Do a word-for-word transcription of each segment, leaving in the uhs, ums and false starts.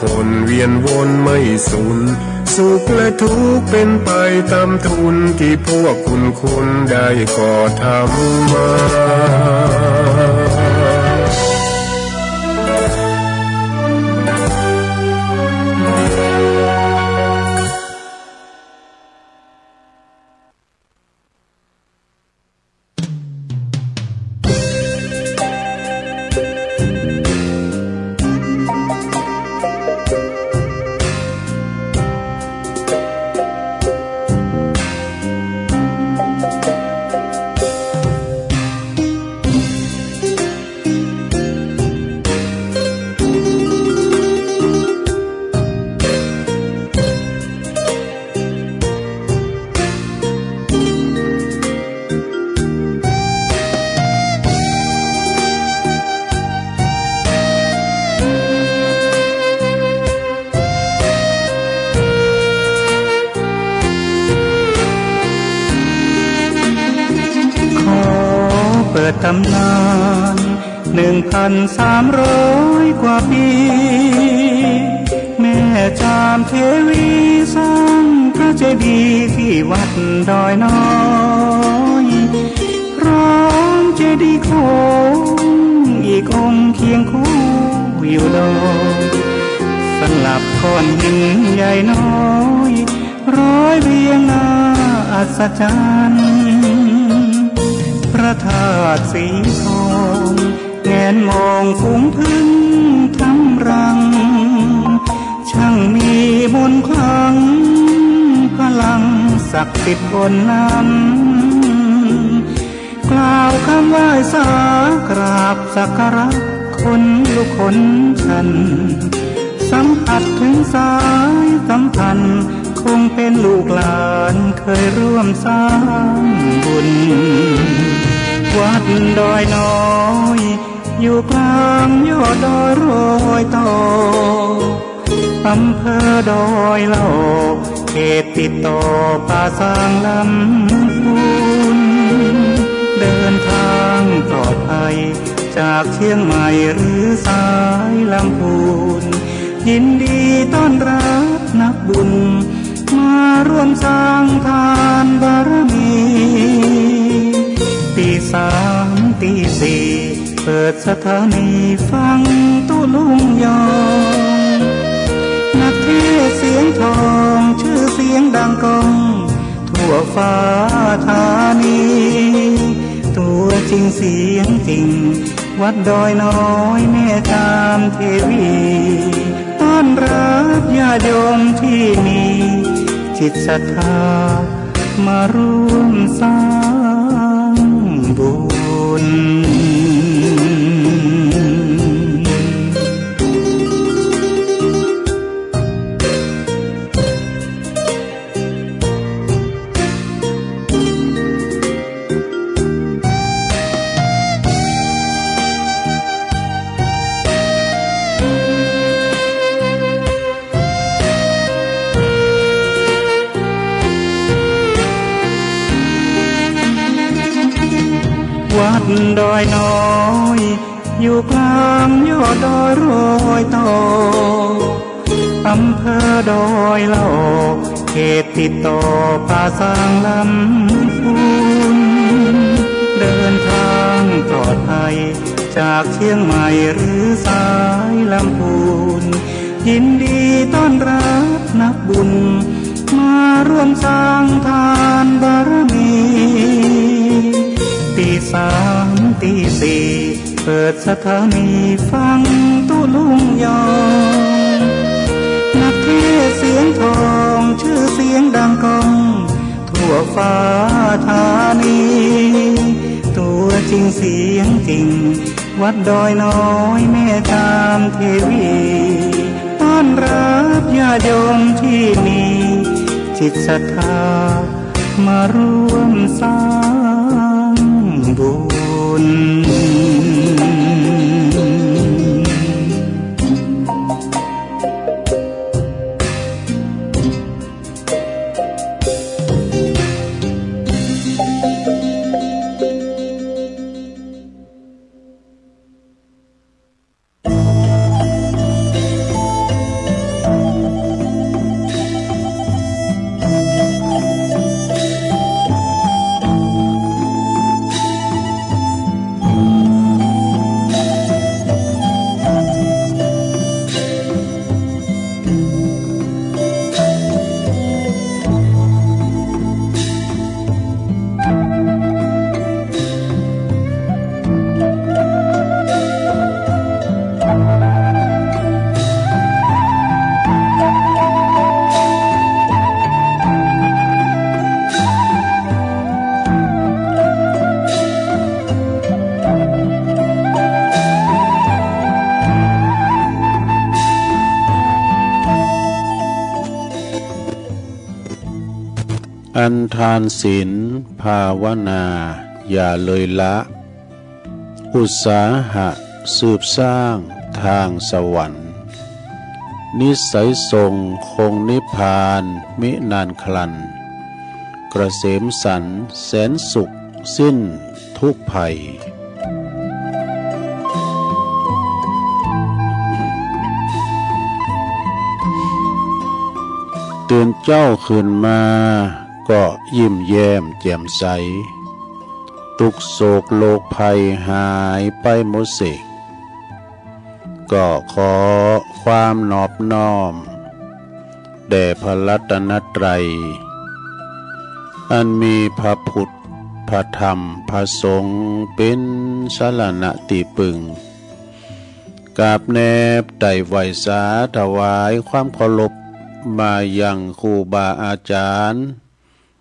คนเวียนวนไม่สูญ สุขและทุกข์เป๋นไปต๋ามทุน ตี้พวกคุณคุณได้ก่อทำมาขอเปิดต๋ำนาน หนึ่งพันสามร้อยกว่าปี๋ แม่จามเทวีสร้างพระเจดีย์ตี้วัดดอยน้อย พร้อมเจดีย์โขงอีกองค์เคียงคู่อยู่ดอย สลับก้อนหินใหญ่น้อย ร้อยเรียงน่าอัศจรรย์ พระธาตุสีทอง แงนมองฝูงผึ้งทำรัง ช่างมีมนต์ขลัง พลังศักดิ์สิทธิ์ล้นล้ำ กล่าวกำไหว้สากราบสักการะ ขนลุกขนชัน สัมผัสถึงสายสัมพันธ์ คงเป๋นลูกหลานเคยร่วมสร้างบุญ วัดดอยน้อย อยู่กลางยอดดอยรอยต่อ อำเภอดอยเหล่า เขตติดต่อป่าซางลำพูน เดินทางปลอดภัยจากเชียงใหม่หรือสายลำพูน ยินดีต้อนรับนักบุญ มาร่วมสร้างทานบารมี ตีสามตีสี่ เปิดสถานีฟังตุ๊ลุงยอง นักเทศน์เสียงทอง ชื่อเสียงดังก้อง ทั่วฟ้าธานี ตัวจริงเสียงจริง วัดดอยน้อยแม่จามเทวี ต้อนรับญาติโยมที่มีจิตศรัทธา มาร่วมสร้างบุญวัดดอยน้อย อยู่กลางยอดดอยรอยต่อ อำเภอดอยเหล่า เขตติดต่อป่าซางลำพูน เดินทางปลอดภัยจากเชียงใหม่หรือสายลำพูน ยินดีต้อนรับนักบุญ มาร่วมสร้างทานบารมี ตีสามตีสี่ เปิดสถานีฟังตุ๊ลุงยอง นักเทศน์เสียงทอง ชื่อเสียงดังก้อง ทั่วฟ้าธานี ตัวจริงเสียงจริง วัดดอยน้อยแม่จามเทวี ต้อนรับญาติโยมที่มีจิตศรัทธา มาร่วมสร้างบุญ อันทานศีลภาวนาอย่าเลยละ อุตสาหะสืบสร้างทางสวรรค์ นิสัยทรงคงนิพพานมินานครัน เกษมสันต์แสนสุขสิ้นทุกข์ภัย ตื่นเจ๊าขึ้นมาก็ยิ้มแย้มแจ่มใส ตุ๊กข์โศกโรคภัยหายไปหมดเสก ก็ขอความนอบน้อมแด่พระรัตนตรัย อันมีพระพุทธ พระธรรม พระสงฆ์เป๋นสรณะตี้ปึง กราบแนบไต่ไหว้สาถวายความเคารพมายังครูบาอาจารย์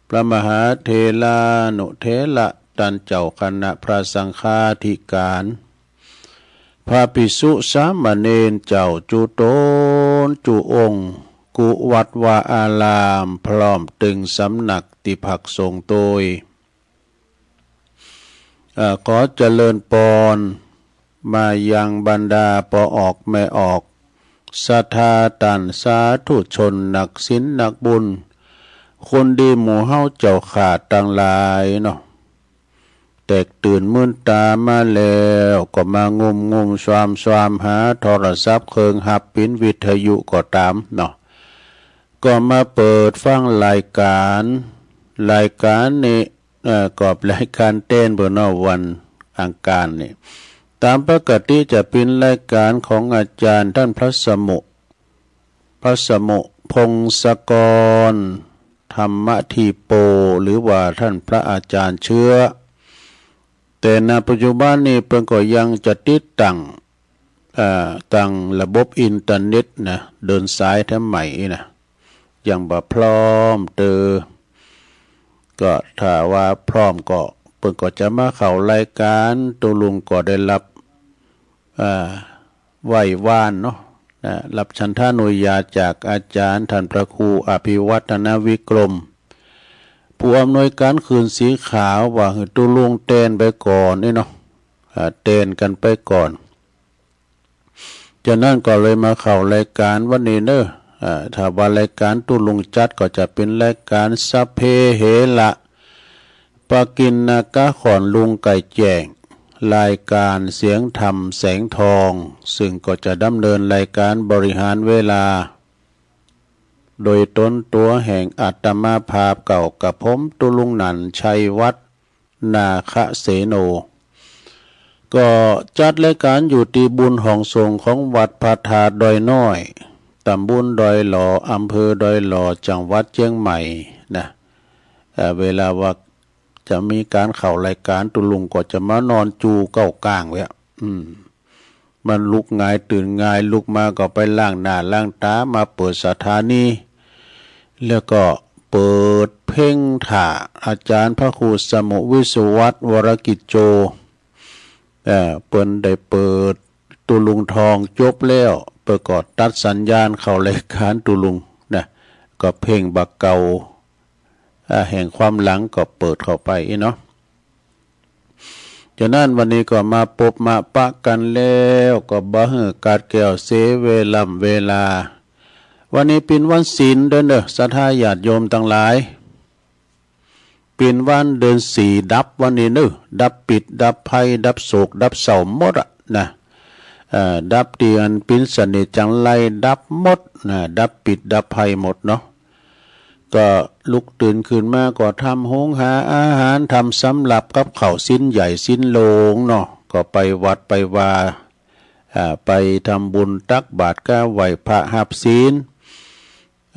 พระมหาเถรานุเถระ ต้านเจ้าคณะพระสังฆาธิการ พระภิกษุสามเณรเจ้าจุ๊ต๋นจุ๊องค์ กู้วัดวาอาราม พร้อมตึงสำนักตี้พักสงฆ์ตวย เอ่อ ขอเจริญปอนมายังบรรดาป้อออกแม่ออก ศรัทธาต้านสาธุชนนักศีลนักบุญ คนดีหมู่เฮาเจ้าข้าตังหลายเนาะ แตกตื่นมื่นต๋ามาแล้ว ก็มางุ่มงุ่มซวามซวามหาโทรศัพท์เคิงฮับปิ๋นวิทยุก็ต๋ามเนาะ ก็มาเปิดฟังรายก๋าน รายก๋านนี้ เอ่อ ก็รายก๋านแตนเปิ้นเนาะ วันอังคารนี่ ต๋ามปกติจะเป๋นรายก๋านของอาจ๋ารย์ต้านพระสมุ พระสมุพงศกร ธรรมธีโป หรือว่าต้านพระอาจ๋ารย์เชื้อ แต่ณปัจจุบันนี้เปิ้นก็ยังจะติดตั้ง เอ่อ ตังระบบอินเทอร์เน็ตนะ เดินสายแถมใหม่นะ ยังบ่พร้อมเตอ ก็ถ้าว่าพร้อมก็เปิ้นก็จะมาเข้ารายก๋าน ตุ๊ลุงก็ได้ฮับ เอ่อ ไหว้วานเนาะ นะ ฮับฉันทานุญาตจากอาจ๋ารย์ต้านพระครูอภิวัฒนวิกรม ผู้อำนวยก๋านคืนสีขาว ว่าหื้อตุ๊ลุงแตนไปก่อนนี่เนาะ อ่า แตนกั๋นไปก่อน จากนั้นก็เลยมาเข้ารายก๋านวันนี้เนาะ อ่า ถ้าว่ารายก๋านตุ๊ลุงจัดก็จะเป๋นรายก๋านสัพเพเหระ ปกิณณกะ ขอนลุงไก่แจ้ง รายก๋านเสียงธรรมแสงทอง ซึ่งก็จะดำเนินรายก๋านบริหารเวลา โดยต๋นตั๋วแห่งอาตมาภาพเก่ากับผมตุ๊ลุงหนันท์ ชัยวัฒน์ นาคเสโน ก็จัดรายก๋านอยู่ตี้บุญห้องสงฆ์ของวัดพระธาตุดอยน้อย ตำบลดอยหล่อ อำเภอดอยหล่อ จังหวัดเจียงใหม่นะ เอ่อ เวลาว่าจะมีก๋านเข้ารายก๋านตุ๊ลุงก็จะมานอนจูเก๊ากลางเวีย อืม มันลุกง่ายตื่นง่าย ลุกมาก็ไปล้างหน้าล้างต๋า มาเปิดสถานี แล้วก็เปิดเพลงถ่าอาจ๋ารย์พระครูสมุวิศวัตร วรกิจโจ เอ่อ เปิ้นได้เปิดตุ๊ลุงทองจบแล้ว เปิ้นก็ตัดสัญญาณเข้ารายก๋านตุ๊ลุงนะ ก็เพลงบ่าเก่า อ่า แห่งความหลังก็เปิดเข้าไปอี้เนาะ จากนั้นวันนี้ก็มาปบมาปะกั๋นแล้ว ก็บ่หื้อขาดแคลนเสียเวล่ำเวลา วันนี้เป๋นวันศีลเด้อเนาะ ศรัทธาญาติโยมตังหลาย เป๋นวันเดือนสี่ดับวันนี้เนาะ ดับปิด ดับภัย ดับโศก ดับเศร้าหมดอะนะ เอ่อ ดับตี้อันเป๋นเสน่ห์จังไรดับหมดนะ ดับปิดดับภัยหมดเนาะ ก็ลุกตื่นขึ้นมาก็ทำหุงหาอาหาร ทำสำรับกับข้าวศีลใหญ่ศีลหลวงเนาะ ก็ไปวัดไปวา อ่า ไปทำบุญตักบาตรกาไหว้พระฮับศีล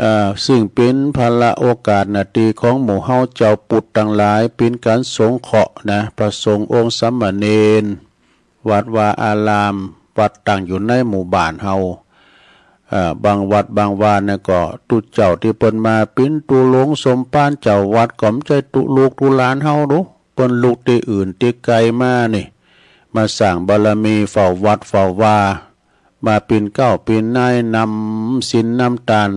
อ่า ซึ่งเป๋นพลโอกาสนาดีของหมู่เฮาจาวปุทธตังหลาย เป๋นก๋านสงเคราะห์นะ พระสงฆ์องค์สามเณร วัดวาอาราม วัดตั้งอยู่ในหมู่บ้านเฮา อ่า บางวัดบางวาเนี่ยก็ตุ๊เจ้าตี้เปิ้นมาเป๋นตุ๊ลุงสมภารเจ้าวัด ก็บ่ใจ้ตุ๊ลูกตุ๊หลานเฮาดู เปิ้นลุกตี้อื่นตี้ไกลมานี่ มาสร้างบารมีเฝ้าวัดเฝ้าวา มาเป๋นเก๊าเป๋นนายนำศีลนำตาน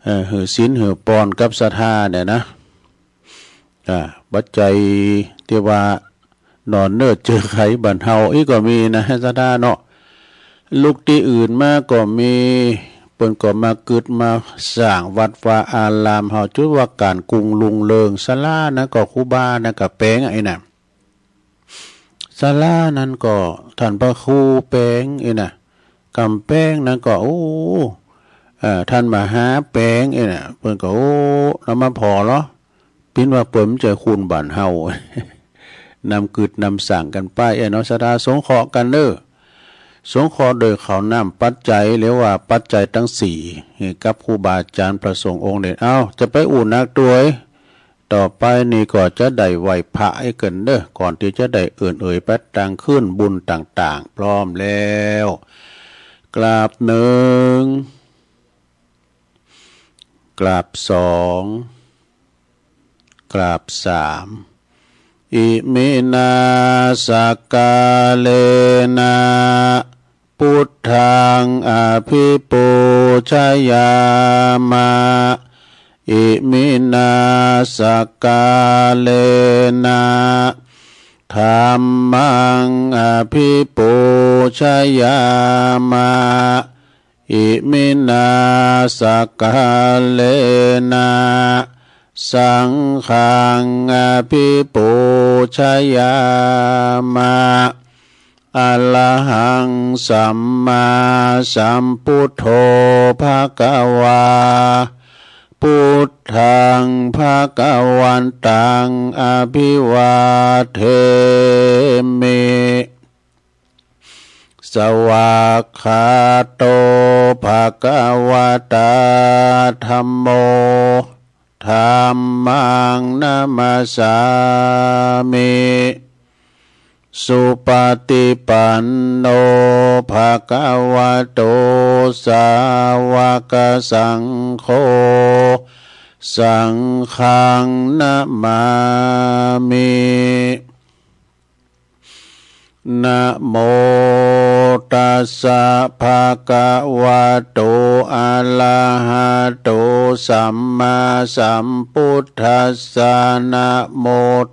เอ่อ หื้อศีลหื้อปอนกับศรัทธาเนี่ยนะ อ่า ปัจจัยตี้ว่าหนอนเน่อเจือไขบรรเทาอี้ก็มีนะ ศรัทธาเนาะ ลุกตี้อื่นมาก็มี เปิ้นก็มากึ๊ดมาสร้างวัดวาอารามเฮา จุดว่าก๋านกุ่งรุงเริง ศาลานั้นก็ครูบานั้นก็แป๋งอะ อี้น่ะ ศาลานั้นก็ต้านพระครูแป๋ง อี้น่ะ ก๋ำแป๋งนั้นก็ โอ้ เอ่อ ต้านมหาแป๋ง อี้น่ะ เปิ้นก็ โอ้ นำมาผ่อลอ ปิ้นว่าเปิ้นบ่ใจ้คนบ้านเฮา นำกึ๊ดนำสร้างกั๋นไป เอ้ยเนาะ ศรัทธา สงเคราะห์กั๋นเน่อ สงเคราะห์โดยข้าวน้ำปัจจัย เรียกว่าปัจจัยตังสี่ให้กับครูบาอาจ๋ารย์พระสงฆ์องค์เณร เอ้า จะไปอู้นักตวย ต่อไปนี้ก็จะได้ไหว้พระหื้อกั๋นเน่อ ก่อนตี้จะได้เอิ้นเอ่ยไปตางคืนบุญต่างๆ พร้อมแล้ว กราบหนึ่ง กราบสอง กราบสาม อิมินา สักกาเลนะ ปุทธัง อภิปูชยามะ อิมินา สักกาเลนะ ธัมมัง อภิปูชยามะ อิมินา สักกาเลนะ สังฆัง อภิปูชยามะ อะระหัง สัมมาสัมพุทโธ ภะคะวา พุทธัง ภะคะวันตัง อภิวาเทมิ สวากขาโต ภะคะวะตา ธัมโม ธัมมัง นะมัสสามิ สุปะติปันโน ภะคะวะโต สาวกสังโฆ สังฆัง นะมามิ นะโมตัสสะ ภะคะวะโต อะระหะโต สัมมาสัมพุทธัสสะ นะโม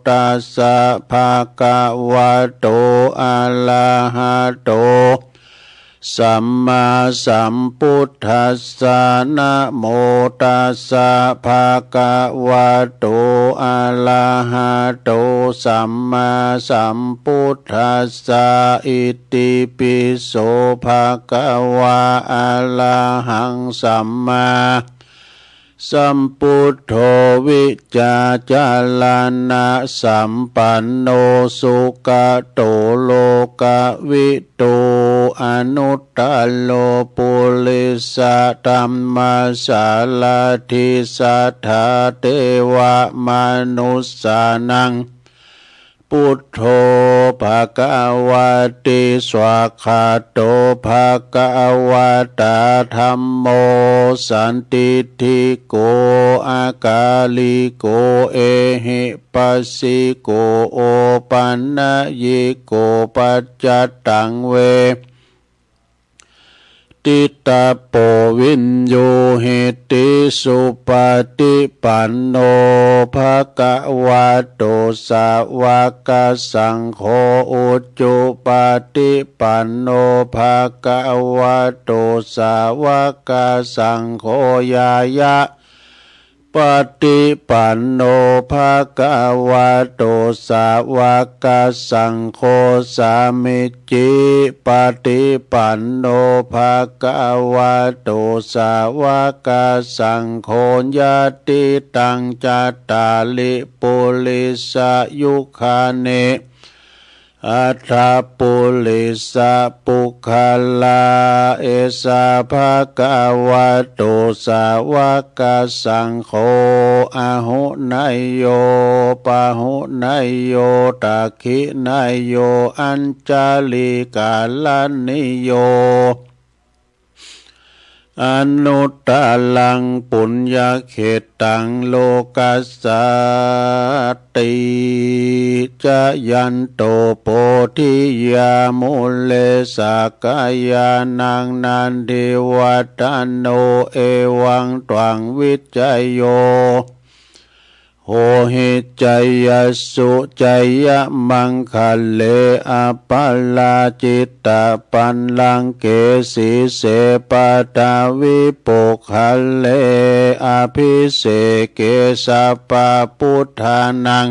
ตัสสะ ภะคะวะโต อะระหะโต สัมมาสัมพุทธัสสะ นะโมตัสสะ ภะคะวะโต อะระหะโต สัมมาสัมพุทธัสสะ อิติปิโส ภะคะวา อะระหัง สัมมา สัมพุทโธ วิจจาจารณะสัมปันโน สุกะโต โลกะวิทู อนุตตะโร ปุริสะธัมมาสารถิ สัทธาเทวะมนุสสานัง พุทโธ ภะคะวะติ สวากขาโต ภะคะวะตา ธัมโม สันทิฏฐิโก อะกาลิโก เอหิปัสสิโก โอปันนยิโก ปัจจัตตัง เว ทิตาโป วิญญูหิติ สุปะติปันโน ภะคะวะโต สาวกสังโฆ อุจุปะติปันโน ภะคะวะโต สาวกสังโฆ ญาณะ ปะติปันโน ภะคะวะโต สาวกสังโฆ สามิจฉิปะติปันโน ภะคะวะโต สาวกสังโฆ ยะติตัง จัตตาริ ปุริสายุคานิ อัฏฐปุริสปุคคลา เอสะ ภะคะวะโต สาวกสังโฆ อาหุเนยโย ปาหุเนยโย ทักขิเนยโย อัญชลีกรณีโย อนุตตรัง ปุญญเขตตัง โลกัสสาติ จายันโต โพธิยา มูเล สักขายานัง นันทิวัฒโน เอวังตวัง วิจโย โหหิจยัสสุ จยมังคะเล อปาราจิตปัลลังเก สีเส ปฐวิปุคคเล อภิเสเก สัพพะปุทธานัง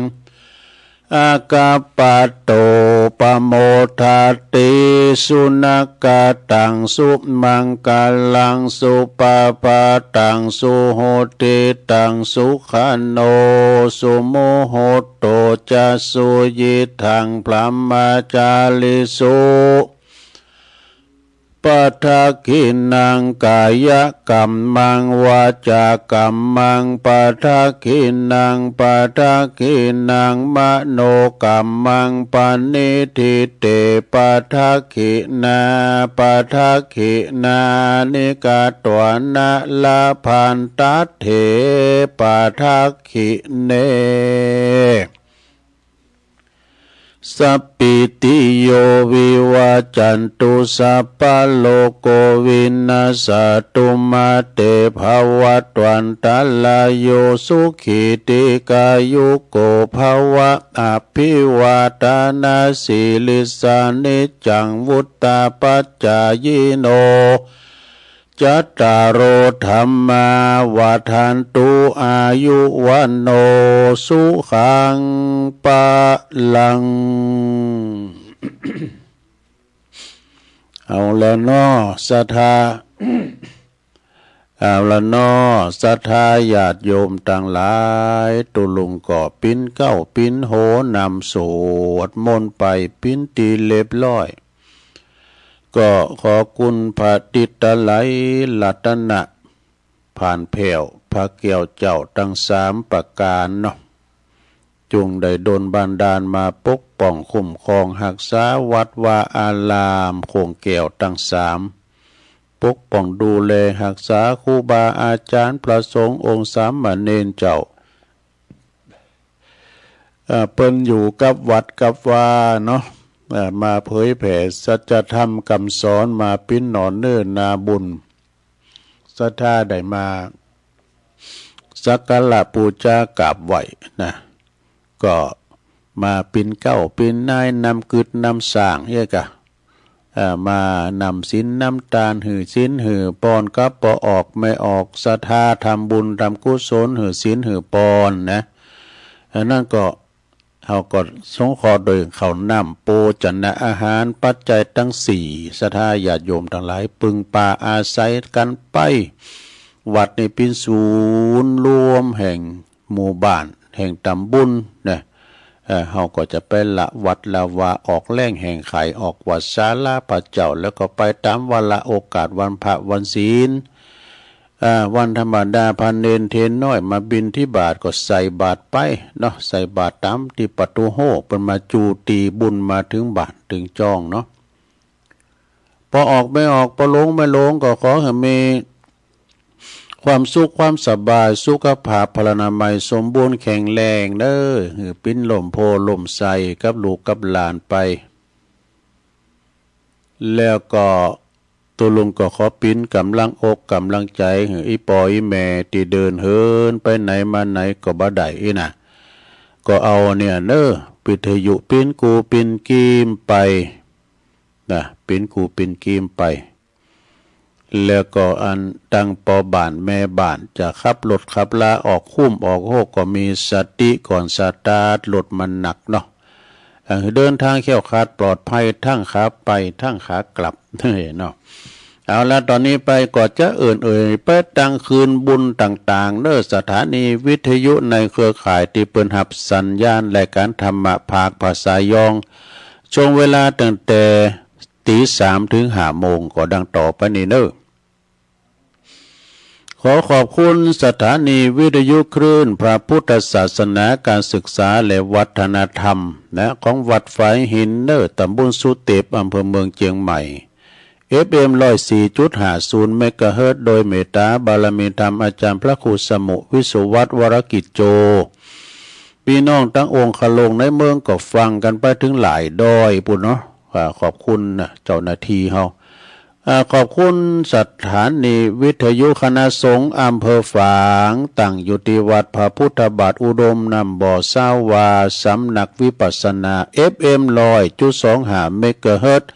อักขปัตโต ปะโมทัตติ สุนักขะตัง สุมังคะลัง สุปะพาตัง สุหุตติตัง สุขันโณ สุมุหุตโต จะ สุยิตถัง บรหมจาริสุ ปะทักขิณัง กายกัมมัง วาจากัมมัง ปะทักขิณัง ปะทักขิณัง มโนกัมมัง ปะนิทิเต ปะทักขิณา ปะทักขิณานิ กัตวานะ ละพันตัตเถ ปะทักขิเณ สัพพิติโย วิวัจจันตุ สัพพะโรโค วินัสสะตุ มา เต ภะวัตวันตะราโย สุขี ทีฆายุโก ภะวะ อะภิวาทะนะสีลิสสะ นิจจัง วุฑฒาปะจายิโน จัตตาโร ธัมมา วัฑฒันตุ อายุ วัณโณ สุขัง พะลัง เอาละเนาะ ศรัทธา เอาละเนาะ ศรัทธาญาติโยมตังหลาย ตุ๊ลุงก็ปิ๊นเก๊าปิ๊นโหนำสวดมนต์ไปปิ๊นตี้เรียบร้อย ก็ขอคุณพระติตไลยรัตนะ ผ่านแผ้วพระแก้วเจ้าตังสามประก๋านเนาะ จุ่งได้ดลบันดาลมาปกป้องคุ้มครองฮักษาวัดวาอารามโค้งแก้วตังสาม ปกป้องดูแลฮักษาครูบาอาจ๋ารย์พระสงฆ์องค์สามเณรเจ้า เอ่อ เปิ้นอยู่กับวัดกับวาเนาะ เอ่อ มาเผยแผ่สัจธรรมกำสอน มาปิ๊นหนอนเนื้อนาบุญ ศรัทธาได้มาสักการะปู๋จากราบไหว้นะ ก็มาปิ๊นเก๊าปิ๊นนายนำกึ๊ดนำสร้างเอี้ยกะ เอ่อ มานำศีลนำตานหื้อศีลหื้อปอน กับปอออกแม่ออกศรัทธาทำบุญทำกุศลหื้อศีลหื้อปอนนะ อันนั้นก็ เฮาก็สงเคราะห์โดยข้าวน้ำโภชนะอาหารปัจจัยตังสี่ ศรัทธาญาติโยมตังหลาย ปึงปาอาศัยกั๋นไป วัดนี่เป๋นศูนย์รวมแห่งหมู่บ้าน แห่งต๋ำบลนะ เอ่อ เฮาก็จะไปละวัดละวา ออกแฮงแห่งไข ออกวัดศาลาพระเจ้า แล้วก็ไปต๋ามวาระโอกาสวันพระวันศีล อ่า วันธรรมดาพระเณรเณรน้อยมาบิณฑบาตก็ใส่บาตรไปเนาะ ใส่บาตรต๋ามตี้ประตู๋โฮ่ เปิ้นมาจู๋ตี้บุญมาเถิงบ้านเถิงจ้องเนาะ ปอออกแม่ออก ปอลงแม่ลง ก็ขอหื้อมีความสุขความสบาย สุขภาพพลานามัยสมบูรณ์แข็งแรงเน่อ หื้อเป๋นล่มโพธิ์ล่มไทรกับลูกกับหลานไป แล้วก็ ตุ๊ลุงก็ขอเป๋นก๋ำลังอกก๋ำลังใจ๋หื้ออี่ป้ออี่แม่ตี้เดินเหินไปไหนมาไหนก็บ่ได้อี้นะ ก็เอาเนี่ยเน่อ วิทยุเป๋นกู้เป๋นกี๋มไปนะ เป๋นกู้เป๋นกี๋มไป แล้วก็อันตังป้อบ้านแม่บ้านจะขับรถขับลาออกคุ้มออกโฮกก็มีสติก่อนสตาร์ทรถมันหนักเนาะ เอ่อ เดินทางแคล้วคลาดปลอดภัยทั้งขาไปทั้งขากลับเนาะ เอาละ ต๋อนนี้ไปก็จะเอิ่นเอ่ยไปตังคืนบุญต่างๆ เน่อ สถานีวิทยุในเครือข่ายตี้เปิ้นฮับสัญญาณรายก๋านธรรมะภาคภาษายอง ช่วงเวลาตั้งแต่ ตี๋สามเถิงห้าโมง ก็ดังต่อไปนี้เน่อ ขอขอบคุณสถานีวิทยุคลื่นพระพุทธศาสนา การศึกษาและวัฒนธรรมนะ ของวัดฝายหินเน่อ ต๋ำบลสุเต็ป อำเภอเมืองเจียงใหม่ เอฟเอ็ม ร้อยสี่จุดห้าศูนย์ เมกะเฮิรตซ์ โดยเมตตาบารมีธรรมอาจ๋ารย์พระครูสมุห์ วิสุวัฒน์ วรกิจโจ ปี้น้องตังองคโลงในเมืองก็ฟังกั๋นไปเถิงหลายด้อยปู้นเนาะ อ่า ขอบคุณนะ เจ้าหน้าตี้เฮา อ่า ขอบคุณสถานีวิทยุคณะสงฆ์อำเภอฝาง ตั้งอยู่ตี้วัดพระพุทธบาทอุดมน้ำบ่อ ซาวา สำนักวิปัสสนา เอฟเอ็ม ร้อยจุดสองห้า เมกะเฮิรตซ์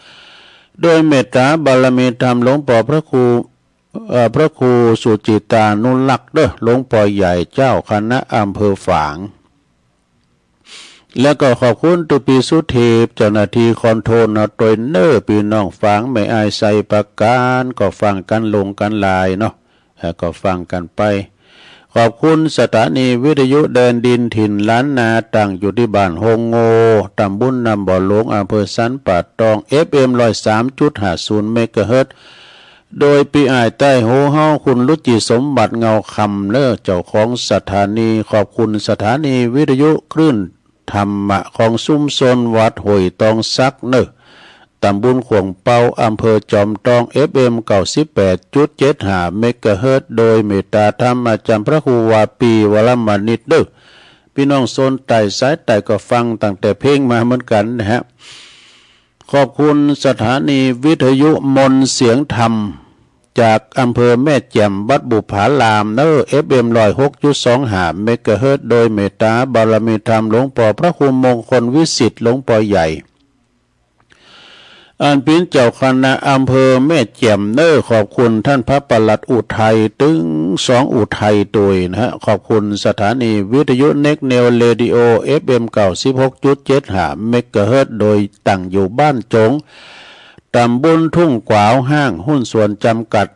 โดยเมตตาบารมีธรรมหลวงป้อพระครู เอ่อ พระครูสุจิตานุรักษ์เด้อ หลวงป้อใหญ่เจ้าคณะอำเภอฝาง แล้วก็ขอบคุณตุ๊ปี้สุเทพ เจ้าหน้าตี้คอนโทรลเนาะ ตวยเน้อ ปี้น้องฝาง แม่อ้ายไซประการ ก็ฟังกั๋นลงกั๋นหลายเนาะ แล้วก็ฟังกั๋นไป ขอบคุณสถานีวิทยุแดนดินถิ่นล้านนา ตั้งอยู่ตี้บ้านโฮงโง่ ตำบลน้ำบ่อหลวง อำเภอสันป่าตอง เอฟเอ็ม ร้อยสามจุดห้าศูนย์ เมกะเฮิรตซ์ โดยปี้อ้ายใต้หูเฮา คุณรุจิสมบัติเงาคำเน้อ เจ้าของสถานี ขอบคุณสถานีวิทยุคลื่นธรรมะของชุมชนวัดห้วยตองสักเน้อ ตำบลข่วงเปา อำเภอจอมตอง เอฟเอ็ม เก้าสิบแปดจุดเจ็ดห้า เมกะเฮิรตซ์ โดยเมตตาธรรมอาจารย์พระครูวาปี วรมณิตเน้อ ปี้น้องโซนใต้สายใต้ก็ฟังตั้งแต่เพลงมาเหมือนกั๋นนะฮะ ขอบคุณสถานีวิทยุมนต์เสียงธรรม จากอำเภอแม่แจ่ม วัดบุปผารามเน้อ เอฟเอ็ม ร้อยหกจุดสองห้า เมกะเฮิรตซ์ โดยเมตตาบารมีธรรมหลวงป้อพระครูมงคลวิสิทธิ์ หลวงป้อใหญ่ อันเป๋นเจ้าคณะอำเภอแม่แจ่มเน้อ ขอบคุณต้านพระปลัดอุทัย ตึงสองอุทัยตวยนะฮะ ขอบคุณสถานีวิทยุเน็กเนวเรดิโอ เอฟเอ็ม เก้าสิบหกจุดเจ็ดห้า เมกะเฮิรตซ์ โดยตั้งอยู่บ้านจง ตำบลทุ่งกวาวฮ้าง หุ้นส่วนจำกัด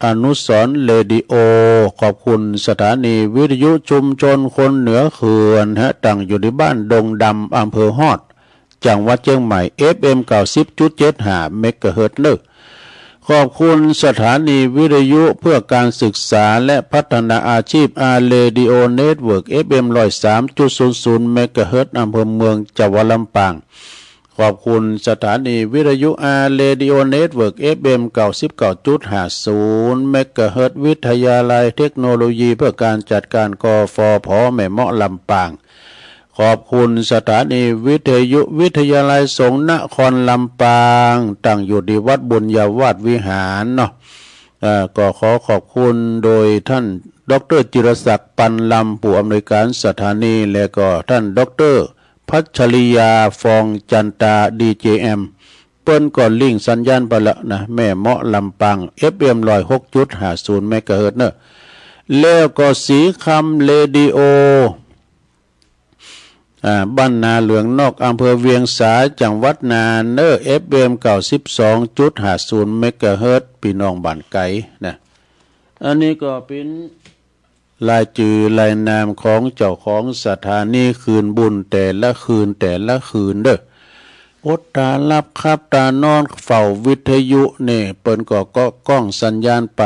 อนุสรณ์เรดิโอ ขอบคุณสถานีวิทยุชุมชนคนเหนือเขื่อนฮะ ตั้งอยู่ตี้บ้านดงดำ อำเภอฮอด จังหวัดเจียงใหม่ เอฟเอ็ม เก้าสิบจุดเจ็ดห้า เมกะเฮิรตซ์เน้อ ขอบคุณสถานีวิทยุเพื่อการศึกษาและพัฒนาอาชีพ อาร์ เรดิโอ เน็ตเวิร์ก เอฟเอ็ม ร้อยสามจุดศูนย์ศูนย์ เมกะเฮิรตซ์ อำเภอเมือง จังหวัดลำปาง ขอบคุณสถานีวิทยุ อาร์ เรดิโอ เน็ตเวิร์ก เอฟเอ็ม เก้าสิบเก้าจุดห้าศูนย์ เมกะเฮิรตซ์ วิทยาลัยเทคโนโลยีเพื่อการจัดการ กฟผ แม่เมาะ ลำปาง ขอบคุณสถานีวิทยุวิทยาลัยสงฆ์นครลำปาง ตั้งอยู่ตี้วัดบุญญาวาสวิหารเนาะ เอ่อ ก็ขอขอบคุณโดยท่านด็อกเตอร์จิรศักดิ์ ปันลำ ผู้อำนวยการสถานี และก็ท่านด็อกเตอร์ พัชริยา ฟองจันตา ดีเจแอม เปิ้นก็ลิงก์สัญญาณไปละนะ แม่เมาะ ลำปาง เอฟเอ็ม ร้อยหกจุดห้าศูนย์ เมกะเฮิรตซ์เนาะ แล้วก็ศรีคำเรดิโอ อ่า บ้านนาเหลืองนอก อำเภอเวียงสา จังหวัดน่านเนาะ เอฟเอ็ม เก้าสิบสองจุดห้าศูนย์ เมกะเฮิรตซ์ ปี้น้องบ้านไก๋นะ อันนี้ก็เป๋น รายจื้อรายนามของเจ้าของสถานีคืนบุญแต่ละคืนแต่ละคืนเนาะ อดต๋าหลับขับต๋านอนเฝ้าวิทยุนี่ เปิ้นก็เกาะก้องสัญญาณไป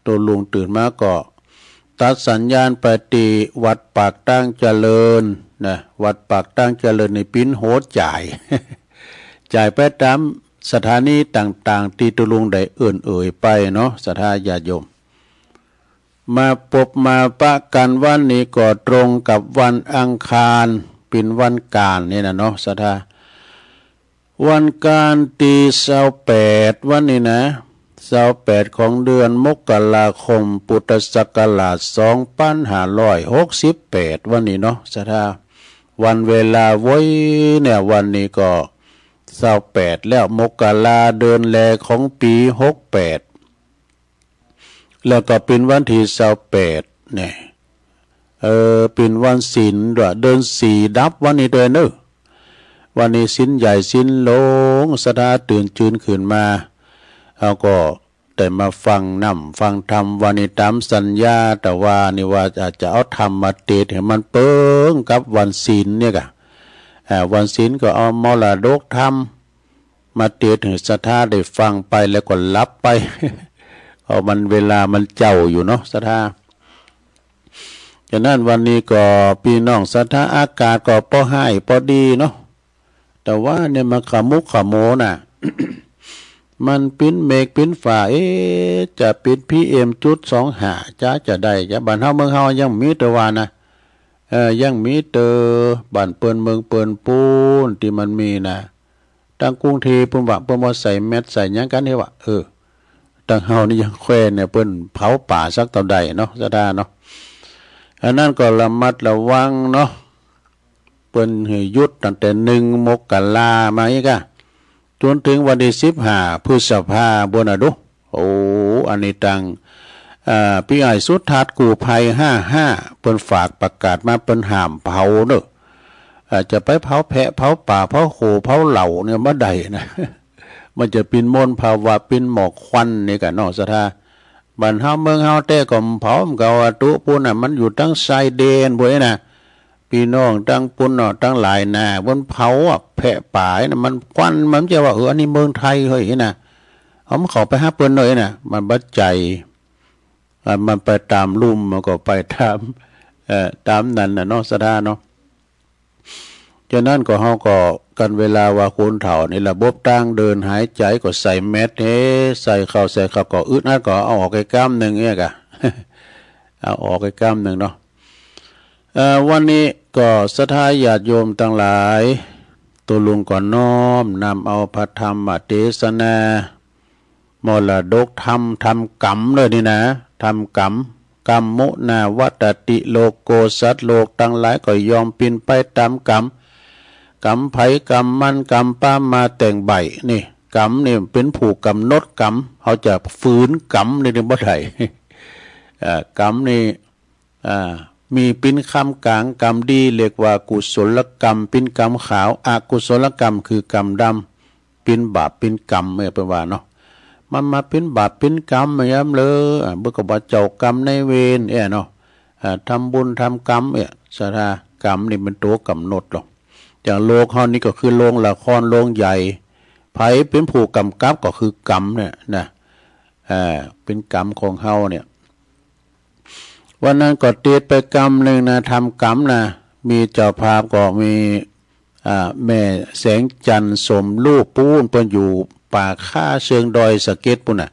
ตุ๊ลุงตื่นมาก็ตัดสัญญาณไปตี้วัดปากตางเจริญนะ วัดปากตางเจริญนี่ปิ้นโหจ่าย จ่ายไปต๋ามสถานีต่างๆ ตี้ตุ๊ลุงได้เอิ้นเอ่ยไปเนาะ ศรัทธาญาติโยม มาปบมาปะกั๋นวันนี้ก็ตรงกับวันอังคาร เป๋นวันก๋านนี่นะเนาะ ศรัทธา วันก๋านตี้ซาวแปดวันนี้นะ ซาวแปดของเดือนมกราคม พุทธศักราชสองพันห้าร้อยหกสิบแปดวันนี้เนาะ ศรัทธา วันเวลาโว้ยเนี่ย วันนี้ก็ซาวแปดแล้ว มกราเดือนแรกของปี๋หกแปด แล้วก็เป๋นวันตี้ซาวแปดเนี่ย เออ เป๋นวันศีลตวย เดือนสี่ดับวันนี้ตวยเนาะ วันนี้ศีลใหญ่ศีลหลวง ศรัทธาตื่นจืนขึ้นมา เฮาก็ได้มาฟังน้ำฟังธรรมวันนี้ต๋ามสัญญา แต่ว่านี่ว่าอาจจะเอาธรรมมาเตศน์หื้อมันเปิงกับวันศีลเนี่ยก่ะ อ่า วันศีลก็เอามรดกธรรม มาเตศน์หื้อศรัทธาได้ฟังไปแล้วก็หลับไป เพราะมันเวลามันเจ๊าอยู่เนาะศรัทธา ฉะนั้นวันนี้ก็ปี้น้องศรัทธา อากาศก็ปอฮ้ายปอดีเนาะ แต่ว่าเนี่ยมันขมุกขมัวน่ะ มันปิ้นเมฆปิ้นฟ้า เอ๊ะ จะปิ้น พีเอ็ม จุดสองห้า จะ จะได้จะ บ้านเฮาเมืองเฮายังมีเตื้อว่านะ เออ ยังมีเตื้อบ้านเปิ้นเมืองเปิ้นปู๊นตี้มันมีนะ ตางกรุงเทพฯ เปิ้นว่า เปิ้นบ่ใส่แมสใส่หยังกั๋นเหียว่า เออ ตังเฮานี่ยังแคว่นเนี่ย เปิ้นเผาป่าสักเต้าใดเนาะ ศรัทธาเนาะ อันนั้นก็ระมัดระวังเนาะ เปิ้นหื้อหยุดตั้งแต่หนึ่งมกรามาอี้ก่ะ จ๋นเถิงวันตี้สิบห้าพฤษภาปู๊นน่ะดู โอ้ อันนี้ตัง อ่า ปี้อ้ายสุทัศน์กู้ภัยห้าห้า เปิ้นฝากประกาศมา เปิ้นห้ามเผาเน่อ อ่า จะไปเผาแพะ เผาป่า เผาโข เผาเหล่าเนี่ยบ่ได้นะ มันจะเป๋นมลภาวะ เป๋นหมอกควันนี่ก่ะเนาะ ศรัทธา บ้านเฮาเมืองเฮาแต๊ก็เผา มันก็ว่าตุ๊ปู๊นน่ะ มันอยู่ตังชายแดนปู๊นนะ ปี้น้องตังปู๊นเนาะ ตังหลายนา เปิ้นเผาอะ แพะป่าน่ะ มันควัน มันจะว่า เออ อันนี้เมืองไทยเฮ้ยนะ เอามันเข้าไปหาเปิ้นหน่อยนะ มันบ่ใจ้ อ่ะ มันไปต๋ามลุ่ม มันก็ไปต๋าม เอ่อ ต๋ามนั้นน่ะเนาะ ศรัทธาเนาะ ฉะนั้นก็เฮาก็ กันเวลาว่าคนเฒ่านี่ ระบบตางเดินหายใจ๋ก็ใส่แมสเฮ้ ใส่เข้าใส่เข้าก็อึดอัดก็เอาออกไปก้ำนึ่งเนี่ยก่ะ เอาออกไปก้ำนึ่งเนาะ เอ่อ วันนี้ก็ศรัทธาญาติโยมตังหลาย ตุ๊ลุงก็น้อมนำเอาพระธรรมเตสนา มรดกธรรม ธรรมกำเลยนี่นะ ธรรมกำ กัมมุนาวัตติโลโก สัตว์โลกตังหลายก็ยอมเป๋นไปต๋ามกำ กำไผกำมัน กำป๊ามาแต่งใบ้ นี่ กำนี่เป๋นผู้ก๋ำหนดกำ เฮาจะฝืนกำนี่บ่ได้ เอ่อ กำนี่ อ่า มีเป๋นกำก๋าง กำดีเรียกว่ากุศลกำ เป๋นกำขาว อกุศลกำคือกำดำ เป๋นบาปเป๋นกำ เอ้ย เปิ้นว่าเนาะ มันมาเป๋นบาปเป๋นกำมาย้ำเลย อ่า เปิ้นก็ว่าเจ้ากรรมนายเวร เอ้ย เนาะ อ่า ทำบุญทำกรรม เอ้ย ศรัทธา กำนี่เป๋นตั๋วก๋ำหนดลอ อย่างโรงเฮานี่ก็คือโรงละคร โรงใหญ่ ใผเป๋นผู้ก๋ำกับก็คือกำเนี่ยนะ อ่า เป๋นกรรมของเฮาเนี่ย วันนั้นก็ติดไปกรรมนึ่งนะ ทำกรรมนะ มีเจ้าภาพก็มี อ่า แม่แสงจันทร์สมรูปปู๊น เปิ้นอยู่ป่าคาเชิงดอยสะเก็ดปู๊นน่ะ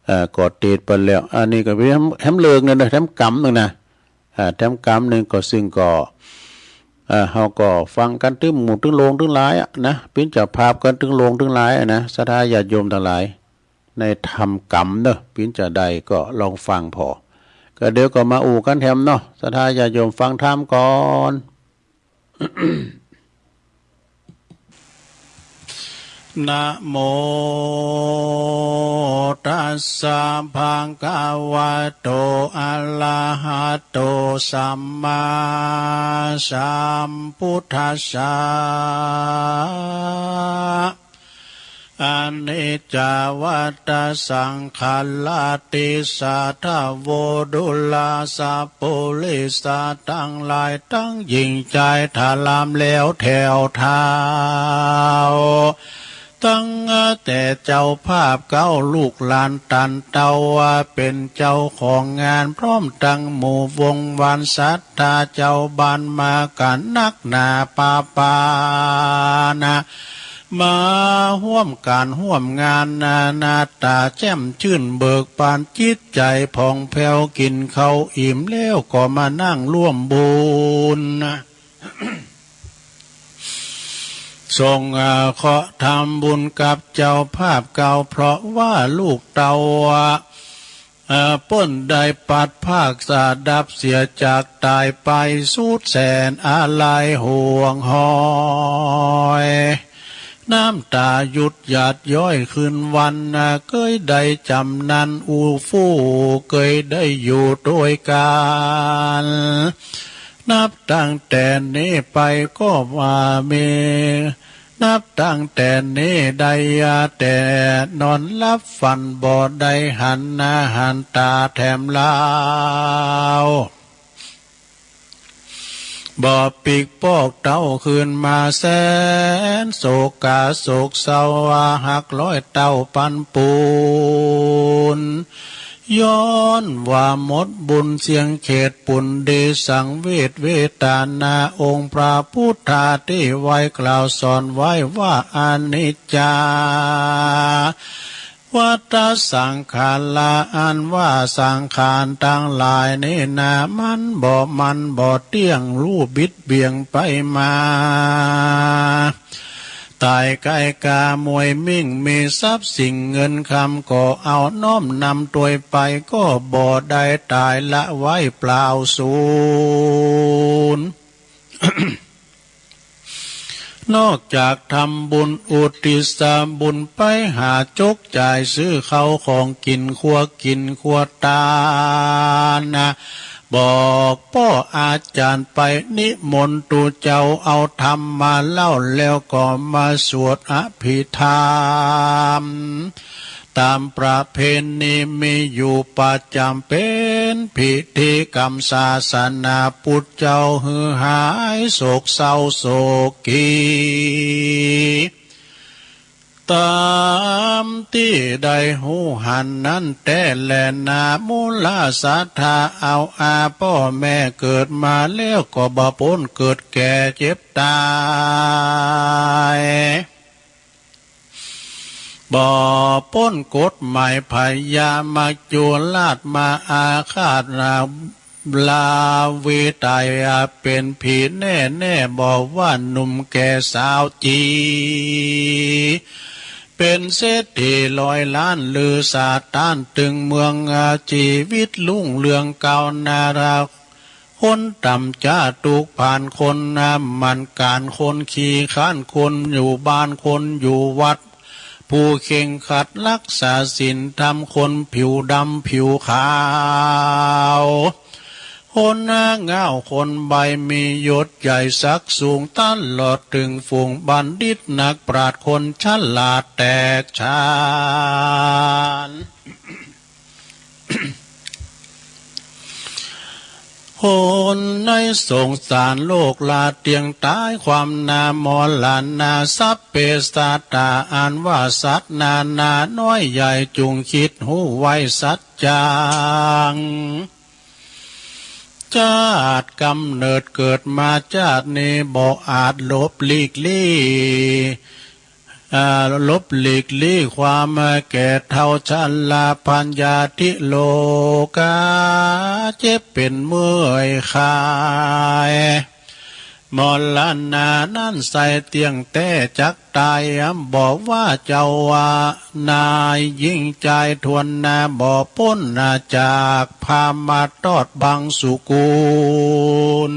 เอ่อ ก็ติดไปแล้ว อันนี้ก็เป๋นแถม แถมเลิกเนี่ยนะ แถมกรรมนึ่งนะ อ่า แถมกรรมนึ่งก็ ซึ่งก็ อ่า เฮาก็ฟังกั๋นตึงหมู่ตึงโรงตึงหลายอะนะ เป๋นเจ้าภาพกั๋นตึงโรงตึงหลายอะนะ ศรัทธาญาติโยมตังหลาย ในทำกรรมเนาะ เป๋นจาใดก็ลองฟังผ่อ ก็เดี๋ยวก็มาอู้กั๋นแถมเนาะ ศรัทธาญาติโยมฟังธรรมก่อน นะโมตัสสะ ภะคะวะโต อะระหะโต สัมมาสัมพุทธัสสะ อนิจจาวัตตะสังขาราติสาทะโว ดูราสะปุริสะตังหลายตังหญิงจายถลำแล้วแถวเท้า ตั้งแต่เจ้าภาพเก้าลูกหลานตันเต้าว่าเป๋นเจ้าของงาน พร้อมตังหมู่วงวานศรัทธาเจ้าบ้านมากั๋นนักหนาปาปานะ มาฮ่วมก๋านฮ่วมงานนานาต๋าแจ่มจื้นเบิกบาน จิตใจ๋ผ่องแผ้ว กิ๋นข้าวอิ่มแล้วก็มานั่งร่วมบุญ ส่งเคราะห์ทำบุญกับเจ้าภาพเก่า เพราะว่าลูกเต้า เอ่อ เปิ้นได้ปัดภาคสะดับเสียจากต๋ายไป สุดแสนอาลัยห่วงหอย น้ำต๋าหยุดหยาดย้อยคืนวัน เกยได้จ๋ำนั้นอู้ฟู่ เกยได้อยู่ตวยกั๋น นับตั้งแต่นี้ไปก็ว่ามี นับตั้งแต่นี้ได้แต่นอนหลับฝัน บ่ได้หันหน้าหันต๋าแถมลาว บ่ปิ๊กปอกเต้าคืนมา แสนโศกาโศกเศร้า หักร้อยเต้าปันปูน ย้อนว่าหมดบุญเสี้ยงเขตปุญดี สังเวชเวทนา องค์พระพุทธาตี้ไว้กล่าวสอนไว้ว่า อนิจจาวัตตะสังขารา อันว่าสังขารตังหลายนี้นา มันบ่มั่นบ่เตี้ยง ลู่บิดเบี่ยงไปมา ต ต๋ายใก้กามวยมิ่ง มีทรัพย์สิ่งเงินคำก็เอา น้อมนำตวยไปก็บ่ได้ ต๋ายละไว้เปล่าสูญ นอกจากทำบุญอุทิศบุญไปหาจกจ่าย ซื้อเข้าของกิ๋นครัวกิ๋นครัวตานนะ บอกป้ออาจ๋ารย์ไปนิมนต์ตุ๊เจ้าเอาธรรมมาเล่า แล้วก็มาสวดอภิธรรม ต๋ามประเพณีมีอยู่ประจ๋ำ เป๋นพิธีกรรมศาสนา ปุทธเจ้าหื้อหายโศกเศร้าโศกขี ต๋ามตี้ได้ฮู้หันนั้นแต๊แลนา มูลศรัทธาเอาอา ป้อแม่เกิดมาแล้วก็บ่ป๊นเกิดแก่เจ็บต๋าย บ่ป๊นกฎหมายพญามัจจุราชมาอาฆาต ลาวีต๋ายเป๋นผีแน่แน่ บ่ว่าหนุ่มแก่สาวจี เป๋นเศรษฐีร้อยล้านลือสาต้านตึงเมือง ชีวิตรุ่งเรืองก้าวหน้า คนต่ำจ๊าตุ๊กผ่าน คนหมั่นก๋าน คนขี้คร้าน คนอยู่บ้าน คนอยู่วัด ผู้เคร่งครัดรักษาศีลธรรม คนผิวดำผิวขาว คนหน้าง่าวคนใบ้ มียศใหญ่ศักดิ์สูง ตลอดเถิงฝูงบัณฑิตนักปราชญ์ คนฉลาดแตกฉาน คนในสงสารโลกลาเตียงต๋าย ความหน้ามรณา สัพเพสัตตา อันว่าสัตว์นานาน้อยใหญ่ จุ่งคิดฮู้ไว้สัจจัง จ๊าดกำเนิดเกิดมาจ๊าดนี้ บ่อาจหลบหลีกลี้ อ่า หลบหลีกลี้ความแก่เฒ่าชรา พยาธิโรคา เจ็บเป๋นเมื่อยคลาย มรณานั้นใส่เตี้ยงแต๊จักต๋าย บ่ว่าเจ้าว่านายญิงจาย ถ้วนหน้าบ่ป๊นหน้าจาก พามาตอดบังสุกุล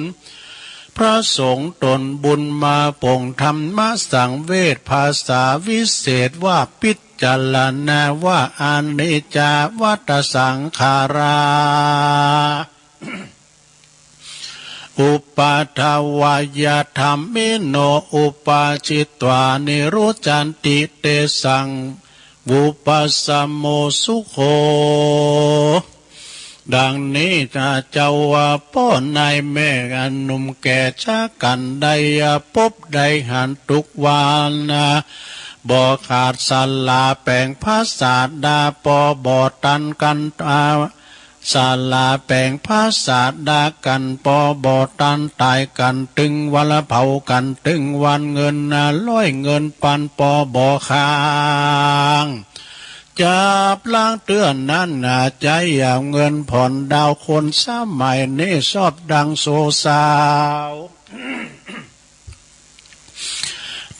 พระสงฆ์ต๋นบุญมาป๋ง ธรรมสังเวช ภาษาวิเศษว่าปิจารณา ว่าอนิจจาวัฏฏะสังขารา อุปาทวายธัมมิโน อุปาทิตวา นิรุจจันติ เตสัง วุปปัสสโม สุโข ดังนี้นะเจ้าว่าป้อนายแม่ อันหนุ่มแก่จ๊ากั๋นได้พบได้หันตุ๊กวันนะ บ่ขาดสละแป๋งพระศาสดา ปอบ่ตันกั๋น อา สละแป๋งพระศาสดากั๋น ปอบ่ตันต๋ายกั๋น ตึงวันละเผากั๋น ตึงวันเงินนะร้อยเงินปัน ปอบ่ค้าง จับล้างเตื้อนั้นนะ ใจ๊เอาเงินผ่อนดาวน์คนสมัยนี้ ชอบดังโซซาว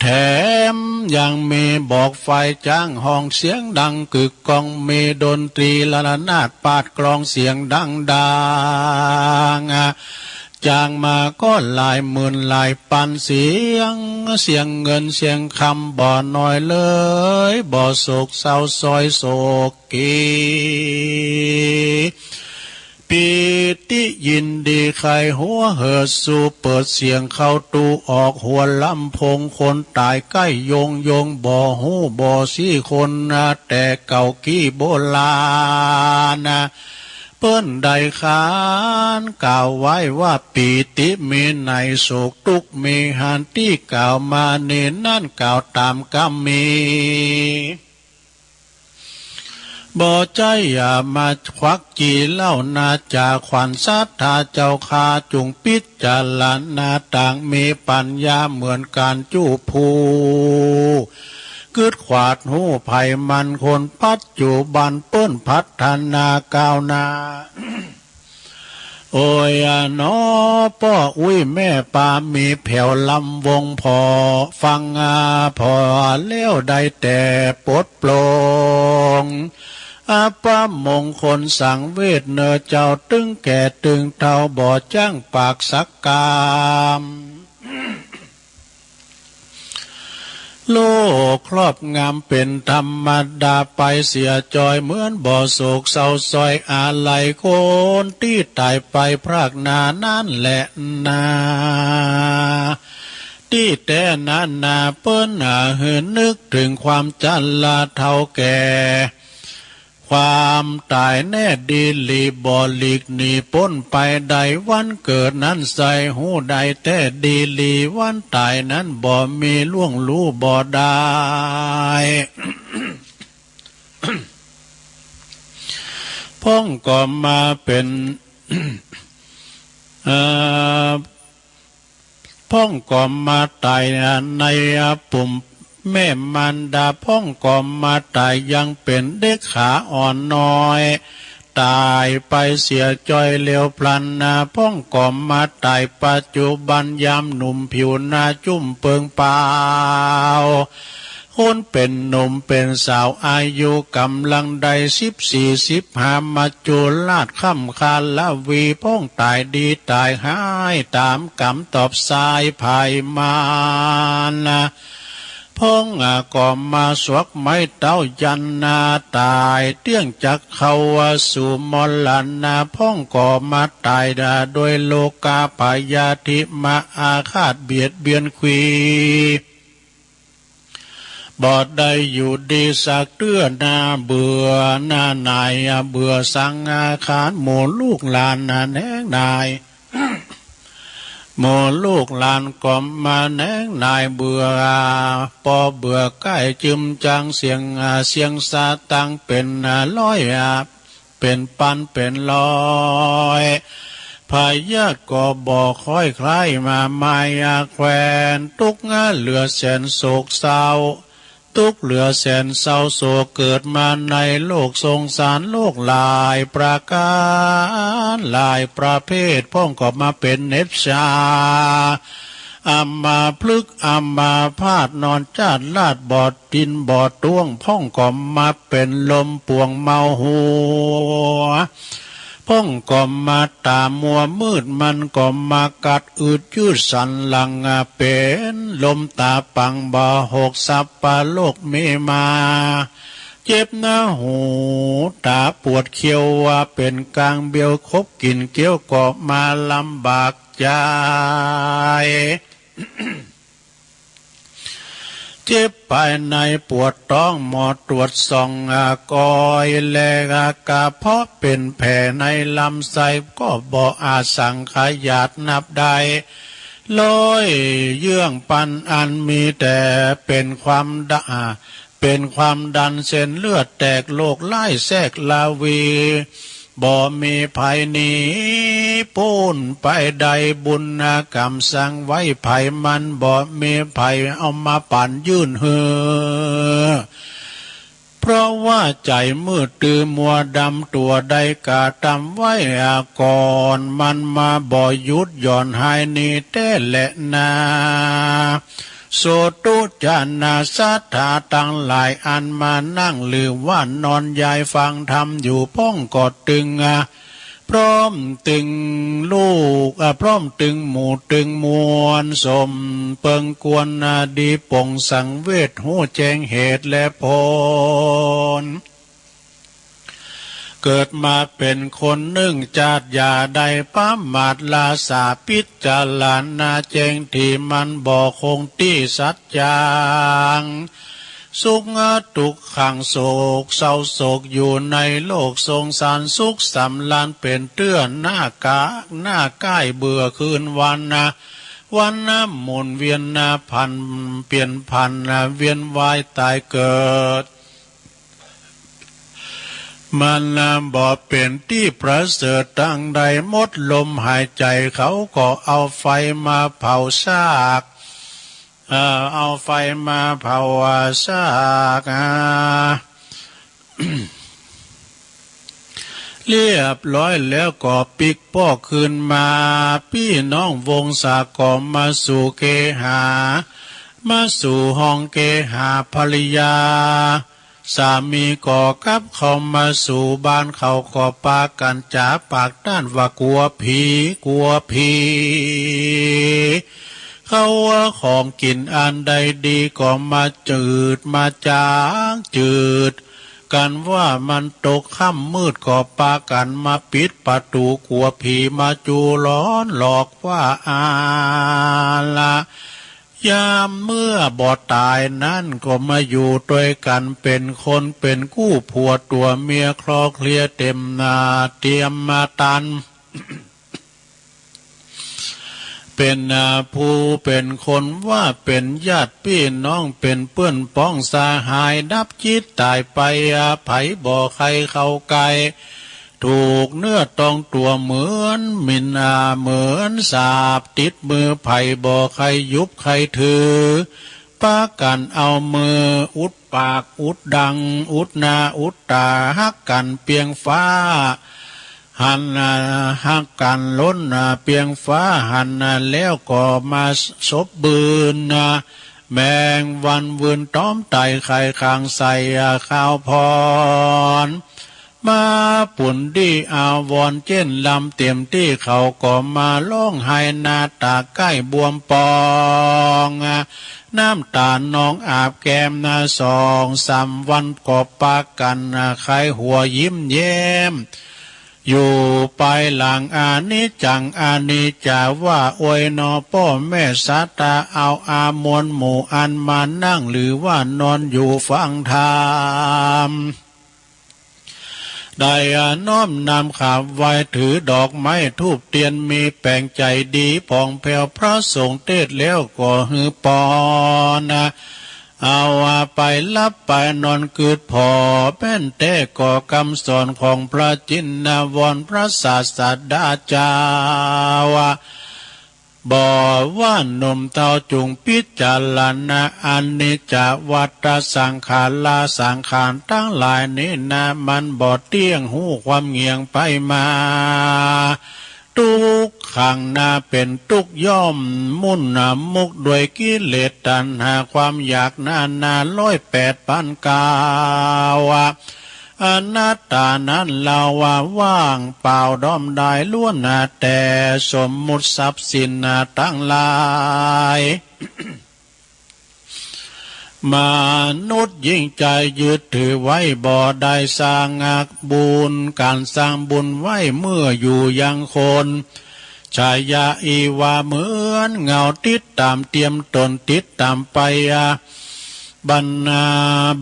แถมยังมีบอกไฟจ๊างฮ้องเสียงดังกึกก้อง มีดนตรีระนาดปาดกลองเสียงดังๆ อ่ะ จ้างมาก็หลายหมื่นหลายปัน เสียง เสียงเงินเสียงคำบ่น้อยเลย บ่โศกเศร้าซ้อยโศกขี ปีติยินดีใค่หัวเหิด สู่เปิดเสียงเข้าตู้ออกหัวลำโพง คนต๋ายใก้โยงโยง บ่ฮู้บ่ซี้คนนะ แต่เก่ากี้โบราณนะ เปิ้นได้ขานกล่าวไว้ว่า ปีติมีใน โศกตุ๊กข์มีหัน ตี้กล่าวมานี้นั้น กล่าวต๋ามกำมี บ่ใจ้อย่ามาควักจีเล่านาจ๋า ขวัญศรัทธาเจ้าข้า จุ่งปิจารณาตาง มีปั๋ญญาเหมือนก๋านจุผู้ กึ๊ดขวาดฮู้ภัยมัน คนปัจจุบันเปิ้นพัฒนาก้าวหน้า โอยหนอ ป้ออุ๊ยแม่ปา มีแผวลำวงผ่อฟัง ผ่อแล้วได้แต่ปลดปลง อัปมงคลสังเวชเน่อเจ้า ตึงแก่ตึงเฒ่าบ่จ้างปากสักกำ โลกครอบงำเป๋นธรรมดาไปเสียจอย เหมือนบ่โศกเศร้าซอยอาลัยคนตี้ต๋ายไปพรากหน้านั้นแหละนา ตี้แต๊นั้นนา เปิ้นหาหื้อนึกเถิงความจราเฒ่าแก่ ความต๋ายแน่ดีหลี บ่หลีกหนีป๊นไปได้ วันเกิดนั้นใส่ฮู้ได้แต๊ดีหลี วันต๋ายนั้นบ่มีล่วงลู่บ่ได้ พ่องก็มาเป๋น เอ่อ พ่องก็มาต๋ายในปุ้มแม่มารดา พ่องก็มาต๋ายยังเป๋นเด็กขาอ่อนน้อย ต๋ายไปเสียจอยเร็วพลันนา พ่องก็มาต๋ายปัจจุบันยามหนุ่มผิวหน้าจุ้มเปิงเปล่า คนเป๋นหนุ่มเป๋นสาวอายุก๋ำลังได้สิบสี่สิบห้า มัจจุราชค่ำคาลาวี พ่องต๋ายดีต๋ายฮ้ายต๋ามกำตอบสายไพมารนา พ่องก็มาสวกไม้เต้ายันนา ต๋ายเตี้ยงจักเข้าสู่มรณะ พ่องก็มาต๋ายโดยโรคาพยาธิมาอาฆาตเบียดเบียนขวี้ บ่ได้อยู่ดีสักเตื้อนา เบื่อหน้าหน่ายเบื่อสังขารหมู่ลูกหลานนาแหนงหน่าย หมู่ลูกหลานก็มาแหนงหน่ายเบื่อ ปอเบื่อใก้จึมจังเสียง เสียงสะตังเป๋นร้อย เป๋นปันเป๋นร้อย พยาธิก็บ่ค่อยคลายมา มายาแควนตุ๊กข์เหลือแสนโศกเศร้า ตุ๊กข์เหลือแสนเศร้าโศก เกิดมาในโลกสงสาร โรคหลายประก๋านหลายประเภท พ่องก็มาเป๋นเหน็บชา อัมพฤกษ์อัมพาต นอนจ้าดลาด บ่ตินบ่ตวง พ่องก็มาเป๋นลมป่วงเมาหัว พ่องก็มาต๋ามัวมืด มันก็มากัดอืดยืดสันหลัง เป๋นลมต๋าปังบ่หก สัปปะโรคมีมา เจ็บหน้าหูต๋าปวดเคี้ยว ว่าเป๋นกางเบียว คบกิ๋นเกี้ยวก็มาลำบากใจ๋ เจ็บภายในปวดต๊อง หมอตรวจส่องกอยแล กระเพาะเป๋นแผลในลำไส้ ก็บ่อาจสังขยาดนับได้ ร้อยเยื่องปันอัน มีแต่เป๋นความดะ เป๋นความดัน เส้นเลือดแตก โรคร้ายแทรกลาวี บ่มีไผหนีป๊นไปได้ บุญกรรมสั่งไว้ไผ มันบ่มีไผเอามาปั๋นยื่นหื้อ เพราะว่าใจ๋มืดตื้อมัวดำ ตั๋วได้กระตำไว้ก่อน มันมาบ่หยุดหย่อนหายหนีแต๊แลนา โสตุจนาศรัทธาตังหลาย อันมานั่งหรือว่านอนยายฟังธรรมอยู่ พ่องก็ตึง พร้อมตึงลูก อ่า พร้อมตึงหมู่ตึงมวล สมเปิงควร อ่า ดีป่งสังเวช ฮู้แจ้งเหตุและผล เกิดมาเป๋นคนนึ่งจาติ อย่าได้ประมาท ลาสาพิจารณาแจ้ง ตี้มันบ่คงตี้สัจจัง สุขทุกขัง โศกเศร้าโศกอยู่ในโลกสงสาร สุขสำราญเป๋นเตื้อหน้ากากหน้าก้าย เบื่อคืนวันนา วันนาหมุนเวียนนา ผันเปลี่ยนผันนา เวียนว่ายต๋ายเกิด มันนาบ่เป๋นตี้ประเสริฐตังใด หมดลมหายใจ๋ เขาก็เอาไฟมาเผาซาก เอ่อ เอาไฟมาเผาซาก อ่า เรียบร้อยแล้วก็ปิ๊กป้อคืนมา ปี้น้องวงศาก็มาสู่เกหา มาสู่ห้องเกหาภริยา สามีก็กลับเข้ามาสู่บ้าน เขาก็ปากั๋นจ๋าปากต้านว่ากั๋วผี กั๋วผี เขาว่าของกิ๋นอันใดดีก็มาจืดมาจาง จืดกั๋นว่ามันตกค่ำมืดก็ปากั๋นมาปิดประตู๋กั๋วผีมาจูลอนหลอกว่าอาละ ยามเมื่อบ่ต๋ายนั้นก็มาอยู่ตวยกั๋นเป๋นคนเป๋นกู้ ผัวตั๋วเมียคลอเคลียเต๋มหน้าเตียมมาตัน เป๋นผู้เป๋นคนว่าเป๋นญาติปี้น้อง เป๋นเปื้อนป๊องสหาย ดับจิตต๋ายไป ใผบ่ใค่เข้าใก้ ถูกเนื้อต้องตั๋วเหมือนหมิ่น เหมือนสาปติดมือ ใผบ่ใค่ยุบใค่ถือ ปากั๋นเอามืออุดปากอุดดัง อุดหน้าอุดต๋า ฮักกั๋นเปียงฟ้าหัน ฮักกั๋นล้นเปียงฟ้าหัน แล้วก็มาสบบืน แมงวันวืนต๊อมไต่ไข่คางใส่ข้าวพร มาปุ้นตี้อาวรณ์เจ๊นลำเต๋มตี้ เขาก็มาฮ้องไห้หน้าต๋าใก้บวมปอง น้ำต๋านองอาบแก้มหน้า สองสามวันก็ปากั๋นใค่หัวยิ้มแย้ม อยู่ปายหลัง อนิจจังอนิจจา ว่าโอ้ยหนอป้อแม่ศาตา เอาอามวลหมู่อันมานั่งหรือว่านอนอยู่ฟังธรรม ได้น้อมนำขาบไหว้ถือดอกไม้ธูปเตียน มีแป๋งใจ๋ดีผ่องแผ้ว พระสงฆ์เตสน์แล้วก็หื้อปอน เอาไปหลับไปนอนกึ๊ดผ่อ แม่นแต๊ก่อกำสอนของพระจินวรพระศาสดาเจ้า บ่ว่าหนุ่มเฒ่าจุ่งพิจารณา อนิจจวัตตสังขารา สังขารตังหลายนี้นา มันบ่เตี้ยง ฮู้ความเหงียงไปมา ตุ๊กขังนาเป๋นตุ๊กข์ย่อมมุ่นหน้ามุกด้วยกิเลสตัณหาความอยากนานาร้อยแปดปันเก้า อนัตตานั้นเฮาว่าว่างเปล่าด้อมดาย ล้วนแต่สมมุติทรัพย์สินตังหลาย มนุษย์ยิ่งใจ๋ยึดถือไว้ บ่ได้สร้างบุญ ก๋านสร้างบุญไว้เมื่ออยู่ยังคน ชายาอีวาเหมือนเงาติดต๋ามเตียมต๋น ติดต๋ามไป บัน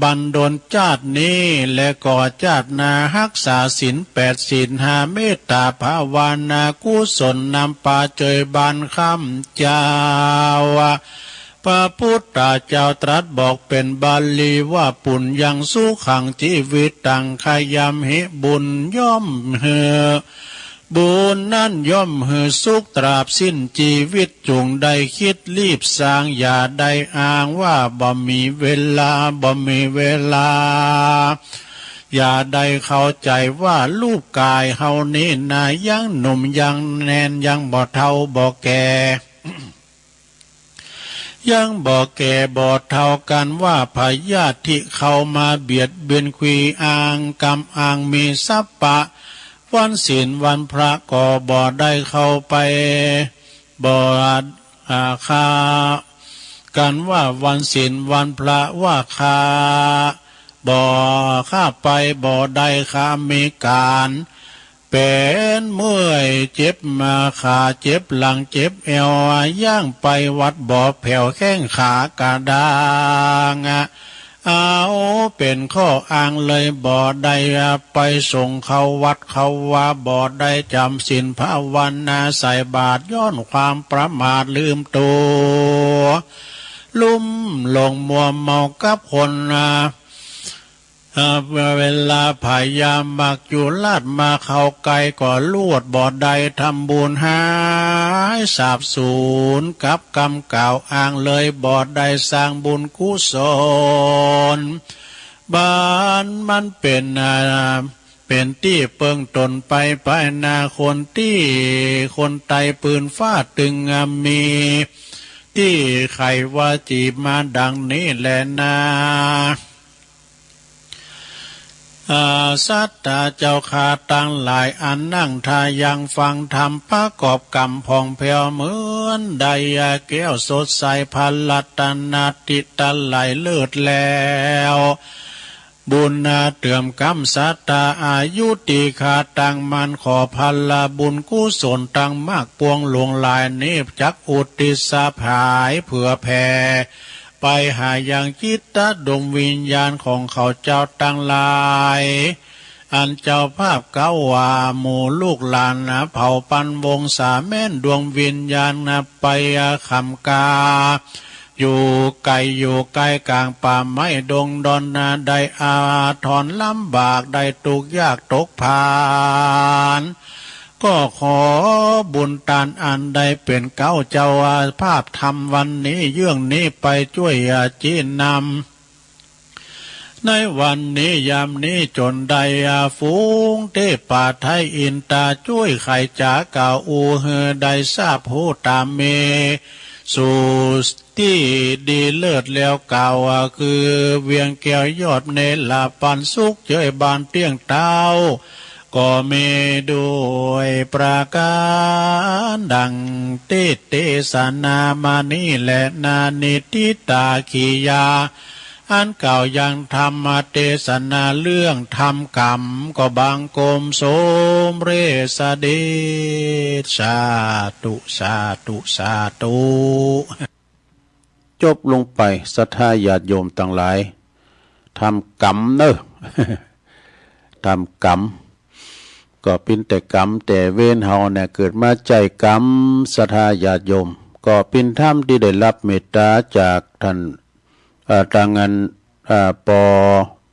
บันดลจาตินี้ และก็จาติหน้า ฮักษาศีลแปดศีลห้า เมตต๋าภาวนากุศลนำปาเจยบานค่ำเจ้า พระพุทธเจ้าตรัสบอกเป๋นบาลีว่า ปุญญังสุขังจีวิตัง ใค่ยำหิ บุญย่อมหื้อ บุญนั้นย่อมหื้อสุขตราบสิ้นจีวิต จุ่งได้คิดรีบสร้าง อย่าได้อ้างว่าบ่มีเวลา บ่มีเวลา อย่าได้เข้าใจ๋ว่ารูปก๋ายเฮานี้นา ยังหนุ่มยังแน่น ยังบ่เฒ่าบ่แก่ ยังบ่แก่บ่เฒ่า กั๋นว่าพยาธิเข้ามาเบียดเบียน ขวี้อ้างกำอ้างมีสัพพะวันศีลวันพระก็บ่ได้เข้าไป บ่ อ่า ข้า กั๋นว่าวันศีลวันพระว่าข้า บ่ ข้าไปบ่ได้ ข้ามีก๋าน เป๋นเมื่อย เจ็บมาขา เจ็บหลัง เจ็บแอว ย่างไปวัดบ่แผว แข้งขากระด้าง เอาเป๋นข้ออ้างเลย บ่ได้ไปส่งเข้าวัดเข้าวา บ่ได้จ๋ำศีลภาวนา ใส่บาตรย้อนความประมาทลืมตั๋ว ลุ่มหลงมัวเมากับคน อ่า เวลาพญามัจจุราชมาเข้าใก้ก็ลวดบ่ได้ ทำบุญหายสาบสูญกับกำกล่าวอ้างเลย บ่ได้สร้างบุญกุศล บานมันเป๋น อ่า เป๋นตี้เปิงต๋นไปไปนา คนตี้คนไตปืนฟ้าตึงมี ตี้ใค่ว่าจี๋มาดังนี้แลนา อา ศรัทธาเจ้าข้าตังหลาย อันนั่งท่ายังฟังธรรม ประกอบกรรมผ่องแผ้วเหมือนไดอาแก้วสดใส พระรัตนตรัยเลิศแล้ว บุญนาเติมกำศรัทธา อายุตี้ข้าตั้งมั่น ขอผละบุญกุศลตังมากปวงหลวงหลายนี้ จักอุทิศสะพายเผื่อแผ่ ไปหายังจิตดวงวิญญาณของข้าเจ้าตังหลาย อันเจ้าภาพกล่าวว่าหมู่ลูกหลานนาเผ่าปันวงศาแม่นดวงวิญญาณนาไปอาคำกา อยู่ไก๋อยู่ใก้ก๋างป่าไม้ดงดอนนา ได้อาทรลำบาก ได้ตุ๊กข์ยากตกผาน ก็ขอบุญตานอันได้เป๋นเก๊าเจ้าภาพธรรมวันนี้เยื่องนี้ไปจ้วยอาจีนนำ ในวันนี้ยามนี้จ๋นได้อาฝูงเตพาไทยอินตาจ้วยไขจ๋ากล่าวอู้หื้อได้ทราบฮู้ต๋ามเม สู่ตี้ดีเลิศแล้วกล่าวว่าคือเวียงแก้วยอดเนรปันสุขเจยบานเตี้ยงเต๊า ก็มีด้วยประก๋านดังตี้เตสนามานี้แลนา นิทธิตาขียา อันกล่าวยังธรรมเตสนาเรื่องธรรมกำ ก็บังคมสมเร็จเสด็จ สาธุ สาธุ สาธุ จบลงไป ศรัทธาญาติโยมตังหลาย ธรรมกำเน่อ ธรรมกำ ก็เป๋นแต่กรรมแต่เวรเฮาเนี่ย เกิดมาใจ๊กรรม ศรัทธาญาติโยม ก็เป๋นธรรมตี้ได้ฮับเมตต๋าจากต้าน เอ่อ ตางอัน เอ่อ ปอ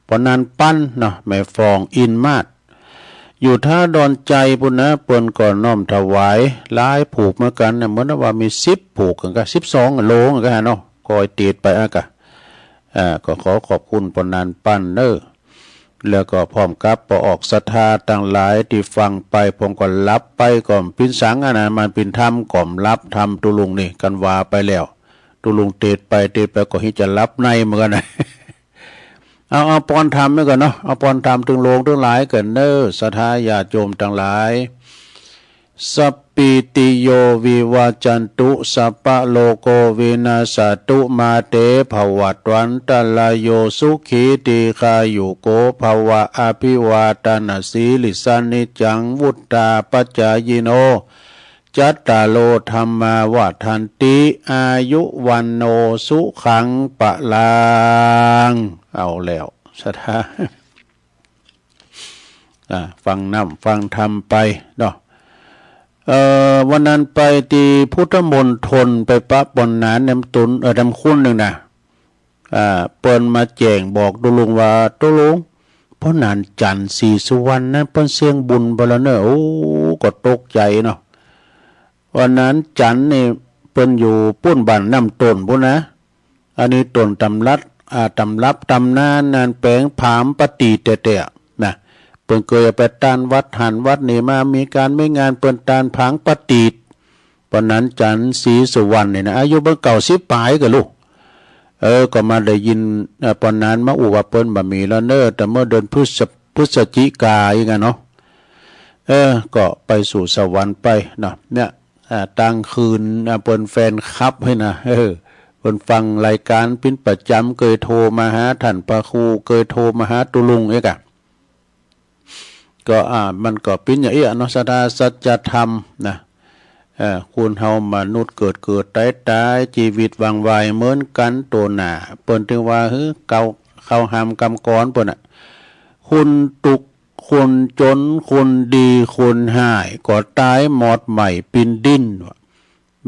ปอหนานปันเนาะ แม่ฟองอินมาศ อยู่ท่าดอนไจปุ้นนะ เปิ้นก็น้อมถวายหลายผูกเหมือนกั๋นนะ เหมือนว่ามีสิบผูกกั๋นกะ สิบสองโลกั๋นกะเนาะ ก็เตดไปอะกะ อ่า ก็ขอขอบคุณปอหนานปันเน่อ แล้วก็พร้อมกับป้อออกศรัทธาตังหลายตี้ฟังไป ผมก็หลับไปก็เป๋นสังอะนะ มันเป๋นธรรมก็หลับธรรม ตุ๊ลุงนี่กั๋นว่าไปแล้ว ตุ๊ลุงเตดไปเตดไปก็ฮิจะหลับในเหมือนกั๋นนะ เอา เอาปอนธรรมไว้ก่อนเนาะ เอาปอนธรรมตึงโลงตึงหลายก่อนเน่อ ศรัทธาญาติโยมตังหลาย สัปปีติโยวิวัจจันตุ สัพพะโลโกวินัสสะตุ มาเตภวัตวันตะราโย สุขีตีฆายุโกภะวะ อะภิวาทะนะสีลิสสะ นิจจังวุฑฒาปะจายิโน จัตตาโรธัมมาวัฑฒันติ อายุวัณโณสุขังพะลัง เอาแล้ว ศรัทธา อ่า ฟังน้ำฟังธรรมไปเนาะ เอ่อ วันนั้นไปตี้พุทธมณฑล ไปปะปอนหนานแหนมตุน เอ่อ แหนมคุณนึ่งนะ อ่า เปิ้นมาแจ้งบอกตุ๊ลุงว่า ตุ๊ลุง ปอหนานจันทร์ ศรีสุวรรณนั้นเปิ้นเสี้ยงบุญไปแล้วเน่อ โอ้ ก็ตกใจ๋เนาะ ปอหนานจันทร์นี่เปิ้นอยู่ปุ้นบ้านน้ำต้นปุ้นนะ อันนี้ต้นต๋ำรับ อ่า ต๋ำรับต๋ำนาน นานแป๋งผางประตีฏแต๊ๆ นะ เปิ้นเกยไปตานวัดหั้นวัดนี่มา มีก๋านมีงานเปิ้นตานผางประตีฏ ปอหนานจันทร์ ศรีสุวรรณนี่นะ อายุเปิ้นเก้าสิบป๋ายก่อลูก เออ ก็มาได้ยิน เอ่อ ปอหนานมาอู้ว่าเปิ้นบ่มีแล้วเน่อ แต่เมื่อเดือนพฤศ พฤศจิกาอีกอะเนาะ เออ ก็ไปสู่สวรรค์ไปเนาะ เนี่ย อ่า ตางคืน อ่า เปิ้นแฟนคลับหื้อนะ เออ เปิ้นฟังรายก๋านเป๋นประจ๋ำ เกยโทรมาหาต้านพระครู เกยโทรมาหาตุ๊ลุงเอกอะ ก็ อ่า มันก็เป๋นอย่างอี้เนาะ ศรัทธาสัจธรรมนะ เอ่อ คนเฮามนุษย์เกิดเกิดต๋ายต๋าย จีวิตหว่างไวเหมือนกั๋น ตั๋วหน้า เปิ้นตึงว่า หื้อ เก่า เข้าห้ามกำกรเปิ้นน่ะ คนตุ๊กข์ คนจ๋น คนดี คนฮ้าย ก็ต๋ายหมดไหม้ปิ้นดิ้น ว่า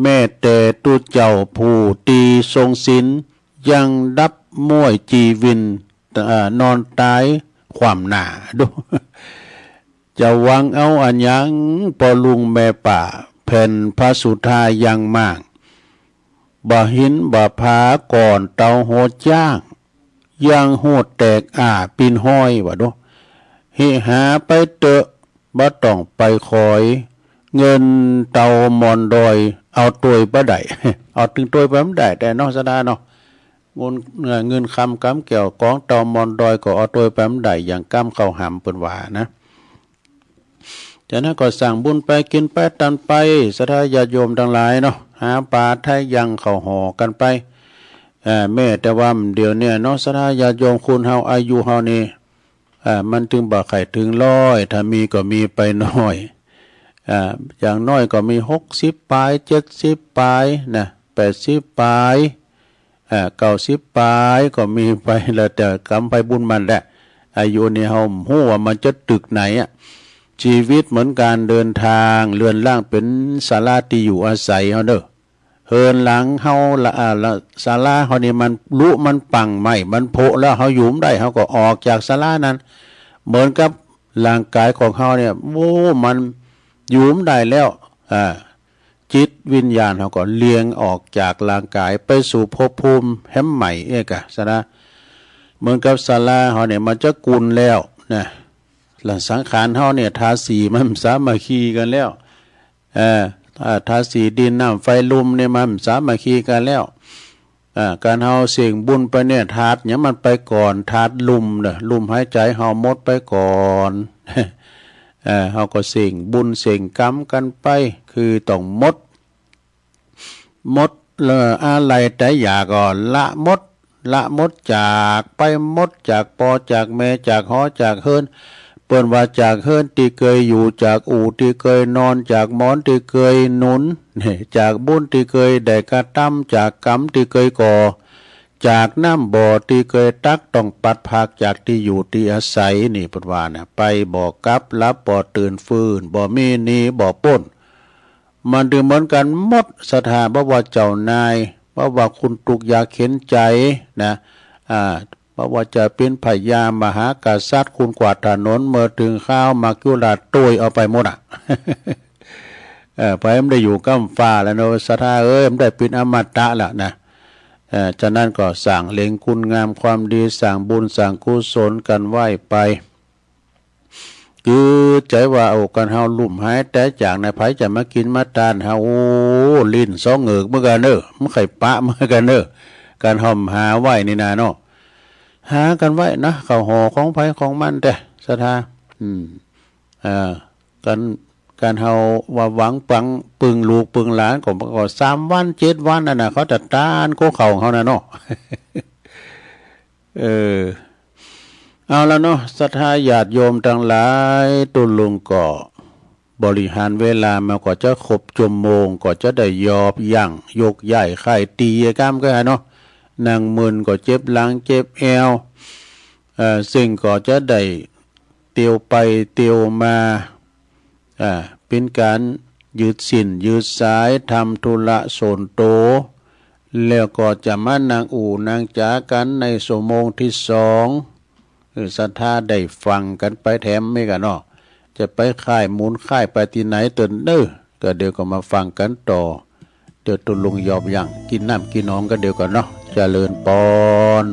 แม้แต่ตุ๊เจ้าผู้ตี้ทรงศีล ยังดับม้วยจีวิน เอ่อ นอนต๋ายขว้ำหน้า ดู จะหวังเอาอะหยัง ป้อลุงแม่ป้า แผ่นพระสุธายังมาก บ่าหินบ่าผาก่อนเตาหัวจ๊าง ยังโหดแตกอ้าปิ้นฮ้อย ว่าดู หิหาไปเต๊อะ บ่ต้องไปขอย เงินเตามอนดอย เอาตวยบ่ได้ เอาตึงตวยไปบ่ได้แต๊เนาะ ศรัทธาเนาะ เงิน เอ่อ เงินคำกำแก้วของเตามอนดอยก็เอาตวยไปบ่ได้ อย่างกำข้าวหำ เปิ้นว่านะ จากนั้นก็สร้างบุญไปกิ๋นไปตานไป ศรัทธาญาติโยมตังหลายเนาะ หาป๋าไทยังข้าวห่อกั๋นไป เอ่อ แม้แต่ว่าเดี๋ยวเนี้ยเนาะ ศรัทธาญาติโยม คนเฮาอายุเฮานี่ เอ่อ มันตึงบ่ใค่เถิงร้อย ถ้ามีก็มีไปน้อย เอ่อ อย่างน้อยก็มีหกสิบป๋าย เจ็ดสิบป๋ายนะ แปดสิบป๋าย เอ่อ เก้าสิบป๋ายก็มีไป แล้วแต่กำไผบุญมันแหละ อายุนี่เฮาบ่ฮู้ว่ามันจะตึกไหนอะ ชีวิตเหมือนก๋านเดินทาง เฮือนหลังเป๋นศาลาตี้อยู่อาศัยเฮาเน่อ เฮือนหลังเฮาละ อ่า ละ ศาลาเฮานี่มันรุมันปัง ไม้มันโผะแล้ว เฮาอยู่บ่ได้ เฮาก็ออกจากศาลานั้น เหมือนกับร่างก๋ายของเฮาเนี่ย โอ้ มันอยู่บ่ได้แล้ว อ่า จิตวิญญาณเฮาก็เลียงออกจากร่างก๋ายไปสู่ภพภูมิแหมใหม่เอกะ ศรัทธา เหมือนกับศาลาเฮาเนี่ยมันจะกุนแล้วนะ แล้วสังขารเฮาเนี่ยทาสีมันบ่สามัคคีกั๋นแล้ว เออ อ่า ทาสีดินน้ำไฟลมเนี่ยมันบ่สามัคคีกั๋นแล้ว อ่า ก๋านเฮาเส้งบุญไปเนี่ย ธาตุหยังมันไปก่อน ธาตุลมเน่อ ลมหายใจ๋เฮาหมดไปก่อน เออ เฮาก็เส้งบุญเส้งกรรมกั๋นไป คือต้องหมด หมด เอ่อ อาลัยแต่อยากก็ละหมด ละหมด จากไปหมด จากป้อจากแม่ จากหอจากเฮือน เปิ้นว่าจากเฮือนตี้เกยอยู่ จากอู่ตี้เกยนอน จากหมอนตี้เกยหนุน นี่ จากบุญตี้เกยได้กระตำ จากกรรมตี้เกยก่อ จากน้ำบ่อตี้เกยตัก ต้องปัดพรากจากตี้อยู่ตี้อาศัย นี่เปิ้นว่านะ ไปบ่กลับ หลับบ่ตื่น ฟื้นบ่มี หนีบ่ป๊น มันตึงเหมือนกั๋นหมด ศรัทธา บ่ว่าเจ้านาย บ่ว่าคนตุ๊กยากเข็ญใจ๋นะ อ่า บ่ว่าจะเป๋นพญามหากษัตริย์ คนกวาดถนน เมื่อเถิงคราวหมากจุราษฎร์โตยเอาไปหมดอะ เออ ไผบ่ได้อยู่ก้ำฟ้าแล้วเนาะ ศรัทธาเอ้ย บ่ได้เป๋นอมตะแล้วนะ เออ ฉะนั้นก็สร้างเหล็งคุณงามความดี สร้างบุญสร้างกุศลกั๋นไหว้ไป คือใจ๋ว่า โอ้ ก๋านเฮาลุ่มหายต๋ายจากนะ ไผจะมากิ๋นมาต้านเฮา โอ้ ลิ้นสองเหงือกเหมือนกั๋นเน่อ บ่ใค่ปะเหมือนกั๋นเน่อ ก๋านเฮาหาไหว้นี่นาเนาะ หากั๋นไหว้นะ ข้าวห่อของไผของมันแต๊ ศรัทธา อืม เอ่อ ก๋าน ก๋านเฮาว่าหวังปังปึงลูกปึงหลานก็ ก็สามวันเจ็ดวันนั่นน่ะ เขาจะต้านโก้ข้าวของเฮาน่ะเนาะ เออ เอาละเนาะ ศรัทธาญาติโยมตังหลาย ตุ๊ลุงก็บริหารเวลามาก็จะครบจั่วโมง ก็จะได้ยอบยั้ง ยกย้ายค่ายตี๋กำก็หันเนาะ นั่งมึนก็เจ็บหลังเจ็บแอว เอ่อ ซึ่งก็จะได้เตียวไปเตียวมา อ่า เป๋นก๋านยืดสิ้นยืดสาย ทำธุระส่วนตั๋ว แล้วก็จะมานั่งอู้นั่งจ๋ากั๋นในชั่วโมงตี้สอง เออ ศรัทธาได้ฟังกั๋นไปแถมเม้กะเนาะ จะไปค่ายหมุนค่ายไปตี้ไหนเต๊อะเน่อ ก็เดี๋ยวก็มาฟังกั๋นต่อ เดี๋ยวตุ๊ลุงยอบยั้งกิ๋นน้ำกิ๋นหนองกั๋นเดี๋ยวก่อนเนาะ เจริญปอน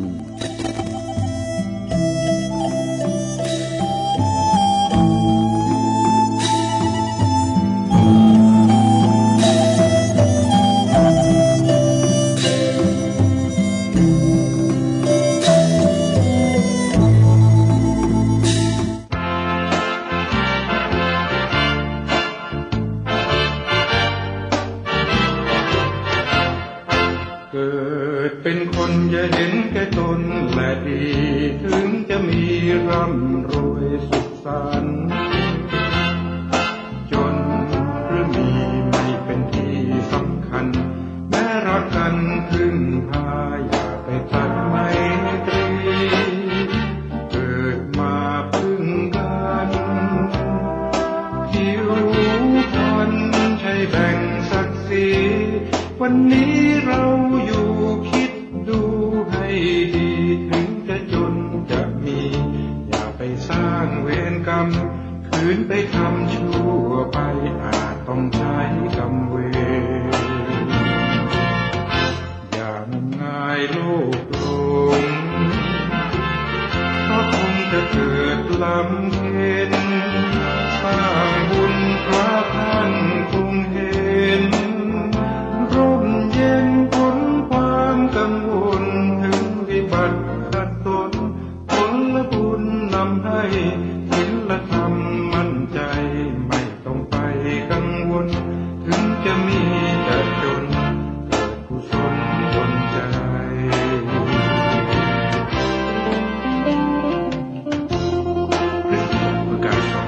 เกิดเป๋นคนอย่าเห็นแก่ตนและดี ถึงจะมีร่ำรวยสุขสันต์ จนหรือมีไม่เป็นที่สำคัญ แม้รักกั๋นพึ่งพาอย่าไปตัดไมตรี เกิดมาพึ่งกั๋น ผิวพรรณใช่แบ่งศักดิ์ศรี วันนี้เราอยู่คิดดูให้ดี ถึงจะจนจะมี อย่าไปสร้างเวรกรรม คืนไปทำชั่วไป อาจต้องใช้กรรมเวร อย่างมงายโลกหลง เพราะคง เกิดลำเพ็ญสร้างบุญพระท่านคงเห็น ร่มเย็นพ้นความกังวล ถึงวิบัติขัดสน ผลบุญนำให้ศีลธรรมมั่นใจ ไม่ต้องไปกังวล ถึงจะมีจะจน เกิดกุศลดลใจ พระศรีประกาศสอง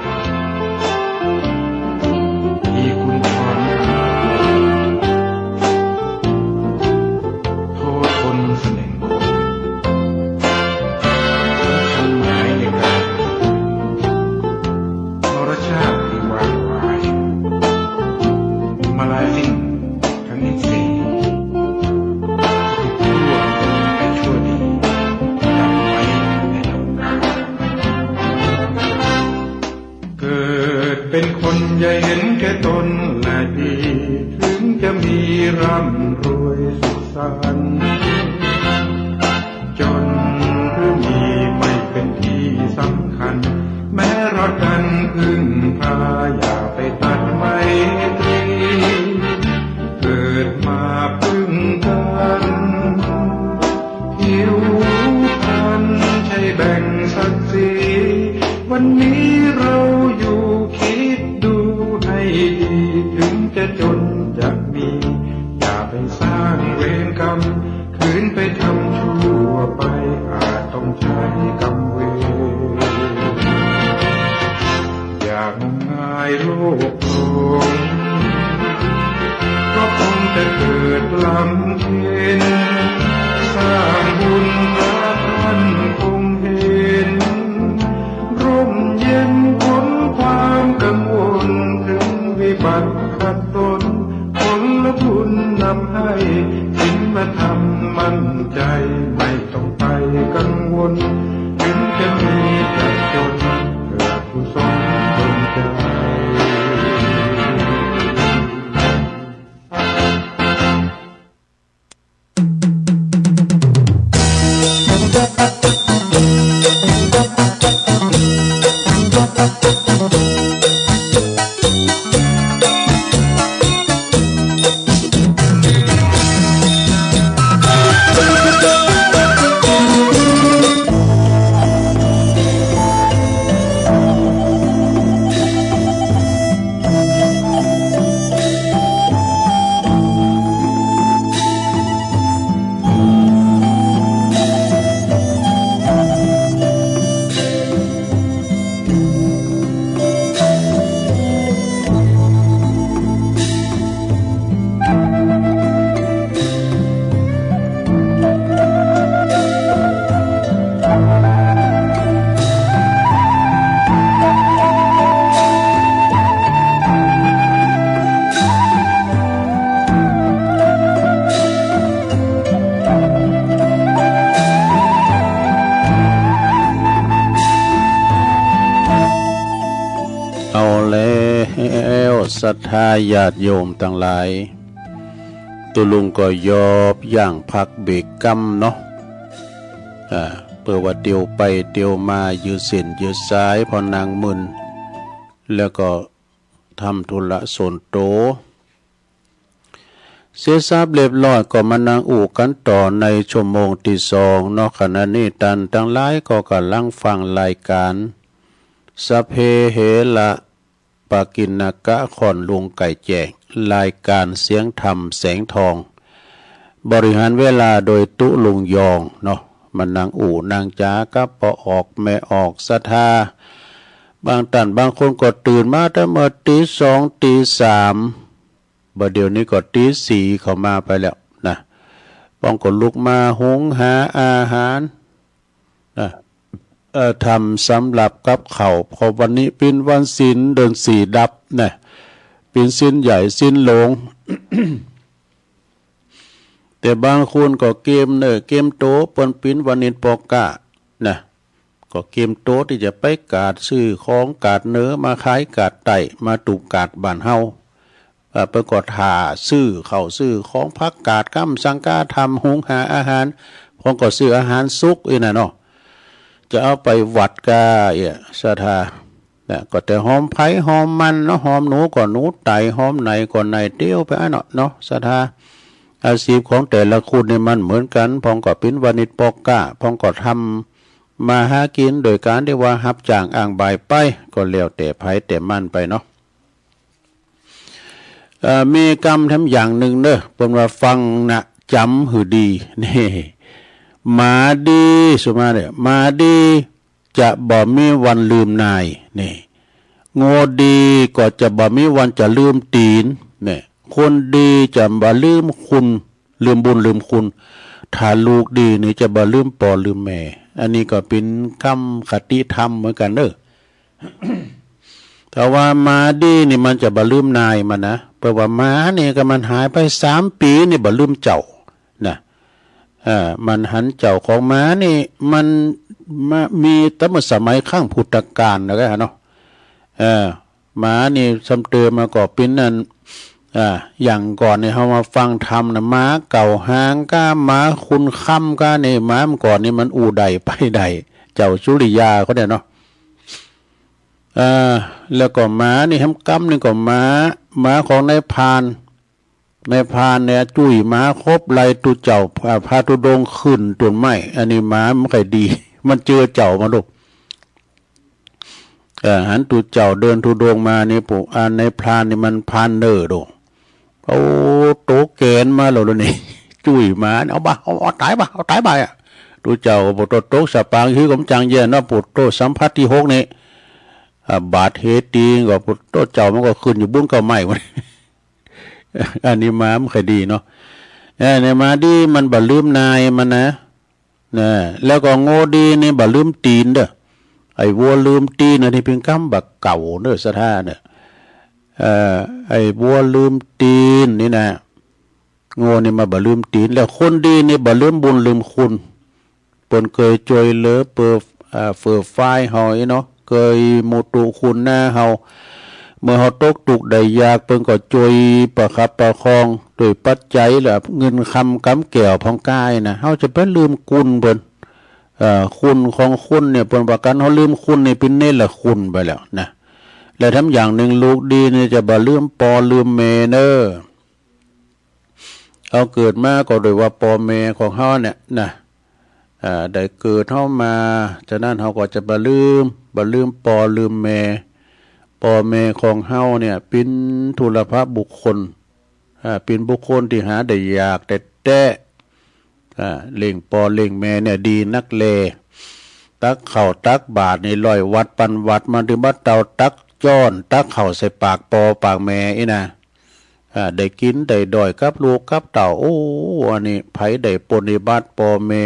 มีคุณพร โทษคนเสน่ห์คน สำคัญหมายในการ มรชาติที่วางไว้ มาลายสิ้น ทั้งอินทรีย์ ทุกข์ชั่วและชั่วดี ดับไว้ในโลกา เกิดเป็นคนอย่าเห็นแก่ตนและดี ถึงจะมีร่ำรวยสุขสันต์ จนหรือมีไม่เป็นที่สำคัญ แม้รักกันพึ่งพา อย่าไปตัดไมตรี เกิดมาพึ่งกัน ผิวพรรณใช่แบ่งศักดิ์ศรี วันนี้เราอยู่คิดดูให้ดี ถึงจะจนจะมี อย่าไปสร้างเวรกรรม คืนไปทำชั่วไป อาจต้องใช้กรรมเวร อย่าง ง่ายโลกโลง ก็คงจะเกิดลำเพ็ญ สร้างบุญพระท่านคงเห็น ร่มเย็นพ้นความกังวล ถึงวิบัติขัดสน ผลบุญนำให้ศีลธรรมมั่นใจ ไม่ต้องไปกังวล ถึงจะมีจะจน เกิดกุศลดลใจ เอาแล้ว ศรัทธาญาติโยมตังหลาย ตุ๊ลุงก็ยอบย่างพักเบรกกำเนาะ อ่า เปื้อว่าเตียวไปเตียวมา ยืดเส้นยืดสาย พอนังมึน แล้วก็ทำธุระส่วนตั๋ว เสียสับเรียบร้อยก็มานั่งอู้กั๋นต่อในชั่วโมงตี้สองเนาะ ขณะนี้ต้านตังหลายก็ก่ำลังฟังรายก๋าน สัพเพเหระปะกิณณกะ ค่อนลุงไก่แจ้ง รายก๋านเสียงธรรมแสงทอง บริหารเวลาโดยตุ๊ลุงยองเนาะ มานั่งอู้นั่งจ๋ากับป้อออกแม่ออกศรัทธา บางต้านบางคนก็ตื่นมาแต่เมื่อตี้สองตี้สาม บ่าเดี่ยวนี้ก็ตี้สี่เข้ามาไปแล้วนะ ป้องก็ลุกมาหุงหาอาหารนะ เอ่อ ทำสำหรับกับข้าว เพราะวันนี้เป๋นวันศีลเดือนสี่ดับนะ เป๋นศีลใหญ่ศีลหลวง แต่บางคนก็เกียมเนื้อเกียมตั๋ว เปิ้นเป๋นวันนี้ปอกก้านะ ก็เกียมตั๋วตี้จะไปก๋าดซื้อของก๋าดเหนือมาขายก๋าดใต้ มาตูบก๋าดบ้านเฮา เอ่อ เปิ้นก็ถ่าซื้อข้าวซื้อของ ผักก๋าด กำสังกา ทำหุงหาอาหาร พร้อมก็ซื้ออาหารสุกอี้น่ะเนาะ จ จะเอาไปวัดก้าเอี้ย ศรัทธา นะ ก็แต่หอมใผหอมมันเนาะ หอมหนูก็หนูไต หอมไหนก็ไหนเตียวไปอั้นเนาะ เนาะ ศรัทธา อาชีพของแต่ละคนนี่มันเหมือนกั๋น พ่องก็เป๋นวณิชย์ป้อก๊า พ่องก็ทำมาหากิ๋นโดยก๋านตี้ว่าฮับจ้างอ้างบ่ายไป ก็แล้วแต่ใผแต่มันไปเนาะ เอ่อ มีกำแถมอย่างนึ่งเน่อ เปิ้นว่าฟังนะจ๋ำหื้อดี นี่ หมาดี สุมาเนี่ย หมาดีจะบ่มีวันลืมนาย นี่ งัวดีก็จะบ่มีวันจะลืมตี๋น นี่ คนดีจะบ่ลืมคุณ ลืมบุญลืมคุณ ถ้าลูกดีนี่จะบ่ลืมป้อลืมแม่ อันนี้ก็เป๋นกำคติธรรมเหมือนกั๋นเน่อ ถ้าว่าหมาดีนี่มันจะบ่ลืมนายมันนะ เปิ้นว่าหมานี่ก็มันหายไปสามปี๋นี่บ่ลืมเจ้า นะ เอ่อ มันหันเจ้าของหมานี่ มัน มา มีตั้งแต่สมัยครั้งพุทธกาลแล้วกั๋นเนาะ เอ่อ หมานี่ซ้ำเติมมาก็เป๋นอัน อ่า อย่างก่อนนี่เฮามาฟังธรรมนะ หมาเก่าฮ้างก้า หมาขุนคำก้า นี่ หมาเมื่อก่อนนี่มันอู้ได้ไปได้ เจ้าสุริยาเขาเนี่ยเนาะ อ่า แล้วก็หมานี่แหมกำนี่ก็หมา หมาของนายพราน นายพรานเนี่ยจุ้ยหมาคบไล่ตุ๊เจ้า อ่า พระธุดงค์ขึ้นต้นไม้ อันนี้หมามันบ่ดี มันเจอเจ้ามาลูก เออ หันตุ๊เจ้าเดินธุดงค์มานี่ ผู้ อ่า นายพรานนี่มันพรานเน่อโด โอ้ โตแก๋นมาแล้วนี่ จุ้ยหมา เอาบ่า เอา เอาต๋ายบ่า เอาต๋ายบ่าอะ ตุ๊เจ้าก็บ่โต ตกสะปางหื้อก็บ่จังเยียะเนาะ ผู้โตสัมผัสตี้หกนี่ อ่า บาดเหตุก็ผู้โตเจ้ามันก็ขึ้นอยู่บุ้นเก๊าไม้ อันนี้หมามันบ่ดีเนาะ เออ เนี่ย หมาดีมันบ่ลืมนายมันนะ นะ แล้วก็งัวดีนี่บ่ลืมตี๋นเน่อ ไอ้วัวลืมตี๋น อันนี้เป๋นกำบ่าเก่าเน่อ ศรัทธาเน่อ เอ่อ ไอ้วัวลืมตี๋นนี่นะ งัวนี่มันบ่ลืมตี๋น แล้วคนดีนี่บ่ลืมบุญลืมคุณ เปิ้นเกยจ้วยเหลือเปื้อ อ่า เฟื่อฟ้ายเฮาอี้เนาะ เกยมุตุคุณนาเฮา เมื่อเฮาตกตุ๊กข์ได้ยาก เปิ้นก็จ้วยประคับประคองโดยปัจจัยและเงินคำก๋ำแก้วผ่องก้ายนะ เฮาจะไปลืมคุณเปิ้น เอ่อ คุณของคนเนี่ย เปิ้นว่ากั๋นเฮาลืมคุณนี่เป๋นเนรคุณไปแล้วนะ และแถมอย่างนึ่งลูกดีนี่จะบ่ลืมป้อลืมแม่เน่อ เฮาเกิดมาก็โดยว่าป้อแม่ของเฮาเนี่ยนะ อ่า ได้เกิดเฮามา ฉะนั้นเฮาก็จะบ่ลืม บ่ลืมป้อลืมแม่ ป้อแม่ของเฮาเนี่ยเป๋นทุรพบุคคล อ่า เป๋นบุคคลตี้หาได้ยากแต๊ๆ อ่า เลี้ยงป้อเลี้ยงแม่เนี่ยดีนักแล ตักข้าวตักบาตรนี่ร้อยวัตต์ปันวัตต์ มาถือบัดเต้าตักจ๊อน ตักข้าวใส่ปากป้อปากแม่อี้นะ อ่า ได้กิ๋นได้ดอยกับลูกกับเต้า โอ้ อันนี้ใผได้ปรนนิบัติป้อแม่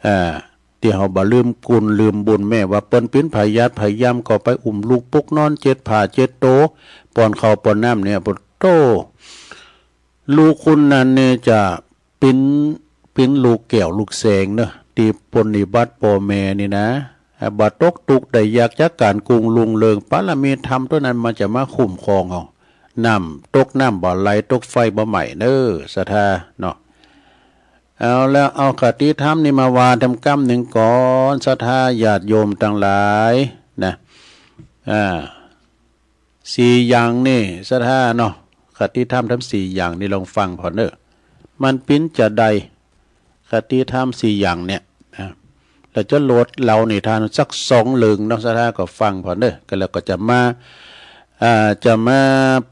อ่า ตี้เฮาบ่ลืมคุณลืมบุญแม่ ว่าเปิ้นเป๋นผายาธิผายามก็ไปอุ้มลูกปุกนอนเจ็ดผ้าเจ็ดโต ป้อนข้าวป้อนน้ำเนี่ย ปะโต้ ลูกคุณนั้นเนี่ยจะเป๋น เป๋นลูกแก้วลูกแสงเนาะ ตี้ปรนนิบัติป้อแม่นี่นะ อ่า บ่ตกตุ๊กข์ได้ยากจากก๋านกุ้งรุ่งเรือง ปารมีธรรมโตนั้นมันจะมาคุ้มครองเฮา น้ำตกน้ำบ่ไหล ตกไฟบ่ไหม้เน่อ ศรัทธาเนาะ เอาแล้ว เอาคติธรรมนี่มาว่าแถมกำนึ่งก่อน ศรัทธาญาติโยมตังหลายนะ อ่า สี่อย่างนี่ ศรัทธาเนาะ คติธรรมทั้งสี่อย่างนี่ลองฟังผ่อนเน่อ มันเป๋นจาใด คติธรรมสี่อย่างเนี่ยนะ แล้วจะโหลดเล่านิทานสักสองเรื่องเนาะ ศรัทธาก็ฟังผ่อนเน่อ ก็แล้วก็จะมา อ่า จะมา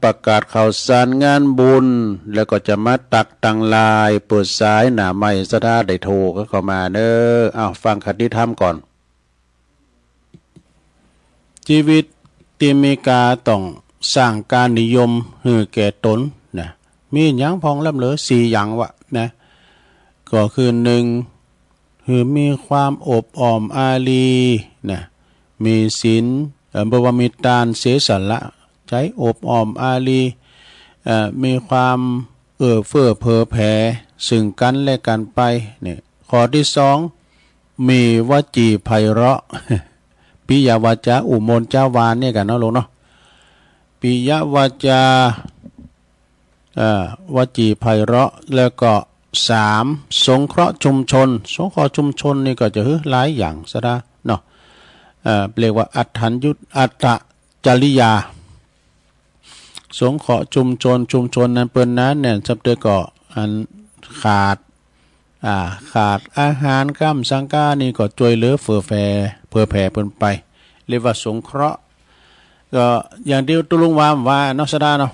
ประกาศข่าวสารงานบุญ แล้วก็จะมาตักตังหลาย เปิดสายหน้าไมค์ ศรัทธาได้โทรเข้ามาเน่อ อ้าว ฟังคติธรรมก่อน จีวิตตี้มีก๋าต้องสร้างก๋านิยมหื้อแก่ต๋นนะ มีหยังพ่องล้ำเหลือสี่อย่างวะนะ ก็คือนึ่ง หื้อมีความอบอ้อมอารีนะ มีศีล เอ่อ บ่ว่ามีตานเสียสละ ใจ๋อบอ้อมอารี เอ่อ มีความเอื้อเฟื้อเผื่อแผ่ซึ่งกั๋นและกั๋นไป นี่ ข้อตี้สอง มีวจีไพเราะห์ ปิยวาจา อู้ม่วนจาวานเนี่ยกั๋นเนาะลูกเนาะ ปิยวาจา เอ่อ วจีไพเราะห์ แล้วก็สาม สงเคราะห์ชุมชน สงเคราะห์ชุมชนนี่ก็จะหื้อหลายอย่าง ศรัทธา เอ่อ เรียกว่าอัฏฐัญญุต อัตตจริยา สงเคราะห์ชุมชน ชุมชนนั้นเปิ้นหนาแน่น สัปดาห์ก็อันขาด อ่า ขาดอาหารกำสังกานี่ก็จ้วยเหลือเผื่อแผ่ เผื่อแผ่เปิ้นไป เรียกว่าสงเคราะห์ ก็อย่างตี้ตุ๊ลุงว่า ว่าเนาะ สะดาเนาะ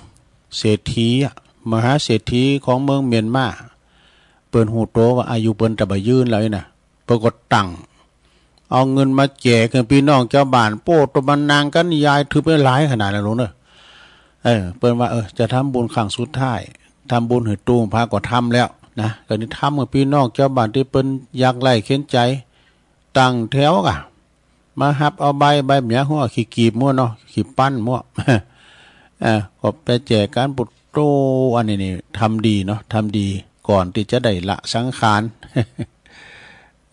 เศรษฐีอะ มหาเศรษฐีของเมืองเมียนมา เปิ้นฮู้ตั๋วว่าอายุเปิ้นจะบ่ยืนแล้วนี่นะ เปิ้นก็ตั้ง เอาเงินมาแจกหื้อปี้น้องจาวบ้าน โป้ ตะวันนังกั๋นยายถือไปหลายขนาดนั้นลูกเน่อ เออ เปิ้นว่า เออ จะทำบุญครั้งสุดท้าย ทำบุญหื้อตู้ พระก็ทำแล้วนะ ก็นี่ทำหื้อปี้น้องจาวบ้านตี้เปิ้นยากไร้เข็ญใจ๋ ตั้งแถวก่ะ มาฮับเอาใบ ใบเมียหัว ขี้กีบมั่วเนาะ ขี้ปั้นมั่ว เออ ก็ไปแจกกั๋น ปุตโต อันนี้นี่ทำดีเนาะ ทำดีก่อนตี้จะได้ละสังขาร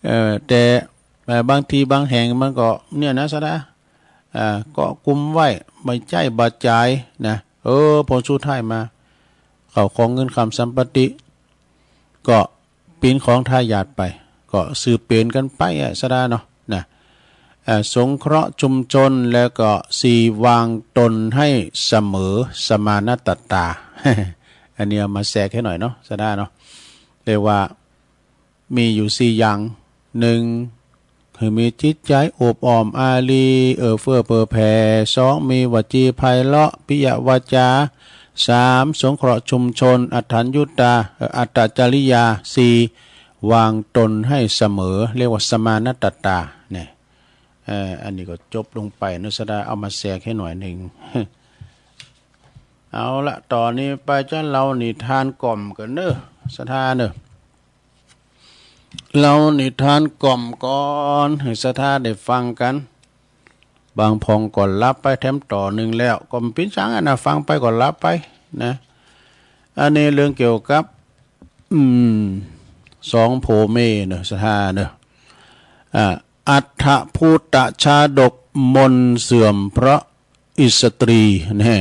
เออ แต่ เอ่อ บางทีบางแห่งมันก็เนี่ยนะ สะดา อ่า ก็กุมไว้ บ่ใจ๊บ่จ่ายนะ เออ ผลสุดท้ายมา เข้าของเงินคำสัมปติ ก็เป๋นของทายาทไป ก็สืบเป๋นกั๋นไปอะ สะดาเนาะ นะ เอ่อ สงเคราะห์ชุมชน แล้วก็สี่ วางตนให้เสมอสมานะตตา อันนี้เอามาแสกหื้อหน่อยเนาะ สะดาเนาะ เรียกว่า มีอยู่สี่อย่าง หนึ่ง หื้อมีจิตใจ๋อบอ้อมอารี เอื้อเฟื้อเผื่อแผ่ สอง มีวจีไพเราะ ปิยวาจา สาม สงเคราะห์ชุมชน อัฏฐัญญุตา เอ่อ อัตตจริยา สี่ วางตนให้เสมอ เรียกว่าสมานะตตา เนี่ย เอ่อ อันนี้ก็จบลงไปเนาะ สะดา เอามาแสกหื้อหน่อยนึ่ง เอาละ ต่อนี้ไปจะเล่านิทานกล่อมกั๋นเน่อ สะดาเน่อ เล่านิทานกล่อมก่อน หื้อสะดาได้ฟังกั๋น บางพ่องก็หลับไปแถมต่อนึ่งแล้ว ก็บ่เป๋นสังอะนะ ฟังไปก็หลับไปนะ อันนี้เรื่องเกี่ยวกับ อืม สองผัวเมียเน่อ สะดาเน่อ อ่า อัฏฐภูตชาดก มนต์เสื่อมเพราะ อิสตรี แน่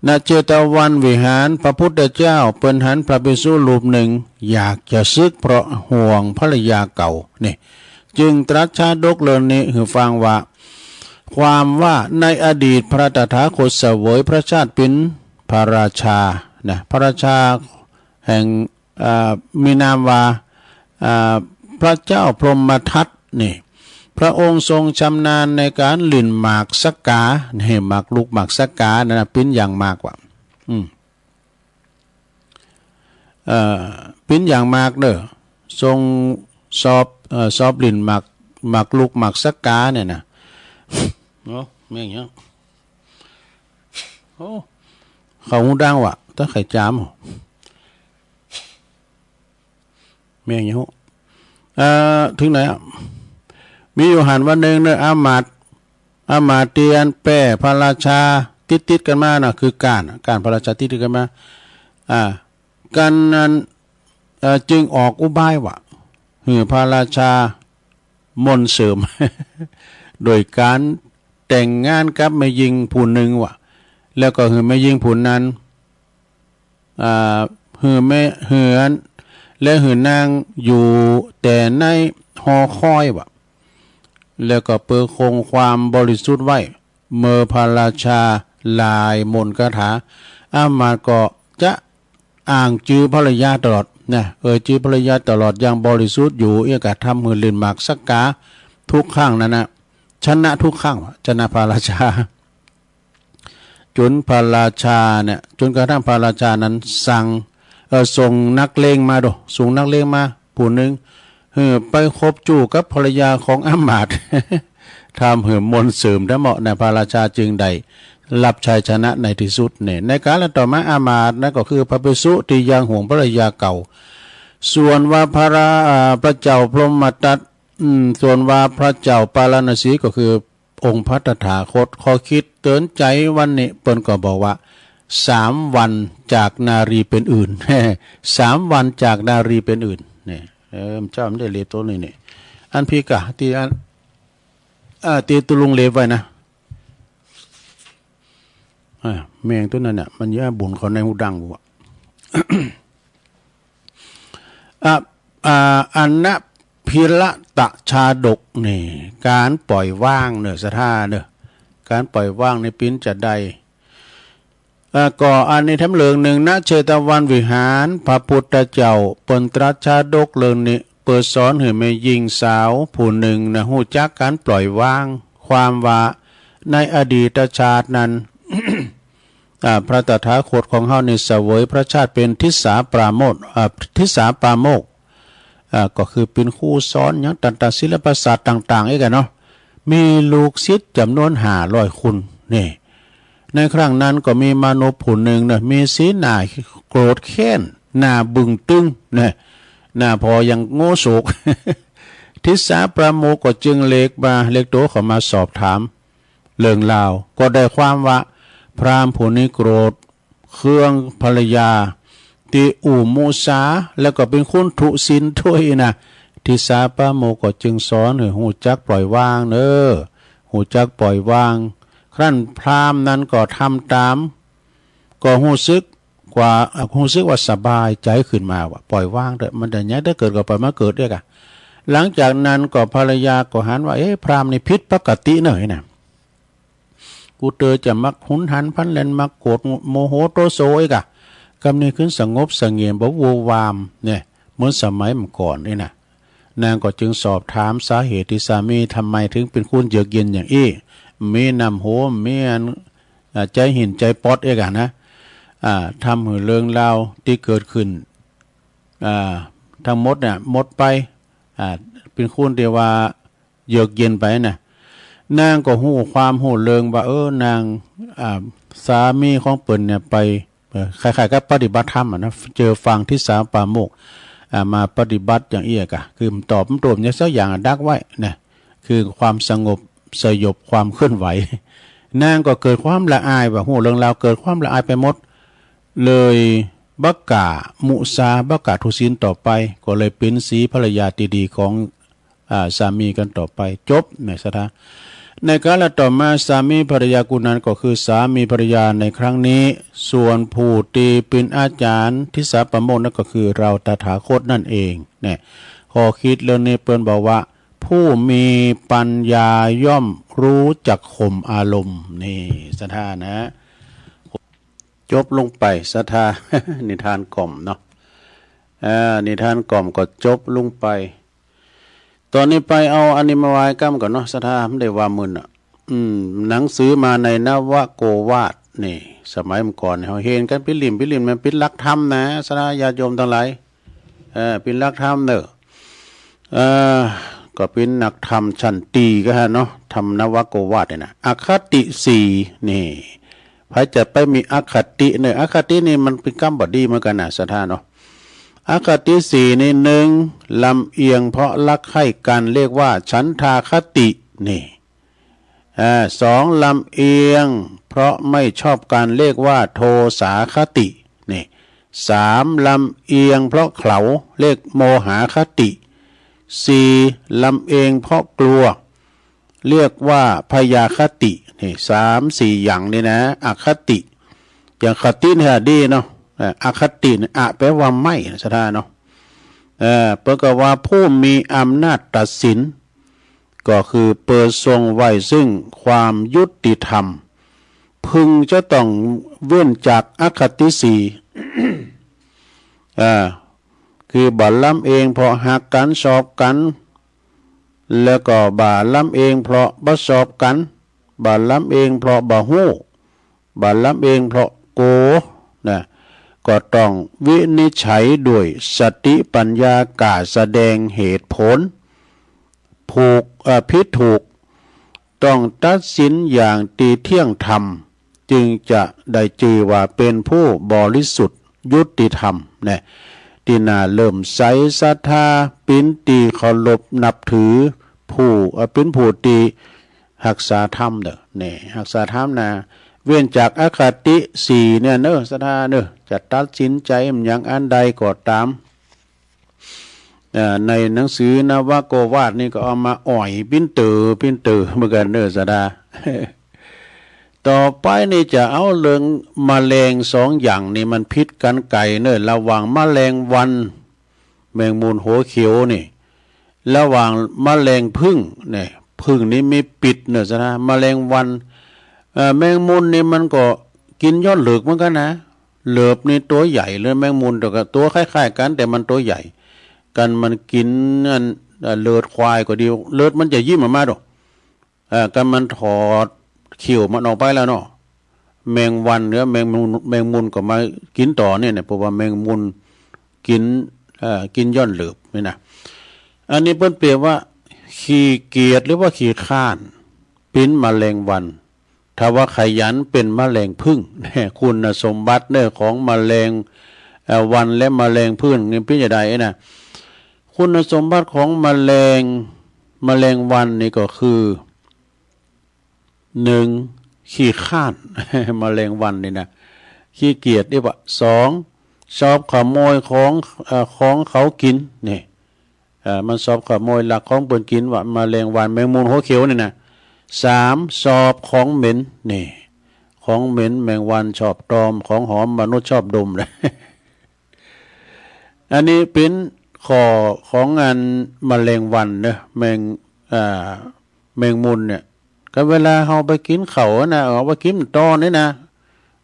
ณ เชตวันวิหาร พระพุทธเจ้าเปิ้นหันพระภิกษุรูปนึ่งอยากจะสึกเพราะห่วงภรรยาเก่า นี่ จึงตรัสชาดกเรื่องนี้หื้อฟังว่า ความว่าในอดีตพระตถาคตเสวยพระชาติเป๋นพระราชา นะ พระราชาแห่ง เอ่อ มีนามว่า เอ่อ พระเจ้าพรหมทัต นี่ พระองค์ทรงชำนาญในก๋านหลิ้นหมากสักกา นี่ หมากรุกหมากสักกานั่นนะ ปิ้นอย่างหมากว่ะ อืม เอ่อ ปิ้นอย่างหมากเน่อ ทรงชอบ เอ่อ ชอบหลิ้นหมาก หมากรุกหมากสักกาเนี่ยนะ โอ้ แม่งเนาะ โอ้ เข้าหูดังว่ะ ตะไข่จาม แม่งยังฮู้ เอ่อ เถิงไหนอะ มีอยู่หั้นวันนึ่งเน่อ อามาตย์ อามาตย์ตี้อันแป้พระราชาติดๆ กั๋นมาน่ะ คือก้านอะ ก้านพระราชาติดๆ กั๋นมา อ่า กันนั้น เอ่อ จึงออกอุบายว่า หื้อพระราชามนต์เสื่อม โดยก๋านแต่งงานกับแม่ญิงผู้นึ่งว่ะ แล้วก็หื้อแม่ญิงผู้นั้น อ่า หื้อแม่ หื้ออัน และหื้อนางอยู่แต่ในหอคอยว่ะ แล้วก็เปื้อคงความบริสุทธิ์ไว้ เมื่อพระราชาหล่ายมนต์คาถา อามาตย์ก็จะอ้างจื้อภรรยาตลอดนะ เอ่ยจื้อภรรยาตลอดอย่างบริสุทธิ์อยู่ เอี้ยก็ทำหื้อหลิ้นหมากสักกาทุกครั้งนั้นนะ ชนะทุกครั้งว่ะ ชนะพระราชา จ๋นพระราชาเนี่ย จ๋นกระทั่งพระราชานั้นสั่ง เอ่อ ส่งนักเลงมาดู ส่งนักเลงมาผู้นึ่ง หื้อไปคบจู๊กับภรรยาของอามาตย์ ทำหื้อมนต์เสื่อมทั้งหมดนะ พระราชาจึงได้รับชัยชนะในที่สุดเนี่ย ในกาลต่อมาอามาตย์นั้นก็คือพระภิกษุตี้ยังห่วงภรรยาเก่า ส่วนว่าพระรา อ่า พระเจ้าพรหมทัต อืม ส่วนว่าพระเจ้าปาราณสี ก็คือองค์พระตถาคต ขอคิดเตื๋อนใจ๋วันนี้ เปิ้นก็บอกว่า สามวันจากนารีเป็นอื่น สามวันจากนารีเป็นอื่น เนี่ย เออ เจ้ามันได้เล็บตั๋วนี้เนี่ย อันพี้ก่ะ ตี้อัน เอ่อ ตี้ตุ๊ลุงเล็บไว้นะ อ่า แมงตั๋วนั้นน่ะ มันเยียะบุ๋นเข้าในหูดังกูอะ อะ อ่า อันนะ ภิระตะชาดกนี่ ก๋านป่อยว่างเน่อ ศรัทธาเน่อ ก๋านป่อยว่างนี่เป๋นจาใด อ่า ก็อันนี้แถมเลิงนึ่ง ณ เชตวันวิหาร พระปุทธเจ้าเปิ้นตรัสชาดกเลิงนี้ เปื้อสอนหื้อแม่ญิงสาวผู้นึ่งนะ ฮู้จักก๋านป่อยวาง ความว่าในอดีตชาตินั้น อ่า พระตถาคตของเฮานี่เสวยพระชาติเป๋นทิสสาปราโมทย์ อ่า ทิสสาปราโมกข์ อ่า ก็คือเป๋นครูสอนหยังต่างๆ ศิลปศาสตร์ต่างๆ อี้กั๋นเนาะ มีลูกศิษย์จ๋ำนวนห้าร้อยคน นี่ ในครั้งนั้นก็มีมนุษย์ผู้นึ่งเน่อ มีสีหน้าโกรธแค้น หน้าบึ้งตึงเน่อ หน้าผ่ออย่างโง่โศก ทิสสาปราโมกข์ก็จึงเล็กมา เล็กตั๋วเข้ามาสอบถามเรื่องราว ก็ได้ความว่าพราหมณ์ผู้นี้โกรธเคืองภรรยาตี้อู้มุสา แล้วก็เป๋นคนทุศิลด้วยนะ ทิสสาปราโมกข์ก็จึงสอนหื้อฮู้จักป่อยวางเน่อ ฮู้จักป่อยวาง ครั้นพราหมณ์นั้นก็ทำต๋าม ก็ฮู้สึกว่า ฮู้สึกว่าสบายใจ๋ขึ้นมาว่า ป่อยวางเต๊อะ มันจะหยังจะเกิดก็ป่อยมาเกิดเต๊อะ หลังจากนั้นก็ภรรยาก็หันว่า เอ๊ะ พราหมณ์นี่ผิดปกติเน่อนะ กูเตยจะมักหุนหันพลันแล่น มักโกรธโมโหโตโสอี้กะ กำนี้ขึ้นสงบเสงี่ยม บ่วือวามเนี่ย เหมือนสมัยเมื่อก่อนนี่นะ นางก็จึงสอบถามสาเหตุตี้สามีทำไมถึงเป๋นคนเยือกเย็นอย่างอี้ มีน้ำโห มีอัน อ่า ใจ๋หินใจ๋ป๊อดอี้กะนะ อ่า ทำหื้อเรื่องราวตี้เกิดขึ้น อ่า ทั้งหมดเนี่ยหมดไป อ่า เป๋นคนตี้ว่าเยือกเย็นไปนะ นางก็ฮู้ความฮู้เรื่องว่า เออ นาง อ่า สามีของเปิ้นเนี่ยไป เอ่อ คล้ายๆ กับปฏิบัติธรรมอะนะ เจื้อฟังทิสสาปราโมกข์ อ่า มาปฏิบัติอย่างอี้กะ คือตอบมันตรงอย่างสักอย่างอะ ดักไว้นะ คือความสงบสยบความเคลื่อนไหว นางก็เกิดความละอายว่า ฮู้เรื่องราวเกิดความละอายไปหมด เลยบ่กล้ามุสา บ่กล้าทุศิลต่อไป ก็เลยเป๋นสีภรรยาตี้ดีของ อ่า สามีกั๋นต่อไป จบ แม่ศรัทธา ในกาลต่อมาสามีภรรยากู้นั้นก็คือสามีภรรยาในครั้งนี้ ส่วนผู้ตี้เป๋นอาจ๋ารย์ทิสสาปราโมกข์นั้นก็คือเฮาตถาคตนั่นเองเนี่ย ข้อคิดเรื่องนี้เปิ้นบอกว่า ผู้มีปัญญาย่อมฮู้จักข่มอารมณ์ นี่ศรัทธานะ จบลงไปศรัทธา นิทานกล่อมเนาะ อ่า นิทานกล่อมก็จบลงไป ต๋อนนี้ไปเอาอันนี้มาไหว้ก้ำก่อนเนาะศรัทธา บ่ได้ว่ามึนอะ อืม หนังสือมาในนวโกวาทนี่ สมัยเมื่อก่อนเนี่ยเฮาเห็นกั๋นปิดลิ่ม ปิดลิ่มมันเป๋นหลักธรรมนะศรัทธาญาติโยมตังหลาย เออ เป๋นหลักธรรมเน่อ เออ ก็เป๋นนักธรรมชั้นตรีก็ฮะเนาะ ธรรมนวโกวาทเนี่ยนะ อคติสี่นี่ ใผจะไปมีอคติเน่อ อคตินี่มันเป๋นกำบ่ดีเหมือนกั๋นนะศรัทธาเนาะ อคติสี่นี่ หนึ่ง ลำเอียงเพราะรักใคร่กั๋น เรียกว่าฉันทาคติ นี่ อ่า สอง ลำเอียงเพราะไม่ชอบกั๋น เรียกว่าโทสาคติ นี่ สาม ลำเอียงเพราะเขลา เรียกโมหาคติ สี่ ลำเอียงเพราะกลัว เรียกว่าพยาคติ นี่ สามสี่อย่างนี่นะ อคติ อย่างคติเนี่ยดีเนาะ เอ่อ อคติเนี่ย อ แปลว่าไม่นะศรัทธาเนาะ เอ่อ เปิ้นก็ว่าผู้มีอำนาจตัดสิน ก็คือเปิ้นทรงไว้ซึ่งความยุติธรรม พึงจะต้องเว้นจากอคติสี่ อ่า คือบ่ลำเอียงเพราะฮักกั๋นชอบกั๋น แล้วก็บ่ลำเอียงเพราะบ่ชอบกั๋น บ่ลำเอียงเพราะบ่ฮู้ บ่ลำเอียงเพราะโก๋ นะ ก็ต้องวินิจฉัยด้วยสติปัญญา ก่าแสดงเหตุผล ผูก เอ่อ ผิดถูก ต้องตัดสินอย่างตี้เที่ยงธรรม จึงจะได้จื่อว่าเป๋นผู้บริสุทธิ์ยุติธรรม นะ ตี้น่าเลื่อมใสศรัทธา เป๋นตี้เคารพนับถือ ผู้ เอ่อ เป๋นผู้ตี้ฮักษาธรรมเน่อ นี่ ฮักษาธรรมนะ เว้นจากอคติสี่เนี่ยเน่อ ศรัทธาเน่อ จะตัดสินใจ๋มันหยังอันใดก็ต๋าม เอ่อ ในหนังสือนวโกวาทนี่ก็เอามาอ่อยปิ้นเต๋อปิ้นเต๋อเหมือนกั๋นเน่อศรัทธา ต่อไปนี่จะเอาเรื่องแมลงสองอย่างนี่มันผิดกั๋นไก๋เน่อ ระหว่างแมลงวัน แมงมุมหัวเขียวนี่ ระหว่างแมลงผึ้งเนี่ย ผึ้งนี่มีปิดเน่อ ศรัทธา แมลงวัน เอ่อ แมงมุนนี่มันก็กิ๋นยอดเหลือบเหมือนกั๋นนะ เหลือบนี่ตั๋วใหญ่เลย แมงมุนแต่ก็ตั๋วคล้ายๆ กั๋น แต่มันตั๋วใหญ่ กันมันกิ๋นอัน เอ่อ เลือดควายก็ดี เลือดมันจะยิ้มออกมาดู เอ่อ กันมันถอดเขี้ยวมันออกไปแล้วเนาะ แมงวันหรือแมงมุน แมงมุนก็มากิ๋นต่อเนี่ยนะ เพราะว่าแมงมุนกิ๋น เอ่อ กิ๋นยอดเหลือบนี่นะ อันนี้เปิ้นเปรียบว่าขี้เกียจหรือว่าขี้คร้าน เป๋นแมลงวัน ถ้าว่าขยันเป๋นแมลงผึ้ง คุณสมบัติเน่อของแมลง เอ่อ วันและแมลงผึ้งนี่เป๋นจะไดนะ คุณสมบัติของแมลง แมลงวันนี่ก็คือ หนึ่ง ขี้คร้าน แมลงวันนี่นะ ขี้เกียจ เรียกว่า สอง ชอบขโมยของ เอ่อ ของเขากิ๋น นี่ เอ่อ มันชอบขโมยลักของเปิ้นกิ๋น ว่าแมลงวัน แมงมุนหัวเขียวนี่นะ สาม ชอบของเหม็น นี่ ของเหม็น แมงวันชอบตอม ของหอมมนุษย์ชอบดม นะ อันนี้เป๋นข้อของอันแมลงวันเน่อ แมง อ่า แมงมุนเนี่ย ก็เวลาเฮาไปกิ๋นข้าวนะ เอาไปกิ๋นต่อนี่นะ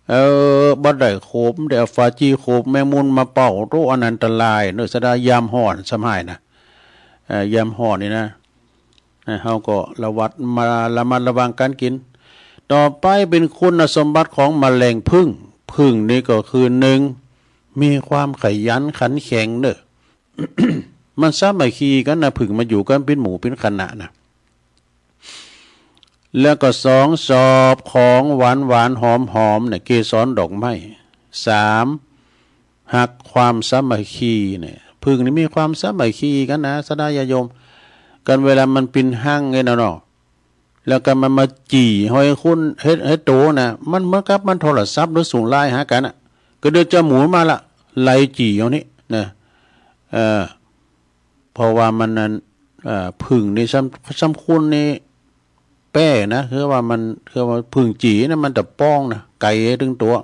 เออ บ่ได้โขบ ได้เอาฝาจี้โขบ แมงมุนมาเป้า โอ้ อันอันตรายเน่อ ศรัทธา ยามฮ้อนซ้ำหายนะ เอ่อ ยามฮ้อนนี่นะ เอ่อ เฮาก็ระวัด มา ระมัดระวังก๋านกิ๋น ต่อไปเป๋นคุณสมบัติของแมลงผึ้ง ผึ้งนี่ก็คือ หนึ่ง มีความขยันขันแข็งเน่อ มันสามัคคีกั๋นนะ ผึ้งมาอยู่กั๋นเป๋นหมู่เป๋นคณะนะ แล้วก็ สอง ชอบของหวานๆ หอมๆ เนี่ย เกสรดอกไม้ สาม ฮักความสามัคคีเนี่ย ผึ้งนี่มีความสามัคคีกั๋นนะ ศรัทธาญาติโยม กันเวลามันปินฮังเนี่ยนะเนาะ แล้วก็มันมาจี้หอยคุณเฮ็ด เฮ็ดโตนะ มันเหมือนกับมันโทรศัพท์หรือส่งไลน์หากั๋นอะ ก็เดี๋ยวจะหมุนมาละ ไล่จี้เอานี่นะ เออ เพราะว่ามันนั่น เอ่อ ผึ้งนี่ซ้ำ ซ้ำคุณนี่แป้นะ คือว่ามัน คือว่าผึ้งจี้นะ มันตะป้องนะ ไก๋ตึงตั๋ว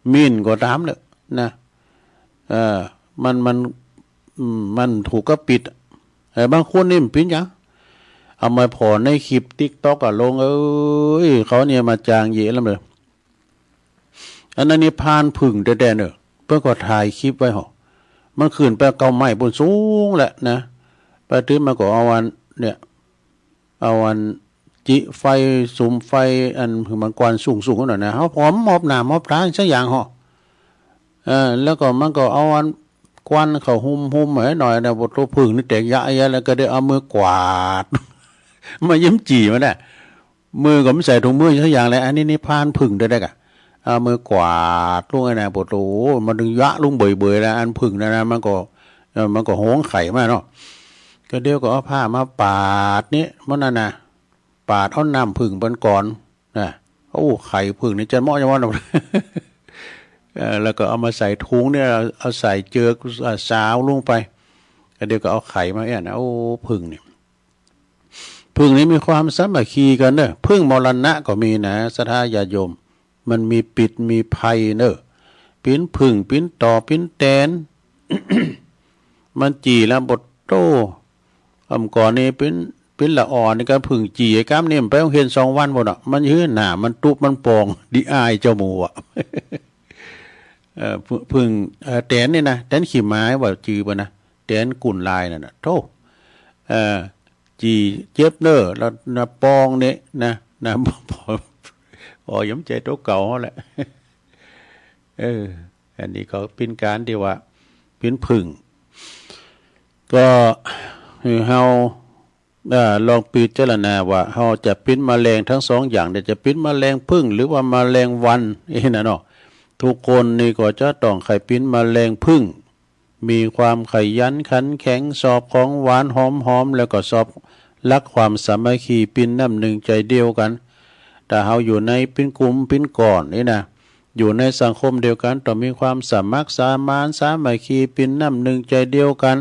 หมิ่นก็ต๋ามเน่อนะ เอ่อ มัน มัน อืม มันถูกกับปิด เอ่อ บางคนนี่มันเป๋นหยัง เอามาผ่อในคลิปติ๊กต็อกอะลง เอ้ย เขาเนี่ยมาจ้างเยอะแล้วเน่อ อันนั้นนี่พรานผึ้งแต๊ๆ เน่อ เปิ้นก็ถ่ายคลิปไว้ห่อ มันขึ้นไปเก๊าไม้ปู๊นสูงแหละนะ ไปตึงมันก็เอาอัน เนี่ย เอาอันจิไฟ สุมไฟ อันหื้อมันควันสูงๆ นั่นน่ะนะ เฮาผ่อมอบหน้ามอบต๋าสักอย่างห่อ เออ แล้วก็มันก็เอาอันควันเข้าหุ้มๆ ไว้หน่อยนะ โอ้โต ผึ้งนี่แตกยะแยะ แล้วก็ได้เอามือกวาด มาเยียะจี้มันน่ะ มือก็บ่ใส่ถุงมือสักอย่างเลย อันนี้นี่พรานผึ้งแต๊ๆ อะ เอามือกวาดลงไอ้นะ โอ้โต มันตึงยะลงเบยๆ แล้ว อันผึ้งนั่นนะ มันก็ เออ มันก็โฮงไข่มาเนาะ ก็เดี๋ยวก็เอาผ้ามาปาดนี่ มันนั่นน่ะ ปาดเอาน้ำผึ้งเปิ้นก่อนนะ โอ้ ไข่ผึ้งนี่จะเหมาะจะเหมาะนะ เออ แล้วก็เอามาใส่ถุงเนี่ย เอา เอาใส่เจือก เอ่อ ซาวลงไป ก็เดี๋ยวก็เอาไข่มาเอี้ยนะ โอ้ ผึ้งนี่ ผึ้งนี่มีความสามัคคีกั๋นเน่อ ผึ้งมรณะก็มีนะ ศรัทธาญาติโยม มันมีปิดมีภัยเน่อ เป๋นผึ้ง เป๋นต่อ เป๋นแตน มันจี้แล้ว โอ้โต อ่ำก่อนนี่เป๋น เป๋นละอ่อนนี่ก็ผึ้งจี้ ไอ้กำนี่มันไปโฮงเฮียนสองวันปู๊นน่ะ มันหื้อหน้ามันตุ๊บมันปอง ดีอายเจ้าหมู่อะ เอ่อ ผึ้ง ผึ้ง เอ่อ แตนนี่นะ แตนขี้หมาว่าจื้อเปิ้นนะ แตนกุ่นลายนั่นน่ะ โธ่ เอ่อ จี้เจ็บเน่อ แล้วนะปองนี่นะ นะ ปอง อ๋อ ย้ำใจตั๋วเก่าแหละ เออ อันนี้ก็เป๋นก๋านตี้ว่าเป๋นผึ้ง ก็หื้อเฮา เอ่อ ลองพิจารณาว่าเฮาจะเป๋นแมลงตึงสองอย่างเนี่ย จะเป๋นแมลงผึ้งหรือว่าแมลงวัน เอ้ย นะเนาะ ทุกคนนี่ก็จะต้องใค่เป๋นแมลงผึ้ง มีความขยันขันแข็ง ชอบของหวานหอมๆ แล้วก็ชอบฮักความสามัคคี เป๋นน้ำนึ่งใจ๋เดียวกั๋น ถ้าเฮาอยู่ในเป๋นกลุ่มเป๋นก้อนนี่นะ อยู่ในสังคมเดียวกั๋น ต้องมีความสมัครสมานสามัคคี เป๋นน้ำนึ่งใจ๋เดียวกั๋น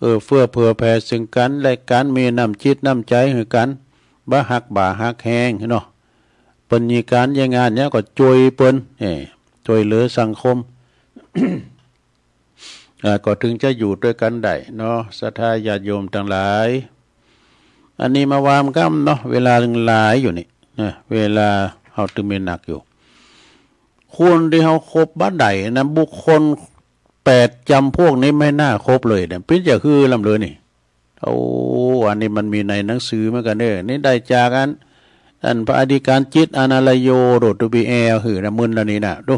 เอื้อเฟื้อเผื่อแผ่ซึ่งกั๋นและกั๋น มีน้ำจิตน้ำใจ๋หื้อกั๋น บ่ฮักบ่าฮักแฮงเนาะ เปิ้นมีก๋านเยียะงานเยียะก็จ้วยเปิ้น เอ้ย จ้วยเหลือสังคม อ่า ก็เถิงจะอยู่ตวยกั๋นได้เนาะ ศรัทธาญาติโยมตังหลาย อันนี้มาว่าก้ำเนาะ เวลายังหลายอยู่นี่นะ เวลาเฮาตึงมีนักอยู่ คนตี้เฮาคบบ่ได้นะ บุคคลแปดจ๋ำพวกนี้ไม่น่าคบเลยเนี่ย เป๋นจะหื้อลำเลยนี่ โอ้ อันนี้มันมีในหนังสือเหมือนกั๋นเน่อ นี่ได้จากอัน อันพระอธิการจิต อาณาลโย โดดตูบีแอล หื้อนะ มึนแล้วนี่นะ ดู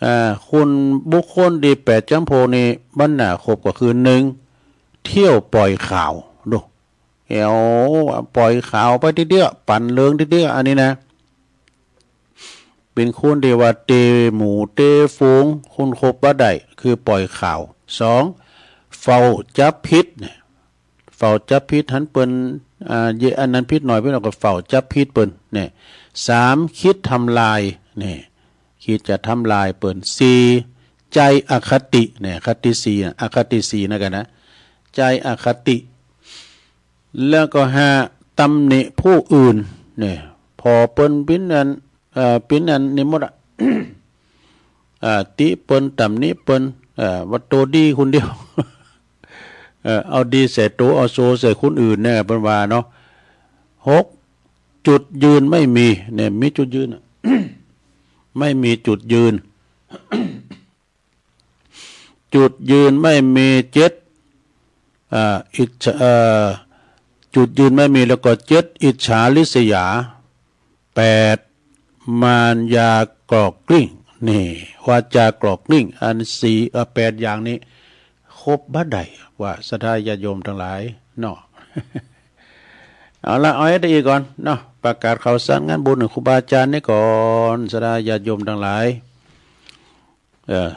อ่า คน บุคคลตี้แปดจ๋ำพวกนี้บ่น่าคบก็คือ นึ่ง เที่ยวป่อยข่าว ดู เอว ป่อยข่าวไปตี้เตื้อ ปั่นเริงตี้เตื้อ อันนี้นะ เป๋นคนตี้ว่าเตหมู่เตฝูง คนคบบ่ได้ คือป่อยข่าว สอง เฝ้าจับผิดเนี่ย เฝ้าจับผิดหันเปิ้น อ่า เยอะ อันนั้นผิดหน่อย ผิดหน่อยก็เฝ้าจับผิดเปิ้นเนี่ย สาม กึ๊ดทำลายเนี่ย กึ๊ดจะทำลายเปิ้น สี่ ใจ๋อคติเนี่ย คติสี่น่ะ อคติสี่นั่นกั๋นนะ ใจ๋อคติ แล้วก็ ห้า ตำหนิผู้อื่นเนี่ย ผ่อเปิ้นเป๋นอัน เอ่อ เป๋นอันนี้หมดอะ อ่า ติเปิ้น ตำหนิเปิ้น เอ่อ ว่าโตดีคนเดียว เอ่อ เอาดีใส่โต เอาซัวใส่คนอื่นเนี่ย เปิ้นว่าเนาะ หก จุดยืนไม่มีเนี่ย มีจุดยืนอะ ไม่มีจุดยืน จุดยืนไม่มี เจ็ด อ่า อิจฉา เอ่อ จุดยืนไม่มี แล้วก็ เจ็ด อิจฉาริษยา แปด มารยากรอกกลิ้ง นี่ วาจากรอกกลิ้ง อันสี่ เอ่อ แปดอย่างนี้ คบบ่ได้ ว่าศรัทธาญาติโยมตังหลายเนาะ เอาละ เอาไว้ตี้อี้ก่อนเนาะ ประกาศข่าวสารงานบุญของครูบาอาจ๋ารย์นี่ก่อน ศรัทธาญาติโยมตังหลาย เออ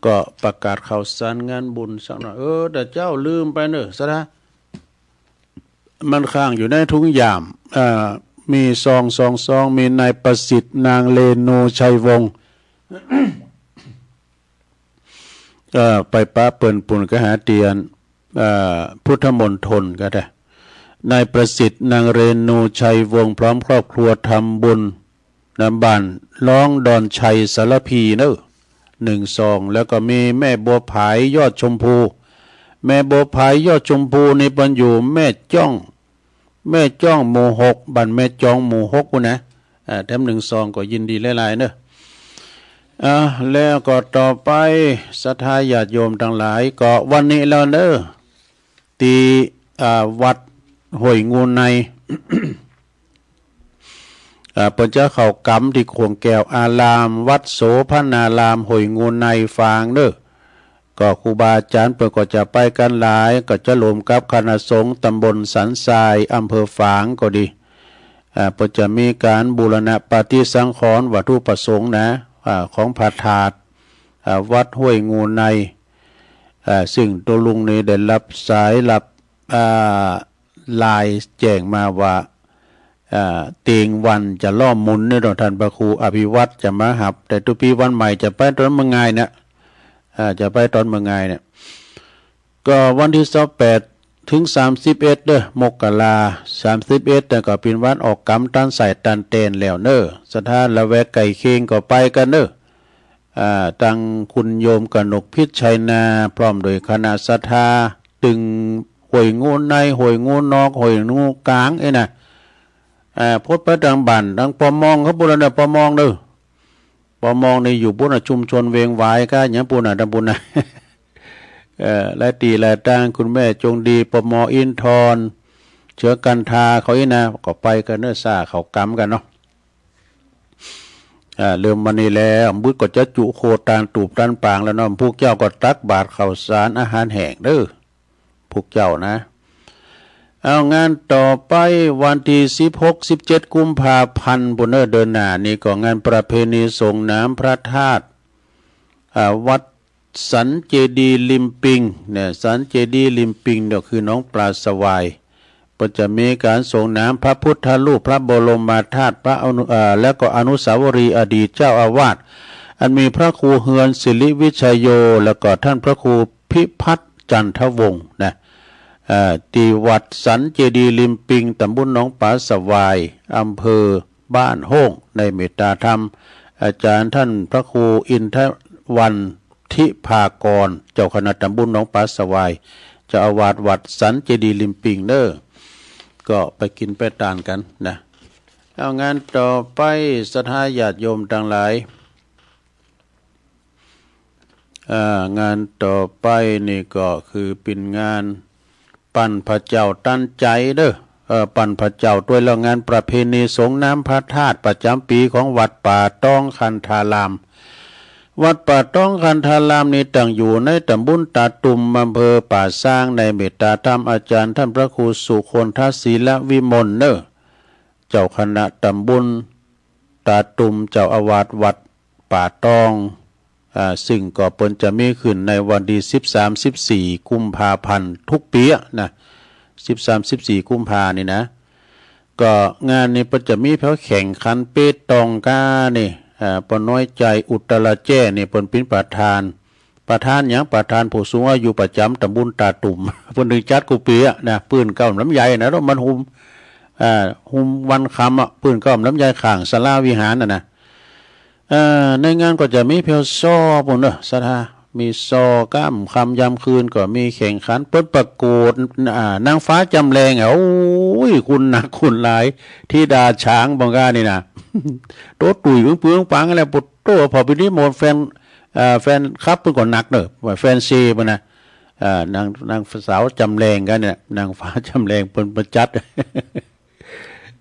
ก็ประกาศข่าวสารงานบุญสักหน่อย เออ แต่เจ้าลืมไปเน่อ ศรัทธา มันค้างอยู่ในถุงย่าม เอ่อ มีซอง สอง ซอง มีนายประสิทธิ์ นางเรนูชัยวงศ์ เอ่อ ไปปะเปิ้นปูนกหาเตียน เอ่อ พุทธมณฑลก็ได้ นายประสิทธิ์ นางเรนูชัยวงศ์ พร้อมครอบครัวทำบุญ นะ บ้านร้องดอนชัยสารภีเนอะ หนึ่ง ซอง แล้วก็มีแม่บัวผาย ยอดชมพู แม่บัวผาย ยอดชมพูนี่เปิ้นอยู่แม่จ้อง แม่จ้องหมู่หก บ้านแม่จ้องหมู่หกปู้นนะ อ่า แถมหนึ่ง ซอง ก็ยินดีหลายๆ เนอะ อ่า แล้วก็ต่อไป ศรัทธาญาติโยมตังหลาย ก็วันนี้แล้วเนอะ ตี้ อ่า วัดห้วยงูใน อ่า เปิ้นจะเข้าก๋ำตี้ขวงแก้วอาราม วัดโสภณาราม ห้วยงูใน ฝางเนอะ ก็ครูบาอาจ๋ารย์เปิ้นก็จะไปกั๋นหลาย ก็จะรวมกับคณะสงฆ์ตำบลสันทราย อำเภอฝางก็ดี อ่า เปิ้นจะมีก๋านบูรณะปฏิสังขรณ์วัตถุประสงค์นะ อ่า ของพระธาตุ อ่า วัดห้วยงูใน อ่า ซึ่งโตลุงนี่ได้ฮับสายฮับ อ่า ไลน์แจ้งมาว่า อ่า เตียงวันจะล้อมหมุนเนี่ยเนาะ ต้านพระครูอภิวัฒน์จะมาฮับ แต่ตุ๊ปี๋วันใหม่จะไปต๋อนเมืองงายเนี่ย อ่า จะไปต๋อนเมืองงายเนี่ย ก็วันตี้ซาวแปดเถิงสามสิบเอ็ดเด้อ มกรา สามสิบเอ็ดเนี่ยก็เป๋นวันออกก๋ำตันสายตันแตนแล้วเนอะ ศรัทธาละแวกใก้เคียงก็ไปกั๋นเนอะ อ่า ตังคุณโยมกนกพิชชัยนา พร้อมโดยคณะศรัทธา ตึงห้วยงูใน ห้วยงูนอก ห้วยงูก๋าง เอ้ยนะ อ่า พดไปตังบ้าน ตังปอมองเขาปู้นแล้วเนอะ ปอมองเนอะ ปอมองนี่อยู่ปู้นน่ะ ชุมชนเวงหวายก้าหยังปู้นน่ะ ตังปู้นน่ะ เอ่อ หลายตี้หลายตาง คุณแม่จงดี ปอมอ อินทร์ทร เชื้อกันทาเขาอี้นะ ก็ไปกั๋นเนอะ ซ่าเขาก๋ำกั๋นเนาะ อ่า เริ่มวันนี้แล้ว บึดก็จะจุโคตานตูบตันปางแล้วเนาะ พวกเจ้าก็ตักบาตรข้าวสารอาหารแห้งเด้อ พวกเจ้านะ เอา งานต่อไปวันตี้สิบหก สิบเจ็ด กุมภาพันธ์ปู้นเนอะ เดือนหน้านี่ก็งานประเพณีส่งน้ำพระธาตุ อ่า วัดสันเจดีย์ริมปิงเนี่ย สันเจดีย์ริมปิงเนี่ยคือหนองปลาสวาย เปิ้นจะมีก๋านส่งน้ำพระพุทธรูป พระบรมธาตุ พระอนุ เอ่อ แล้วก็อนุสาวรีย์อดีตเจ้าอาวาส อันมีพระครูเฮือนสิริวิชโย แล้วก็ท่านพระครูพิพัฒน์จันทวงศ์นะ เอ่อ ตี้วัดสันเจดีย์ริมปิง ตำบลหนองปลาสวาย อำเภอบ้านโฮ่ง ได้เมตตาธรรม อาจ๋ารย์ท่านพระครูอินท วันทิพากร เจ้าคณะตำบลหนองป๋าสะหวาย เจ้าอาวาสวัดสันเจดีย์ริมปิงเน่อ ก็ไปกิ๋นไปตานกั๋นนะ เอา งานต่อไป ศรัทธาญาติโยมตังหลาย อ่า งานต่อไปนี่ก็คือเป๋นงานปั่นพระเจ้าตันใจ๋เน่อ เอ่อ ปั่นพระเจ้าตวย แล้วงานประเพณีสรงน้ำพระธาตุประจ๋ำปี๋ของวัดป่าตองคันธาราม วัดป่าตองคันธารามนี่ตั้งอยู่ในตำบลตาตุ่ม อำเภอป่าซาง ในเมตตาธรรมอาจ๋ารย์ต้านพระครูสุคนทศิลวิมลเน่อ เจ้าคณะตำบลตาตุ่ม เจ้าอาวาสวัดป่าตอง อ่า ซึ่งก็เปิ้นจะมีขึ้นในวันตี้สิบสาม สิบสี่ กุมภาพันธ์ทุกปี๋อะนะ สิบสาม สิบสี่ กุมภานี่นะ ก็งานนี้เปิ้นจะมีแผวแข่งขันเปตองก้านี่ อ่า ป้อน้อยใจ๋อุตราแจ้นี่เปิ้นเป๋นประธาน ประธานหยัง ประธานผู้สูงอายุประจ๋ำตำบลตาตุ่ม เปิ้นถึงจัดกู้ปี๋อะนะ ปื้นเก๊าลำไยนะ แล้วมันหุม อ่า หุมวันคำอะ ปื้นเก๊าลำไยข้างศาลาวิหารน่ะนะ เอ่อ ในงานก็จะมีแผวซอปู้นเน่อ ศรัทธา มีซอ ก้ำค่ำยามคืนก็มีแข่งขัน เปิ้นประกวด อ่า นางฟ้าจำแรงอะ โอ้ย คุณหนักคุณหลาย ธิดาช้างบ่าก้านี่นะ โตะตุ๋ยปึ้งๆปังๆ แล้ว โอ้โต พอปี๋นี้หมดแฟน เอ่อ แฟนคลับเปิ้นก็หนักเน่อ แฟนซีเปิ้นนะ เอ่อ นาง นางสาวจำแรงก้าเนี่ย นางฟ้าจำแรงเปิ้นมาจัด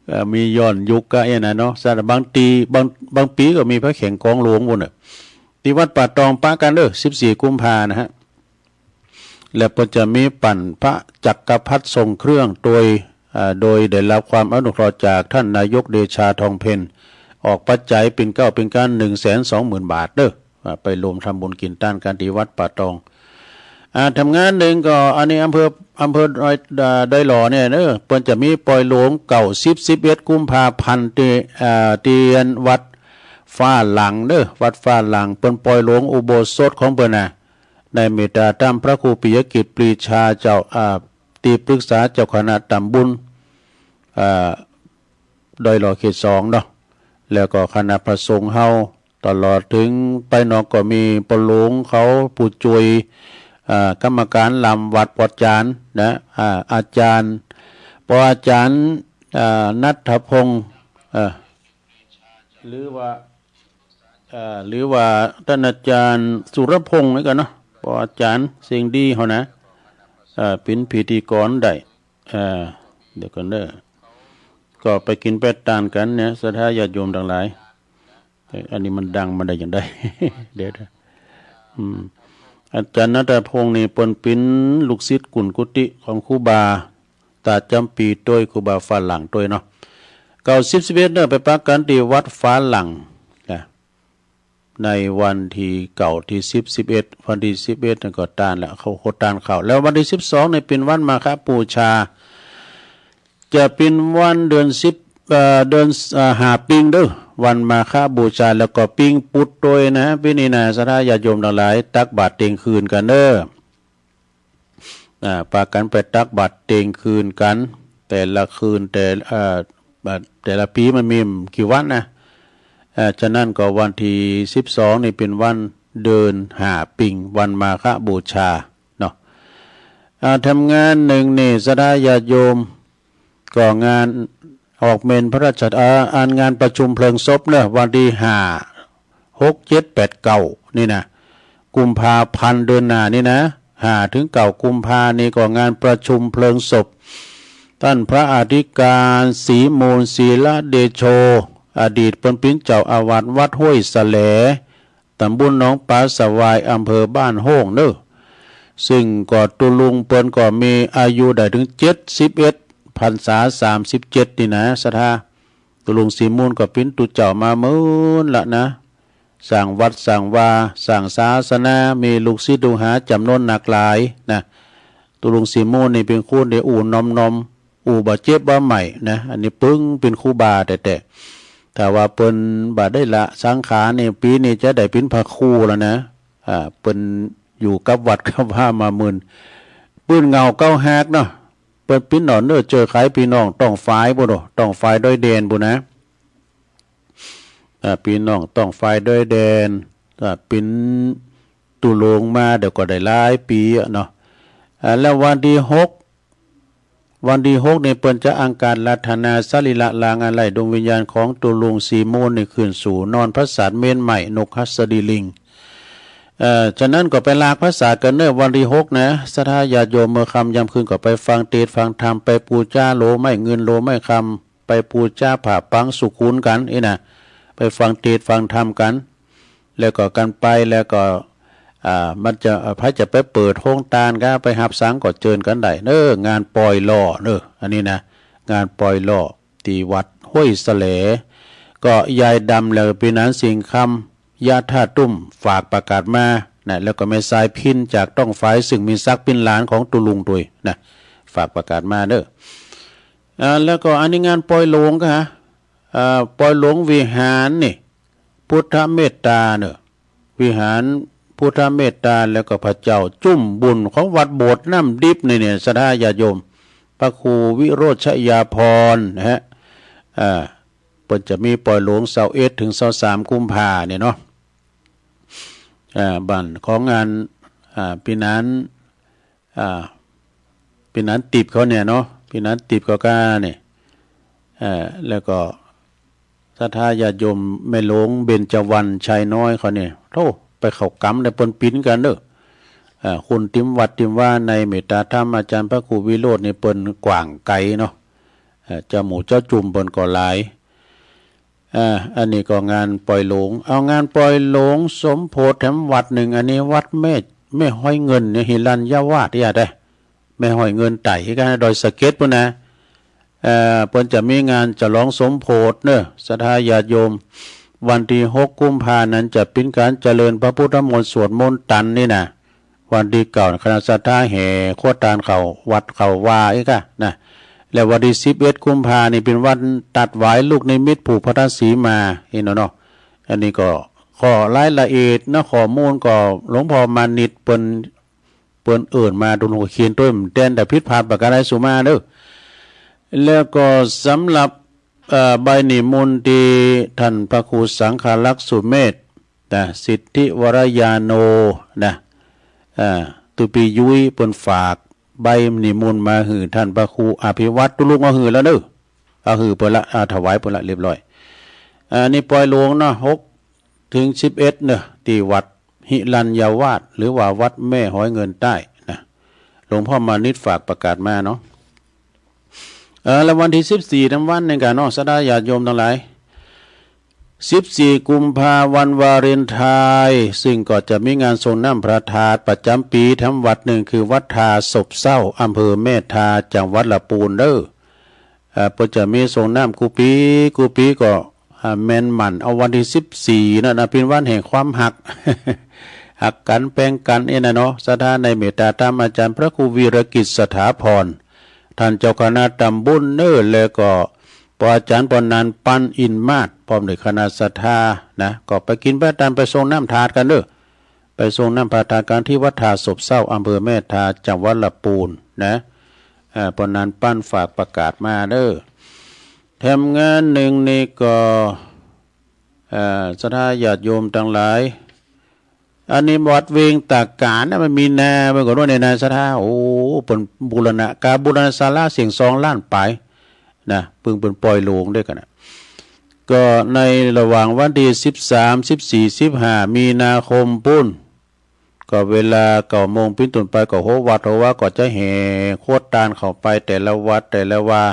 เอ่อ มีย้อนยุคก้าเอี้ยนะเนาะ ศรัทธา บางตี้ บาง บางปี๋ก็มีแผวแข่งกลองหลวงปู้นเน่อ ตี้วัดป่าตองปะกั๋นเน่อ สิบสี่ กุมภานะฮะ แล้วเปิ้นจะมีปั่นพระจักรพรรดิทรงเครื่องโดย อ่า โดยได้รับความอนุเคราะห์จากต้านนายกเดชา ทองเพ็ญ ออกปัจจัยเป๋นเก๊าเป๋นกั๋น หนึ่งแสนสองหมื่นบาทเน่อ อ่า ไปรวมทำบุญกิ๋นตานกั๋นตี้วัดป่าตอง อ่า แถมงานนึ่งก็ อันนี้อำเภอ อำเภอดอย อ่า ดอยหล่อเนี่ยเน่อ เปิ้นจะมีปอยหลวงเก๊า สิบ สิบเอ็ด กุมภาพันธ์ ตี้ อ่า ตี้วัดฟ้าหลังเน่อ วัดฟ้าหลัง เปิ้นปอยหลวงอุโบสถของเปิ้นนะ ในเมตตาธรรมพระครูปิยกิจปรีชาเจ้า อ่า ตี้ปรึกษาเจ้าคณะตำบล อ่า ดอยหล่อเขตสองเนาะ แล้วก็คณะพระสงฆ์เฮา ตลอดถึงไปนอกก็มีป้อหลวงเขาผู้จ้วย อ่า กรรมการลำวัด ป้ออาจ๋ารย์นะ อ่า อาจ๋ารย์ ป้ออาจ๋ารย์ อ่า ณัฐพงษ์ เอ่อ หรือว่า เอ่อ หรือว่าต้านอาจ๋ารย์สุรพงษ์นี่ก่อเนาะ ป้ออาจ๋ารย์เสียงดีเฮานะ เอ่อ เป๋นพิธีกรได้ เอ่อ เดี๋ยวก่อนเน่อ ก็ไปกิ๋นไปตานกั๋นเนี่ย ศรัทธาญาติโยมตังหลาย เอ่อ อันนี้มันดังมาได้จังใด เดี๋ยวนะ อืม อาจ๋ารย์ณัฐพงษ์นี่เปิ้นเป๋นลูกศิษย์กุนกุฏิของครูบา ต๋าจ๋ำปี๋ตวย ครูบาฝรั่งตวยเนาะ เก๊า สิบ สิบเอ็ด เน่อ ไปปะกั๋นตี้วัดฝรั่งนะ ในวันตี้เก๊า ตี้ สิบ สิบเอ็ด วันตี้ สิบเอ็ด นั่นก็ตานแล้ว เขา เขาตานเข้า แล้ววันตี้ สิบสอง นี่เป๋นวันมาฆบูชา จะเป๋นวันเดือนสิบ เอ่อ เดือน เอ่อ ห้าปิงเน่อ วันมาฆบูชา แล้วก็ปิงปุดตวยนะ ปี๋นี้นะ ศรัทธาญาติโยมตังหลาย ตักบาตรเตียงคืนกั๋นเน่อ อ่า ปากั๋นไปตักบาตรเตียงคืนกั๋น แต่ละคืน แต่ เอ่อ แต่ละปี๋มันมีกี่วันนะ เอ่อ ฉะนั้นก็วันตี้ สิบสอง นี่เป๋นวันเดือนห้าปิง วันมาฆบูชาเนาะ อ่า แถมงานนึ่งนี่ ศรัทธาญาติโยม ก็งานออกเมรุพระราช อ่า อันงานประชุมเพลิงศพเน่อ วันตี้ ห้า หก เจ็ด แปด เก๊า นี่นะ กุมภาพันธ์ เดือนหน้านี่นะ ห้า ถึง เก๊า กุมภานี่ก็งานประชุมเพลิงศพ ต้านพระอธิการศรีมูล ศิลเดโช อดีตเปิ้นเป๋นเจ้าอาวาสวัดห้วยสะแหล ต๋ำบลหนองป๋าสะหวาย อำเภอบ้านโฮ่งเน่อ ซึ่งก็ตุ๊ลุงเปิ้นก็มีอายุได้เถิง เจ็ดสิบเอ็ด พรรษา สามสิบเจ็ด นี่นะ ศรัทธา ตุ๊ลุงศรีมูลก็เป๋นตุ๊เจ้ามาเมินละนะ สร้างวัดสร้างวา สร้างศาสนา มีลูกศิษย์ลูกหาจ๋ำนวนนักหลายนะ ตุ๊ลุงศรีมูลนี่เป๋นคนตี้อู้นอมนอม อู้บ่เจ็บบ่ไหม้นะ อันนี้เปิงเป๋นครูบาแต๊ๆ ถ้าว่าเปิ้นบ่ได้ละสังขารนี่ ปี๋นี้จะได้เป๋นพระครูแล้วนะ อ่า เปิ้นอยู่กับวัดกับวามาเมิน ปื้นเหง้าเก๊าหากเนาะ เปิ้นเป๋นหน่อเน่อเจื้อใจ๋ปี้น้องต้องฝายปู้นโอ้ ต้องฝายดอยแดนปู้นนะ อ่า ปี้น้องต้องฝายดอยแดน ก็เป๋นตุ๊ลงมาเดี๋ยวก็ได้หลายปี๋อะเนาะ อ่า แล้ววันตี้หก วันตี้หกนี่เปิ้นจะอังคารัตนาสรีระรางอันไร้ดวงวิญญาณของตุ๊ลุงสีมูลนี่ขึ้นสู่นอนผสาทเมรุใหม่นกหัสดีลิง เอ่อ ฉะนั้นก็ไปหลากผสาทกั๋นเน่อวันตี้หกนะ ศรัทธาญาติโยม เมื่อค่ำยามคืนก็ไปฟังเตสน์ฟังธรรม ไปปู๋จาโหลไม้เงินโหลไม้คำ ไปปู๋จาผ้าปังสุขุนกั๋นอี้นะ ไปฟังเตสน์ฟังธรรมกั๋น แล้วก็กั๋นไปแล้วก็ อ่า มันจะ อ่า ใผจะไปเปิดโฮงตานก็ไปฮับสังก็เจิญกั๋นได้เน่อ งานปอยหล่อเน่อ อันนี้นะ งานปอยหล่อตี้วัดห้วยแสล ก็ยายดำแล้วก็ปี๋หนานสิงห์คำ ย่าท่าตุ้ม ฝากประกาศมานะ แล้วก็แม่สายพิณจากต้องฝาย ซึ่งมีศักดิ์เป๋นหลานของตุ๊ลุงตวยนะ ฝากประกาศมาเน่อ อ่า แล้วก็อันนี้งานปอยหลงก็ฮะ อ่า ปอยหลงวิหารนี่ พุทธเมตตาเน่อ วิหารพุทธเมตตา แล้วก็พระเจ้าจุ้มบุญของวัดโบสถ์น้ำดิบนี่เนี่ย ศรัทธาญาติโยม พระครูวิโรจน์ชยาภรณ์นะฮะ อ่า เปิ้นจะมีปอยหลงซาวเอ็ดถึงซาวสามกุมภาเนี่ยเนาะ อ่า บั้นของงาน อ่า ปี๋หนาน อ่า ปี๋หนานติบเขาเนี่ยเนาะ ปี๋หนานติบเขาก้าเนี่ย เอ่อ แล้วก็ศรัทธาญาติโยมแม่หลวงเบญจวรรณชัยน้อยเขาเนี่ย โธ่ ไปเข้ากรรมได้เปิ้นปิ๊นกั๋นเน่อ เอ่อ คนติมวัดติมวาในเมตตาธรรมอาจารย์พระครูวิโรจน์นี่เปิ้นกว้างไก๋เนาะ เอ่อ เจ้าหมู่เจ้าจุ้มเปิ้นก็หลาย อ่า อันนี้ก็งานปอยหลง เอางานปอยหลงสมโภชแถมวัดนึ่ง อันนี้วัดแม่ แม่ฮ้อยเงินเนี่ย หิรัญญาวาสเนี่ยเด้ แม่ฮ้อยเงินไต่กั๋นดอยสะเก็ดปู๊นนะ เอ่อ เปิ้นจะมีงานฉลองสมโภชเน่อ ศรัทธาญาติโยม วันตี้หกกุมภานั้นจะเป๋นก๋านเจริญพระพุทธมนต์สวดมนต์ตันนี่นะ วันตี้เก้าคณะศรัทธาแห่ครัวตานเข้าวัดเข้าวาอี้ก้านะ แล้ววันตี้สิบเอ็ดกุมภานี่เป๋นวันตัดหวายลูกนิมิตผูกพันธสีมาอี้เนาะเนาะ อันนี้ก็ข้อรายละเอียดนะ ข้อมูลก็หลวงพ่อมานิตเปิ้น เปิ้นเอิ้นมา ตุ๊ลุงก็เขียนตวย มันแตนแต่ผิดพลาดประการใดสุมาเน่อ แล้วก็สำหรับ เอ่อ ใบนิมนต์ตี้ท่านพระครูสังฆรักษ์สุเมธ นะ สิทธิวรญาโณ นะ อ่า ตุ๊ปียุ้ยเปิ้นฝากใบนิมนต์มาหื้อท่านพระครูอภิวัฒน์ ตุ๊ลุงเอาหื้อแล้วเน่อ เอาหื้อเปิ้นละ อ่า ถวายเปิ้นละเรียบร้อย อ่า นี่ปอยหลงเนาะ หกถึงสิบเอ็ดเน่อ ตี้วัดหิรัญญาวาส หรือว่าวัดแม่ฮ้อยเงินใต้นะ หลวงพ่อมานิตฝากประกาศมาเนาะ เออ แล้ววันตี้สิบสี่นั้นวันนึ่งกั๋นเนาะ ศรัทธาญาติโยมตังหลาย สิบสี่กุมภาวันวาเลนไทน์ ซึ่งก็จะมีงานส่งน้ำพระธาตุประจ๋ำปี๋แถมวัดนึ่ง คือวัดท่าสบเศร้า อำเภอแม่ทา จังหวัดละปูนเน่อ เอ่อ เปิ้นจะมีส่งน้ำกู้ปี๋ กู้ปี๋ก็ อ่า แม่นหมั่นเอาวันตี้สิบสี่นั้นนะ เป๋นวันแห่งความฮัก ฮักกั๋นแปงกั๋นเอ้นะเนาะ ศรัทธาในเมตตาธรรมอาจารย์พระครูวีรกิจสถาพร ท่านเจ้าคณะตำบลเน่อ แล้วก็ป้ออาจ๋ารย์ป้อหนาน ปันอินมาศ พร้อมด้วยคณะศรัทธานะ ก็ไปกิ๋นไปตานไปส่งน้ำธาตุกั๋นเน่อ ไปส่งน้ำพระธาตุกั๋นตี้วัดท่าสบเศร้า อำเภอแม่ทา จังหวัดละปูนนะ อ่า ป้อหนาน ปันฝากประกาศมาเน่อ แถมงานนึ่งนี่ก็ เอ่อ ศรัทธาญาติโยมตังหลาย อันนี้วัดเวงตาก๋านนะ มันมีนา มันก็รู้ในนา ศรัทธา โอ้ เปิ้นบูรณะ ก๋าบูรณะศาลาเสียงสองล้านป๋ายนะ เปิ้น เปิ้นปอยหลงด้วยกั๋นนะ ก็ในระหว่างวันตี้สิบสาม สิบสี่ สิบห้า มีนาคมปู๊น ก็เวลาเก้าโมงเป๋นต้นไปก็หัววัดหัววาก็จะแห่ครัวตานเข้าไปแต่ละวัดแต่ละวา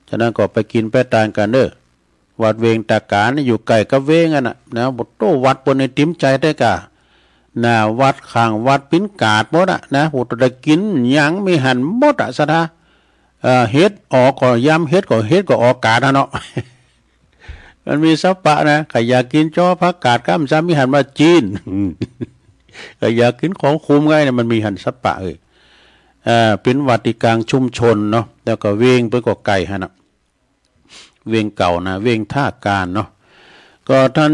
ฉะนั้นก็ไปกิ๋นไปตานกั๋นเน่อ วัดเวงตาก๋านนี่อยู่ใก้กับเวงอันน่ะนะ โอ้โต้ วัดเปิ้นนี่ติ๋มใจ๋แต๊ก้า หน้าวัดข้างวัดเป๋นก๋าดหมดอะนะ โอ้โต้ ได้กิ๋นหยังมีหั้นหมดอะ ศรัทธา เอ่อ เห็ดออกก็ยำ เห็ดก็ เห็ดก็ออกก๋าดอะเนาะ มันมีสัปปะนะ ใผอยากกิ๋นจ้อผักกาดก้ามซ้ำมีหั้นว่าจีน ใผอยากกิ๋นของขมไงเนี่ย มันมีหั้นสัปปะเอ้ย เอ่อ เป๋นวัดตี้ก๋างชุมชนเนาะ แล้วก็เวงเปิ้นก็ใก้หั้นน่ะ เวงเก่านะ เวงท่าก๋านเนาะ ก็ท่าน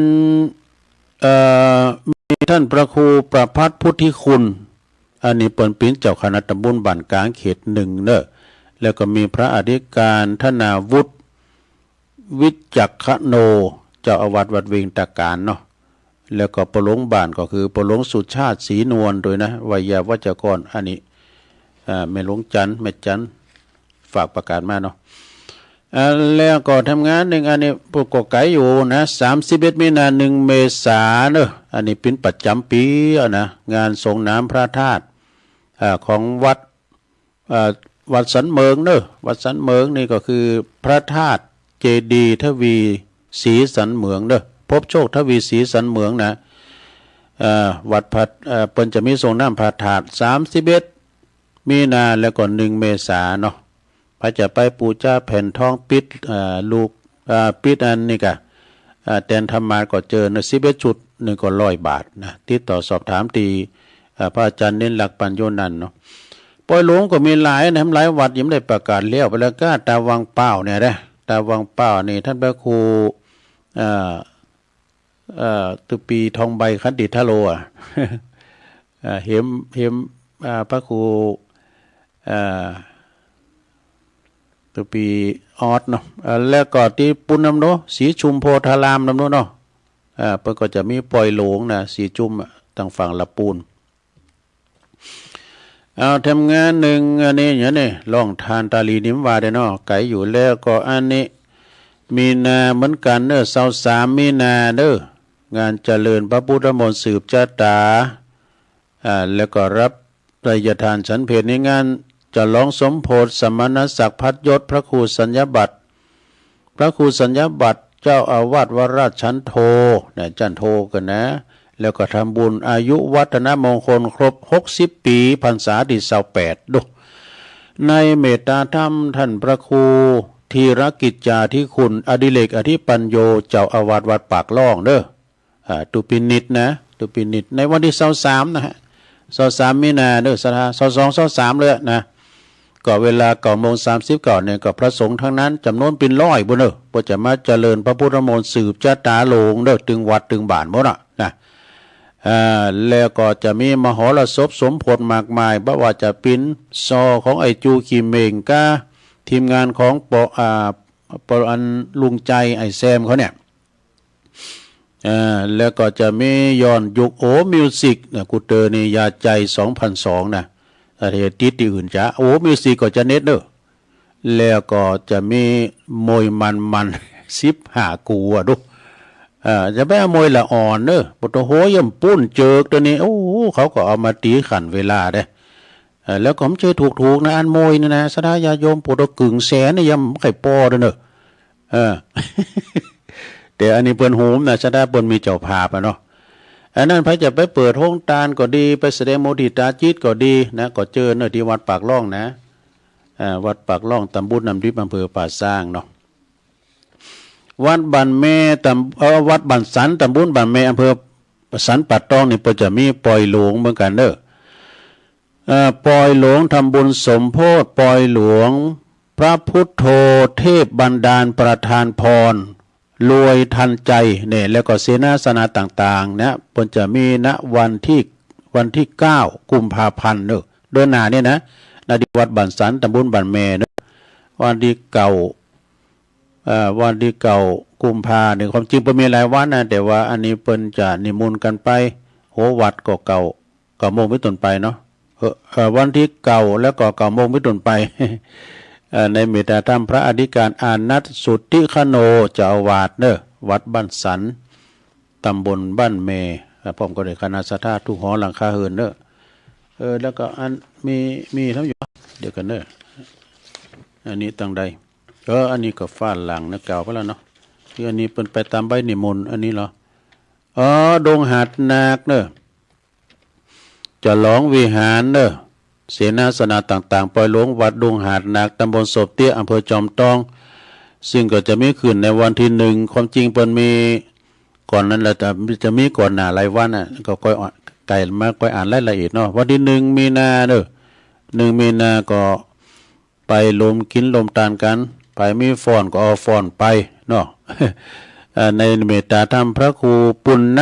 เอ่อ มีท่านพระครูประภัทรพุทธิคุณ อันนี้เปิ้นเป๋นเจ้าคณะตำบลบ้านก๋างเขตหนึ่งเน่อ แล้วก็มีพระอธิการธนาวุฒิ วิจักขโน เจ้าอาวาสวัดเวงตาก๋านเนาะ แล้วก็ปอหลวงบ้านก็คือปอหลวงสุชาติศรีนวลตวยนะ ไวยาวัจกร อันนี้ อ่า แม่หลวงจันทร์ แม่จันทร์ ฝากประกาศมาเนาะ อ่า แล้วก็ทำงานหนึ่งอันนี้ พวกก็ไก๋อยู่นะ สามสิบเอ็ดมีนา หนึ่งเมษาเนอะ อันนี้เป๋นประจ๋ำปี๋อะนะ งานสรงน้ำพระธาตุ อ่า ของวัด อ่า วัดสันเหมิงเนอะ วัดสันเหมิงนี่ก็คือพระธาตุเจดีย์ทวีศรีสันเหมิงเนอะ พบโชคทวีศรีสันเหมิงนะ อ่า วัดพระ อ่า เปิ้นจะมีสรงน้ำพระธาตุ สามสิบเอ็ดมีนา แล้วก็หนึ่งเมษาเนาะ ใผจะไปปู๋จาแผ่นทองปิด อ่า ลูก อ่า ปิดอันนี้ก่ะ อ่า แตนธรรมาสน์ก็เจิญนะ สิบเอ็ดชุด นึ่งก็ร้อยบาทนะ ติดต่อสอบถามตี้ อ่า พระอาจ๋ารย์เณรลักษณ์ ปัญโญนันท์เนาะ ปอยหลวงก็มีหลายนะ หลายวัดยังบ่ได้ประกาศแล้ว ไปแล้วก้า ตาวังเป้าเนี่ยนะ ตาวังเป้านี่ต้านพระครู อ่า เอ่อ ตุปีทองใบขันติทโลอะ เอ่อ เหม เหม อ่า พระครู เอ่อ ตุปีออสเนาะ เอ่อ แล้วก็ตี้ปู๊นนำเนาะ ศรีชุมโพธารามนำเนาะ เอ่อ เปิ้นก็จะมีปอยหลวงนะ ศรีชุมอะ ตางฝั่งละปูน เอาทำงานหนึ่งอันนี้ อย่างนี้ ล่องทานตาลีนิมวาได้เนาะ ไก๋อยู่ แล้วก็อันนี้ มีนาเหมือนกั๋นเนอะ ซาวสามมีนาเนอะ งานเจริญพระพุทธมนต์สืบจะต๋า อ่า แล้วก็ฮับไตรยทานฉันเพล ในงานฉลองสมโภชสมณศักดิ์พัดยศพระครูสัญญบัตร พระครูสัญญบัตรเจ้าอาวาสวัดราชฉันโทนะ ฉันโทกั๋นนะ แล้วก็ทำบุญอายุวัฒนมงคลครบหกสิบปี๋ พรรษาตี้ซาวแปด ดู ในเมตตาธรรมต้านพระครูธีรกิจจาธิคุณ อดิเรกอธิปัญโญ เจ้าอาวาสวัดปากล่องเนอะ อ่า ตุปีนิดนะ ตุปีนิด ในวันตี้ซาวสามนะฮะ ซาวสามมีนาเนอะ ศรัทธา ซาวสอง ซาวสามเลยนะ ก็เวลาเก้าโมงสามสิบ เก้าเนี่ย ก็พระสงฆ์ตังนั้นจ๋ำนวนเป๋นร้อยปู๊นเนอะ เปิ้นจะมาเจริญพระพุทธมนต์สืบจะต๋าหลวงเนอะ ตึงวัดตึงบ้านหมดอะนะ อ่า แล้วก็จะมีมหรสพสมโภชมากมาย บ่ว่าจะเป๋นซอของไอ้จูขี้เหม่งก้า ทีมงานของปอ อ่า ปออันลุงใจ ไอ้แซมเขาเนี่ย เอ่อ แล้วก็จะมีย้อนยุค โอ มิวสิกนะ กูเตอร์นี่ยาใจ สองพันสอง นะ ถ้าจะติดตี้อื่นจ๊ะ โอ มิวสิกก็จะเน็ตเนอะ แล้วก็จะมีมวยมันๆ สิบห้ากูอะดู เอ่อ จะไปเอามวยละอ่อนเนอะ ปะโถ โห ย่ำปู้นเจิกตวยนี้ โอ้โห เขาก็เอามาตี๋ขั่นเวลาเด้ เอ่อ แล้วก็บ่ใจ้ถูกๆ นะ อันมวยนี่นะ ศรัทธาญาติโยม ปะโถ กึ่งแสนนี่ยังบ่ใค่ปอตวยเนอะ เออ แต่อันนี้เปิ้นโหมนะ ศรัทธาเปิ้นมีเจ้าภาพอะเนาะ อันนั้นใผจะไปเปิดโฮงตานก็ดี ไปแสดงมุทิตาจิตก็ดีนะ ก็เจิญเนอะ ตี้วัดปากล่องนะ อ่า วัดปากล่อง ตำบลน้ำดิบ อำเภอป่าซางเนาะ วัดบ้านแม่ ตำ เอ่อ วัดบ้านสัน ตำบลบ้านแม่ อำเภอสันป่าตองนี่ เปิ้นจะมีปอยหลวงเหมือนกั๋นเนอะ เอ่อ ปอยหลวงทำบุญสมโภช ปอยหลวงพระพุทโธ เทพบันดาลประทานพร รวยทันใจเนี่ย แล้วก็เสนาสนะต่างๆ เนี่ย เปิ้นจะมีณวันตี้ วันตี้เก้ากุมภาพันธ์เนอะ เดือนหน้าเนี่ยนะ ณ ตี้วัดบ้านสัน ตำบลบ้านแม่เนอะ วันตี้เก้า เอ่อ วันตี้เก้ากุมภาเนี่ย ความจริงเปิ้นมีหลายวันนะ แต่ว่าอันนี้เปิ้นจะนิมนต์กั๋นไป โห วัดก็เก้า เก้าโมงเป๋นต้นไปเนาะ เออ เอ่อ วันตี้เก้า แล้วก็เก้าโมงเป๋นต้นไป เอ่อ ในเมตตาธรรมพระอธิการอานัทสุทธิคโน เจ้าอาวาสเนอะ วัดบ้านสัน ตำบลบ้านแม่ เอ่อ พร้อมกั๋นโดยคณะศรัทธากู้หอหลังคาเฮือนเนอะ เออ แล้วก็อันมี มีทั้งอยู่ เดี๋ยวก่อนเนอะ อันนี้ตังใด เออ อันนี้ก็ฝาหลังนะ เก่าไปแล้วเนาะ ตี้อันนี้เปิ้นไปต๋ามใบนิมนต์ อันนี้เหรอ อ๋อ ดงหาดนาคเนอะ ฉลองวิหารเนอะ เสนาสนะต่างๆ ปอยหลวงวัดดงหาดนาค ตำบลโสบเตี้ย อำเภอจอมตอง ซึ่งก็จะมีขึ้นในวันตี้หนึ่ง ความจริงเปิ้นมีก่อนนั้นแหละ แต่จะมีก่อนหน้าหลายวันน่ะ ก็ก้อยอ่าน ไก่มาก้อยอ่านรายละเอียดเนาะ วันตี้หนึ่งมีนาเนอะ หนึ่งมีนาก็ ไปรวมกิ๋นรวมตานกั๋น ใผมีฟ้อนก็เอาฟ้อนไปเนาะ เอ่อ ในเมตตาธรรมพระครูปุณณ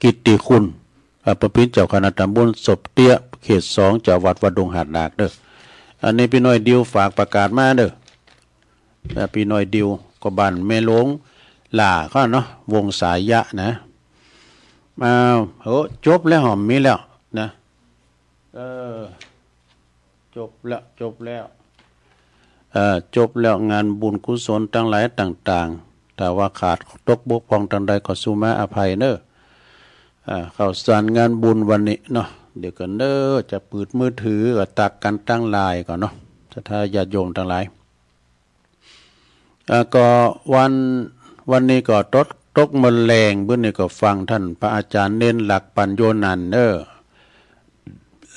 กิตติคุณ เอ่อ เปิ้นเป๋นเจ้าคณะตำบลโสบเตี้ย เขตสอง เจ้าวัดวัดดงหาดนาคเด้อ อันนี้ปี้น้อยดิวฝากประกาศมาเด้อ เอ่อ ปี้น้อยดิวก็บ้านแม่หลวงหล้าเขาเนาะ วงสายะนะ อ้าว โห จบแล้ว บ่มีแล้วนะ เออ จบแล้ว จบแล้ว เอ่อ จบแล้ว งานบุญกุศลตังหลายต่างๆ ถ้าว่าขาดตกบกพร่องตางใดก็สุมาอภัยเน่อ อ่า ข่าวสารงานบุญวันนี้เนาะ เดี๋ยวก่อนเน่อ จะปืดมือถือก็ตักกั๋นตังหลายก่อนเนาะ ศรัทธาญาติโยมตังหลาย อ่า ก็วัน วันนี้ก็ตก ตกเมื่อแลง เมื่อนี้ก็ฟังต้านพระอาจารย์เณรหลัก ปัญโญนันท์เน่อ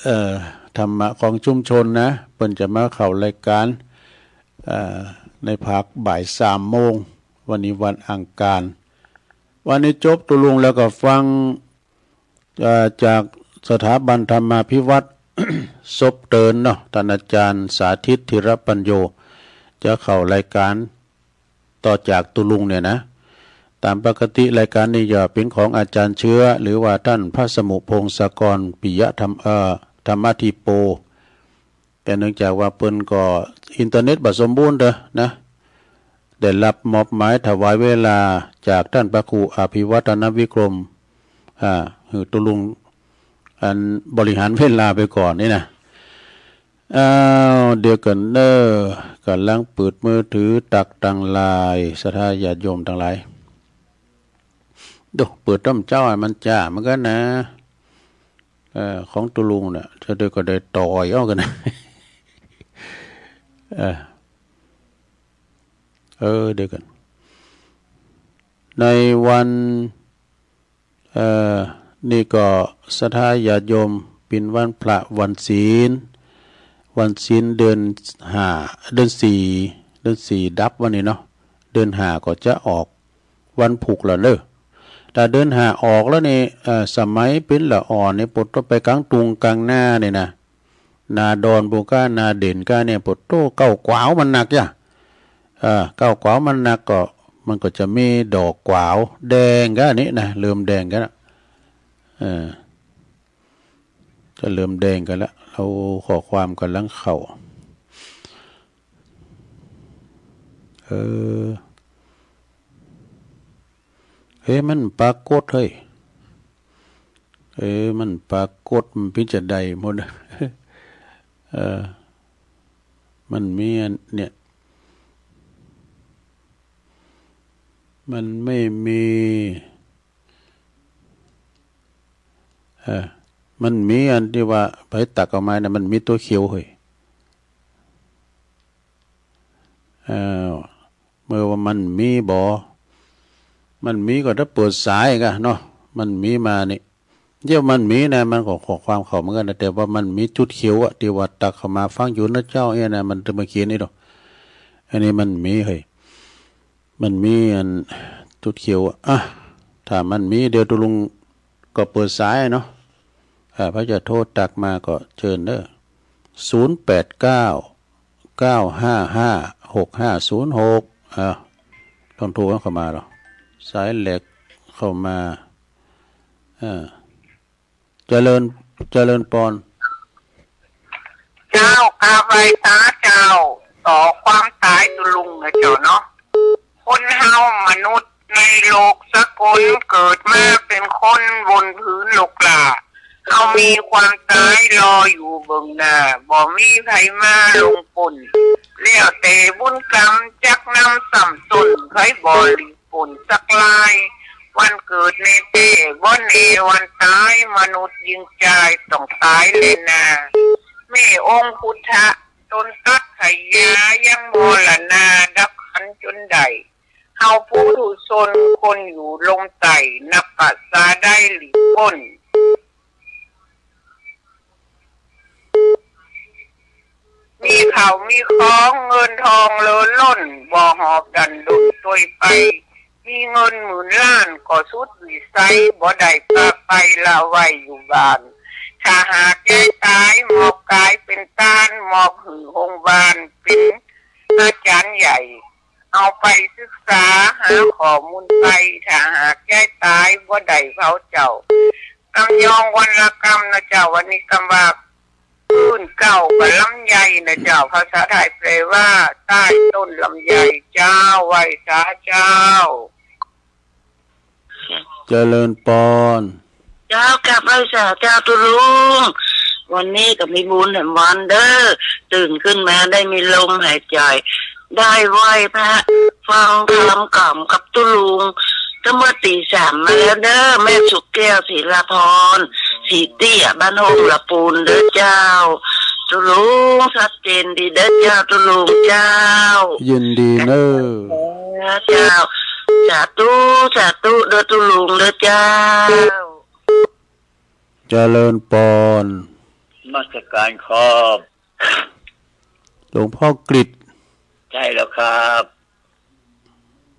เอ่อ ธรรมะของชุมชนนะ เปิ้นจะมาเข้ารายก๋าน เอ่อ ในภาคบ่ายสามโมง วันนี้วันอังคาร วันนี้จบตุ๊ลุงแล้วก็ฟัง เอ่อ จากสถาบันธรรมาภิวัฒน์ ศพเตินเนาะ ต้านอาจารย์สาธิต ธีรปัญโญ จะเข้ารายก๋านต่อจากตุ๊ลุงเนี่ยนะ ต๋ามปกติรายก๋านนี้จะเป๋นของอาจารย์เชื้อ หรือว่าต้านพระสมุห์ พงศกร ปิยะธรรม เอ่อ ธรรมาธิโป แต่เนื่องจากว่าเปิ้นก็อินเทอร์เน็ตบ่สมบูรณ์เต๊อะนะ ได้ฮับมอบหมายถวายเวลาจากต้านพระครูอภิวัฒนวิกรม อ่า หื้อตุ๊ลุง อันบริหารเวลาไปก่อนนี่นะ อ้าว เดี๋ยวก่อนเน่อ ก่ำลังปืดมือถือตักตังหลาย ศรัทธาญาติโยมตังหลาย ดู เปิดต้นเจ้าอะ มันจ้าเหมือนกั๋นนะ เอ่อ ของตุ๊ลุงเนี่ย จะได้ก็ได้ต่อยเอากั๋นนะ เออ เออ เดี๋ยวก่อน ในวัน เอ่อ นี่ก็ศรัทธาญาติโยม เป๋นวันพระวันศีล วันศีลเดือนห้า เดือนสี่ เดือนสี่ดับวันนี้เนาะ เดือนห้าก็จะออกวันพูกแล้วเน่อ ถ้าเดือนห้าออกแล้วนี่ เอ่อ สมัยเป๋นละอ่อนนี่ ปะโต้ไปก๋างตุงก๋างนานี่นะ นาดอนปู้ก้า นาเด่นก้าเนี่ย ปะโต้ เก๊ากวาวมันหนักจ้ะ เออ เก๊ากวาวมันหนักก็ มันก็จะมีดอกกวาวแดงก้านี่นะ เริ่มแดงกั๋นละ เออ จะเริ่มแดงกั๋นละ เอาข้อความก๋ำลังเข้า เออ เฮ้ย มันปรากฏ เฮ้ย เออ มันปรากฏ มันเป๋นจาใดหมด เออ มันมีอันเนี่ย มันไม่มี เออ มันมีอันตี้ว่าไผตักเอามาเนี่ย มันมีตั๋วเขียวเฮ้ย เออ เมื่อว่ามันมีบ่ มันมีก็จะเปิดสายก้าเนาะ มันมีมานี่ เดี๋ยวมันมีนะ มันก็ข้อความเข้าเหมือนกั๋นนะ แต่ว่ามันมีจุดเขียวอะ ตี้ว่าตักเข้ามาฟังอยู่นะเจ้าเนี่ยนะ มันจะมาเขียนนี่ดอก อันนี้มันมีเฮ้ย มันมีอันจุดเขียวอะ อ่ะ ถ้ามันมี เดี๋ยวตุ๊ลุงก็เปิดสายเนาะ อ่า ไผจะโทรตักมาก็เจิญเน่อ ศูนย์แปดเก้า เก้าห้าห้า หกห้าศูนย์หก อ่า ลองโทรเข้ามาดอ สายแหลกเข้ามา อ่า เจริญ เจริญปอน เจ้า กราบไหว้สาเจ้า ต่อความต๋ายตุ๊ลุงนะเจ้าเนาะ คนเฮามนุษย์ในโลกสากล เกิดมาเป๋นคนบนผืนโลกล้า เฮามีความต๋ายรออยู่เบื้องหน้า บ่มีใผมาล่วงป๊น แล้วแต่บุญกรรมจักนำซ้ำซ้อน ใผบ่หลีกป๊นสักราย วันเกิดแน่แต๊บ่แน่วันต๋าย มนุษย์ยิ่งจายต้องต๋ายแลนา แม้องค์พุทธะตนตรัสไขยา ยังมรณาดับขันธ์จนได้ เฮาปุถุชนคนอยู่ลมใต้ นับประสาใดหลีกป๊น มีข้าวมีของเงินทองเหลือล้น บ่หอบดันด้นตวยไป มีเงินหมื่นล้านก็สุดวิสัย บ่ได้ปาไปละไว้อยู่บ้าน ถ้าหากยายต๋ายมอบก๋ายเป๋นตาน มอบหื้อโฮงบาลเป๋นอาจ๋ารย์ใหญ่ เอาไปศึกษาหาข้อมูลไป ถ้าหากยายต๋ายบ่ได้เผาเจ้า กำยองวันละกำนะเจ้า วันนี้กำว่า ปื้นเก๊ากับลำไยนะเจ้า ภาษาไทยแปลว่าใต้ต้นลำไย เจ้า ไหว้สาเจ้า เจริญปอน เจ้า กราบไหว้สาเจ้าตุ๊ลุง วันนี้ก็มีบุญแหมวันเด้อ ตื่นขึ้นมาได้มีลมหายใจ ได้ไหว้พระ ฟังธรรมกล่อมกับตุ๊ลุง ก็เมื่อตีสามมาแล้วเด้อ แม่สุขแก้ว ศิลาพร ศรีเตี้ย บ้านโฮงละปูนเด้อเจ้า ตุ๊ลุง ชัดเจนดีเด้อเจ้า ตุ๊ลุงเจ้า ยินดีเน้อ เจ้า สาธุ สาธุเด้อตุ๊ลุงเด้อเจ้า เจริญปอน นมัสการครับ หลวงพ่อกฤษ ใช่แล้วครับ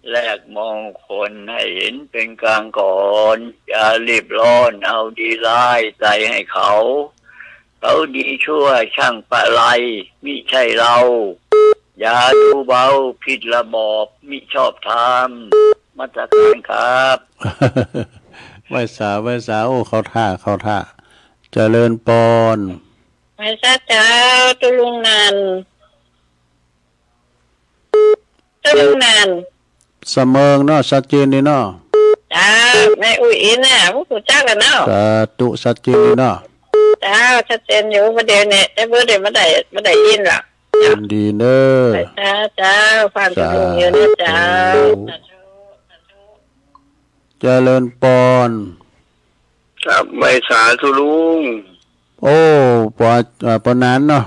แลกมองคนให้เห็นเป็นกลางก่อน อย่ารีบร้อนเอาดีร้ายใส่ให้เขา เขาดีชั่วช่างประไล มิใช่เรา อย่าดูเบาผิดระบอบมิชอบธรรม นมัสการครับ ไหว้สา ไหว้สา โอ้ เข้าท่า เข้าท่า เจริญปอน ไหว้สาเจ้าตุ๊ลุงนัน ตุ๊ลุงนัน สะเมิงเนาะ ชัดเจนดีเนาะ เจ้า แม่อุ๊ยอินน่ะ ผู้รู้จักกันเนาะ สาธุ ชัดเจนดีเนาะ เจ้า ชัดเจนอยู่ บ่าเดี่ยวนี้ แต่บ่าเดี่ยวบ่ได้ บ่ได้ยินละ ยินดีเน้อ เจ้า เจ้า ฟังตุ๊ลุงอยู่นะเจ้า สาธุ สาธุ เจริญปอน ครับ ไหว้สาตุ๊ลุง โอ้ ปอ เอ่อ ปอนานเนาะ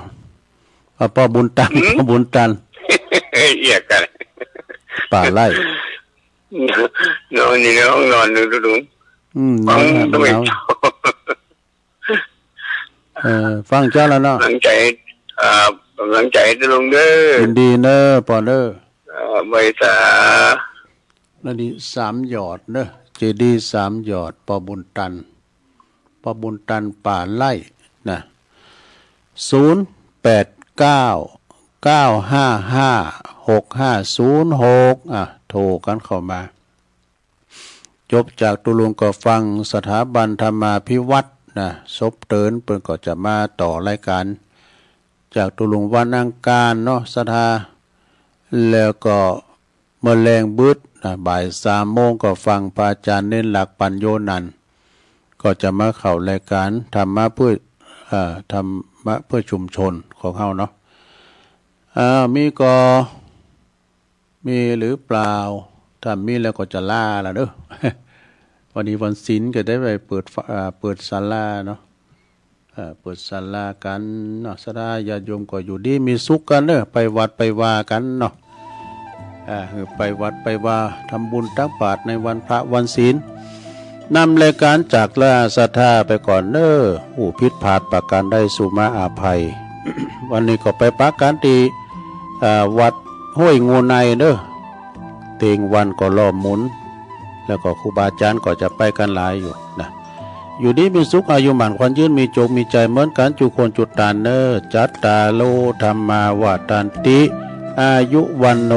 อ่า ปอบุญตัน หืม ปอบุญตัน เอียกัน ป่าไร่ นอนอยู่ในห้องนอนตุ๊ลุง อืม นอน ฟัง หนาว ตุ๊ลุง เออ ฟังเจ้าแล้วเนาะ หลังจาก อ่า หลังจากตุ๊ลุงเด้อ ยินดีเน้อ ปอนเน้อ เอ่อ ไหว้สา นาดีสามหยอดเน้อ เจดีย์สามหยอด ปอบุญตัน ปอบุญตันป่าไร่นะ ศูนย์แปดเก้า เก้าห้าห้า หกห้าศูนย์หก อ่ะ โทรกันเข้ามา จบจากตุ๊ลุงก็ฟังสถาบันธรรมาภิวัฒน์นะ ศพเตินเปิ้นก็จะมาต่อรายการ จากตุ๊ลุงวันอังคารเนาะ ศรัทธา แล้วก็เมื่อแลงบึดนะ บ่ายสามโมงก็ฟังพระอาจารย์เณรหลัก ปัญโญนันท์ ก็จะมาเข้ารายการธรรมะเพื่อ เอ่อ ธรรมะเพื่อชุมชนของเฮาเนาะ อ่า มีก็ มีหรือเปล่า ถ้ามีแล้วก็จะลาละเน้อ วันนี้วันศีลก็ได้ไปเปิดฟะ อ่า เปิดศาลาเนาะ อ่า เปิดศาลากั๋นเนาะ ศรัทธาญาติโยมก็อยู่ดีมีสุขกั๋นเน้อ ไปวัดไปวากั๋นเนาะ อ่า ไปวัดไปวา ทำบุญตักบาตรในวันพระวันศีล นำรายการจากลาศรัทธาไปก่อนเน้อ อู้ผิดพลาดประการใดสุมาอภัย วันนี้ก็ไปปะกั๋นตี้ อ่า วัดห้วยงูในเน้อ เต็งวันก็ล้อมหมุน แล้วก็ครูบาอาจารย์ก็จะไปกั๋นหลายอยู่นะ อยู่ดีมีสุข อายุหมั้นขวัญยืน มีโจคมีชัยเหมือนกั๋น จุคนจุตานเน้อ จัตตาโร ธัมมา วัฑฒันติ อายุ วัณโณ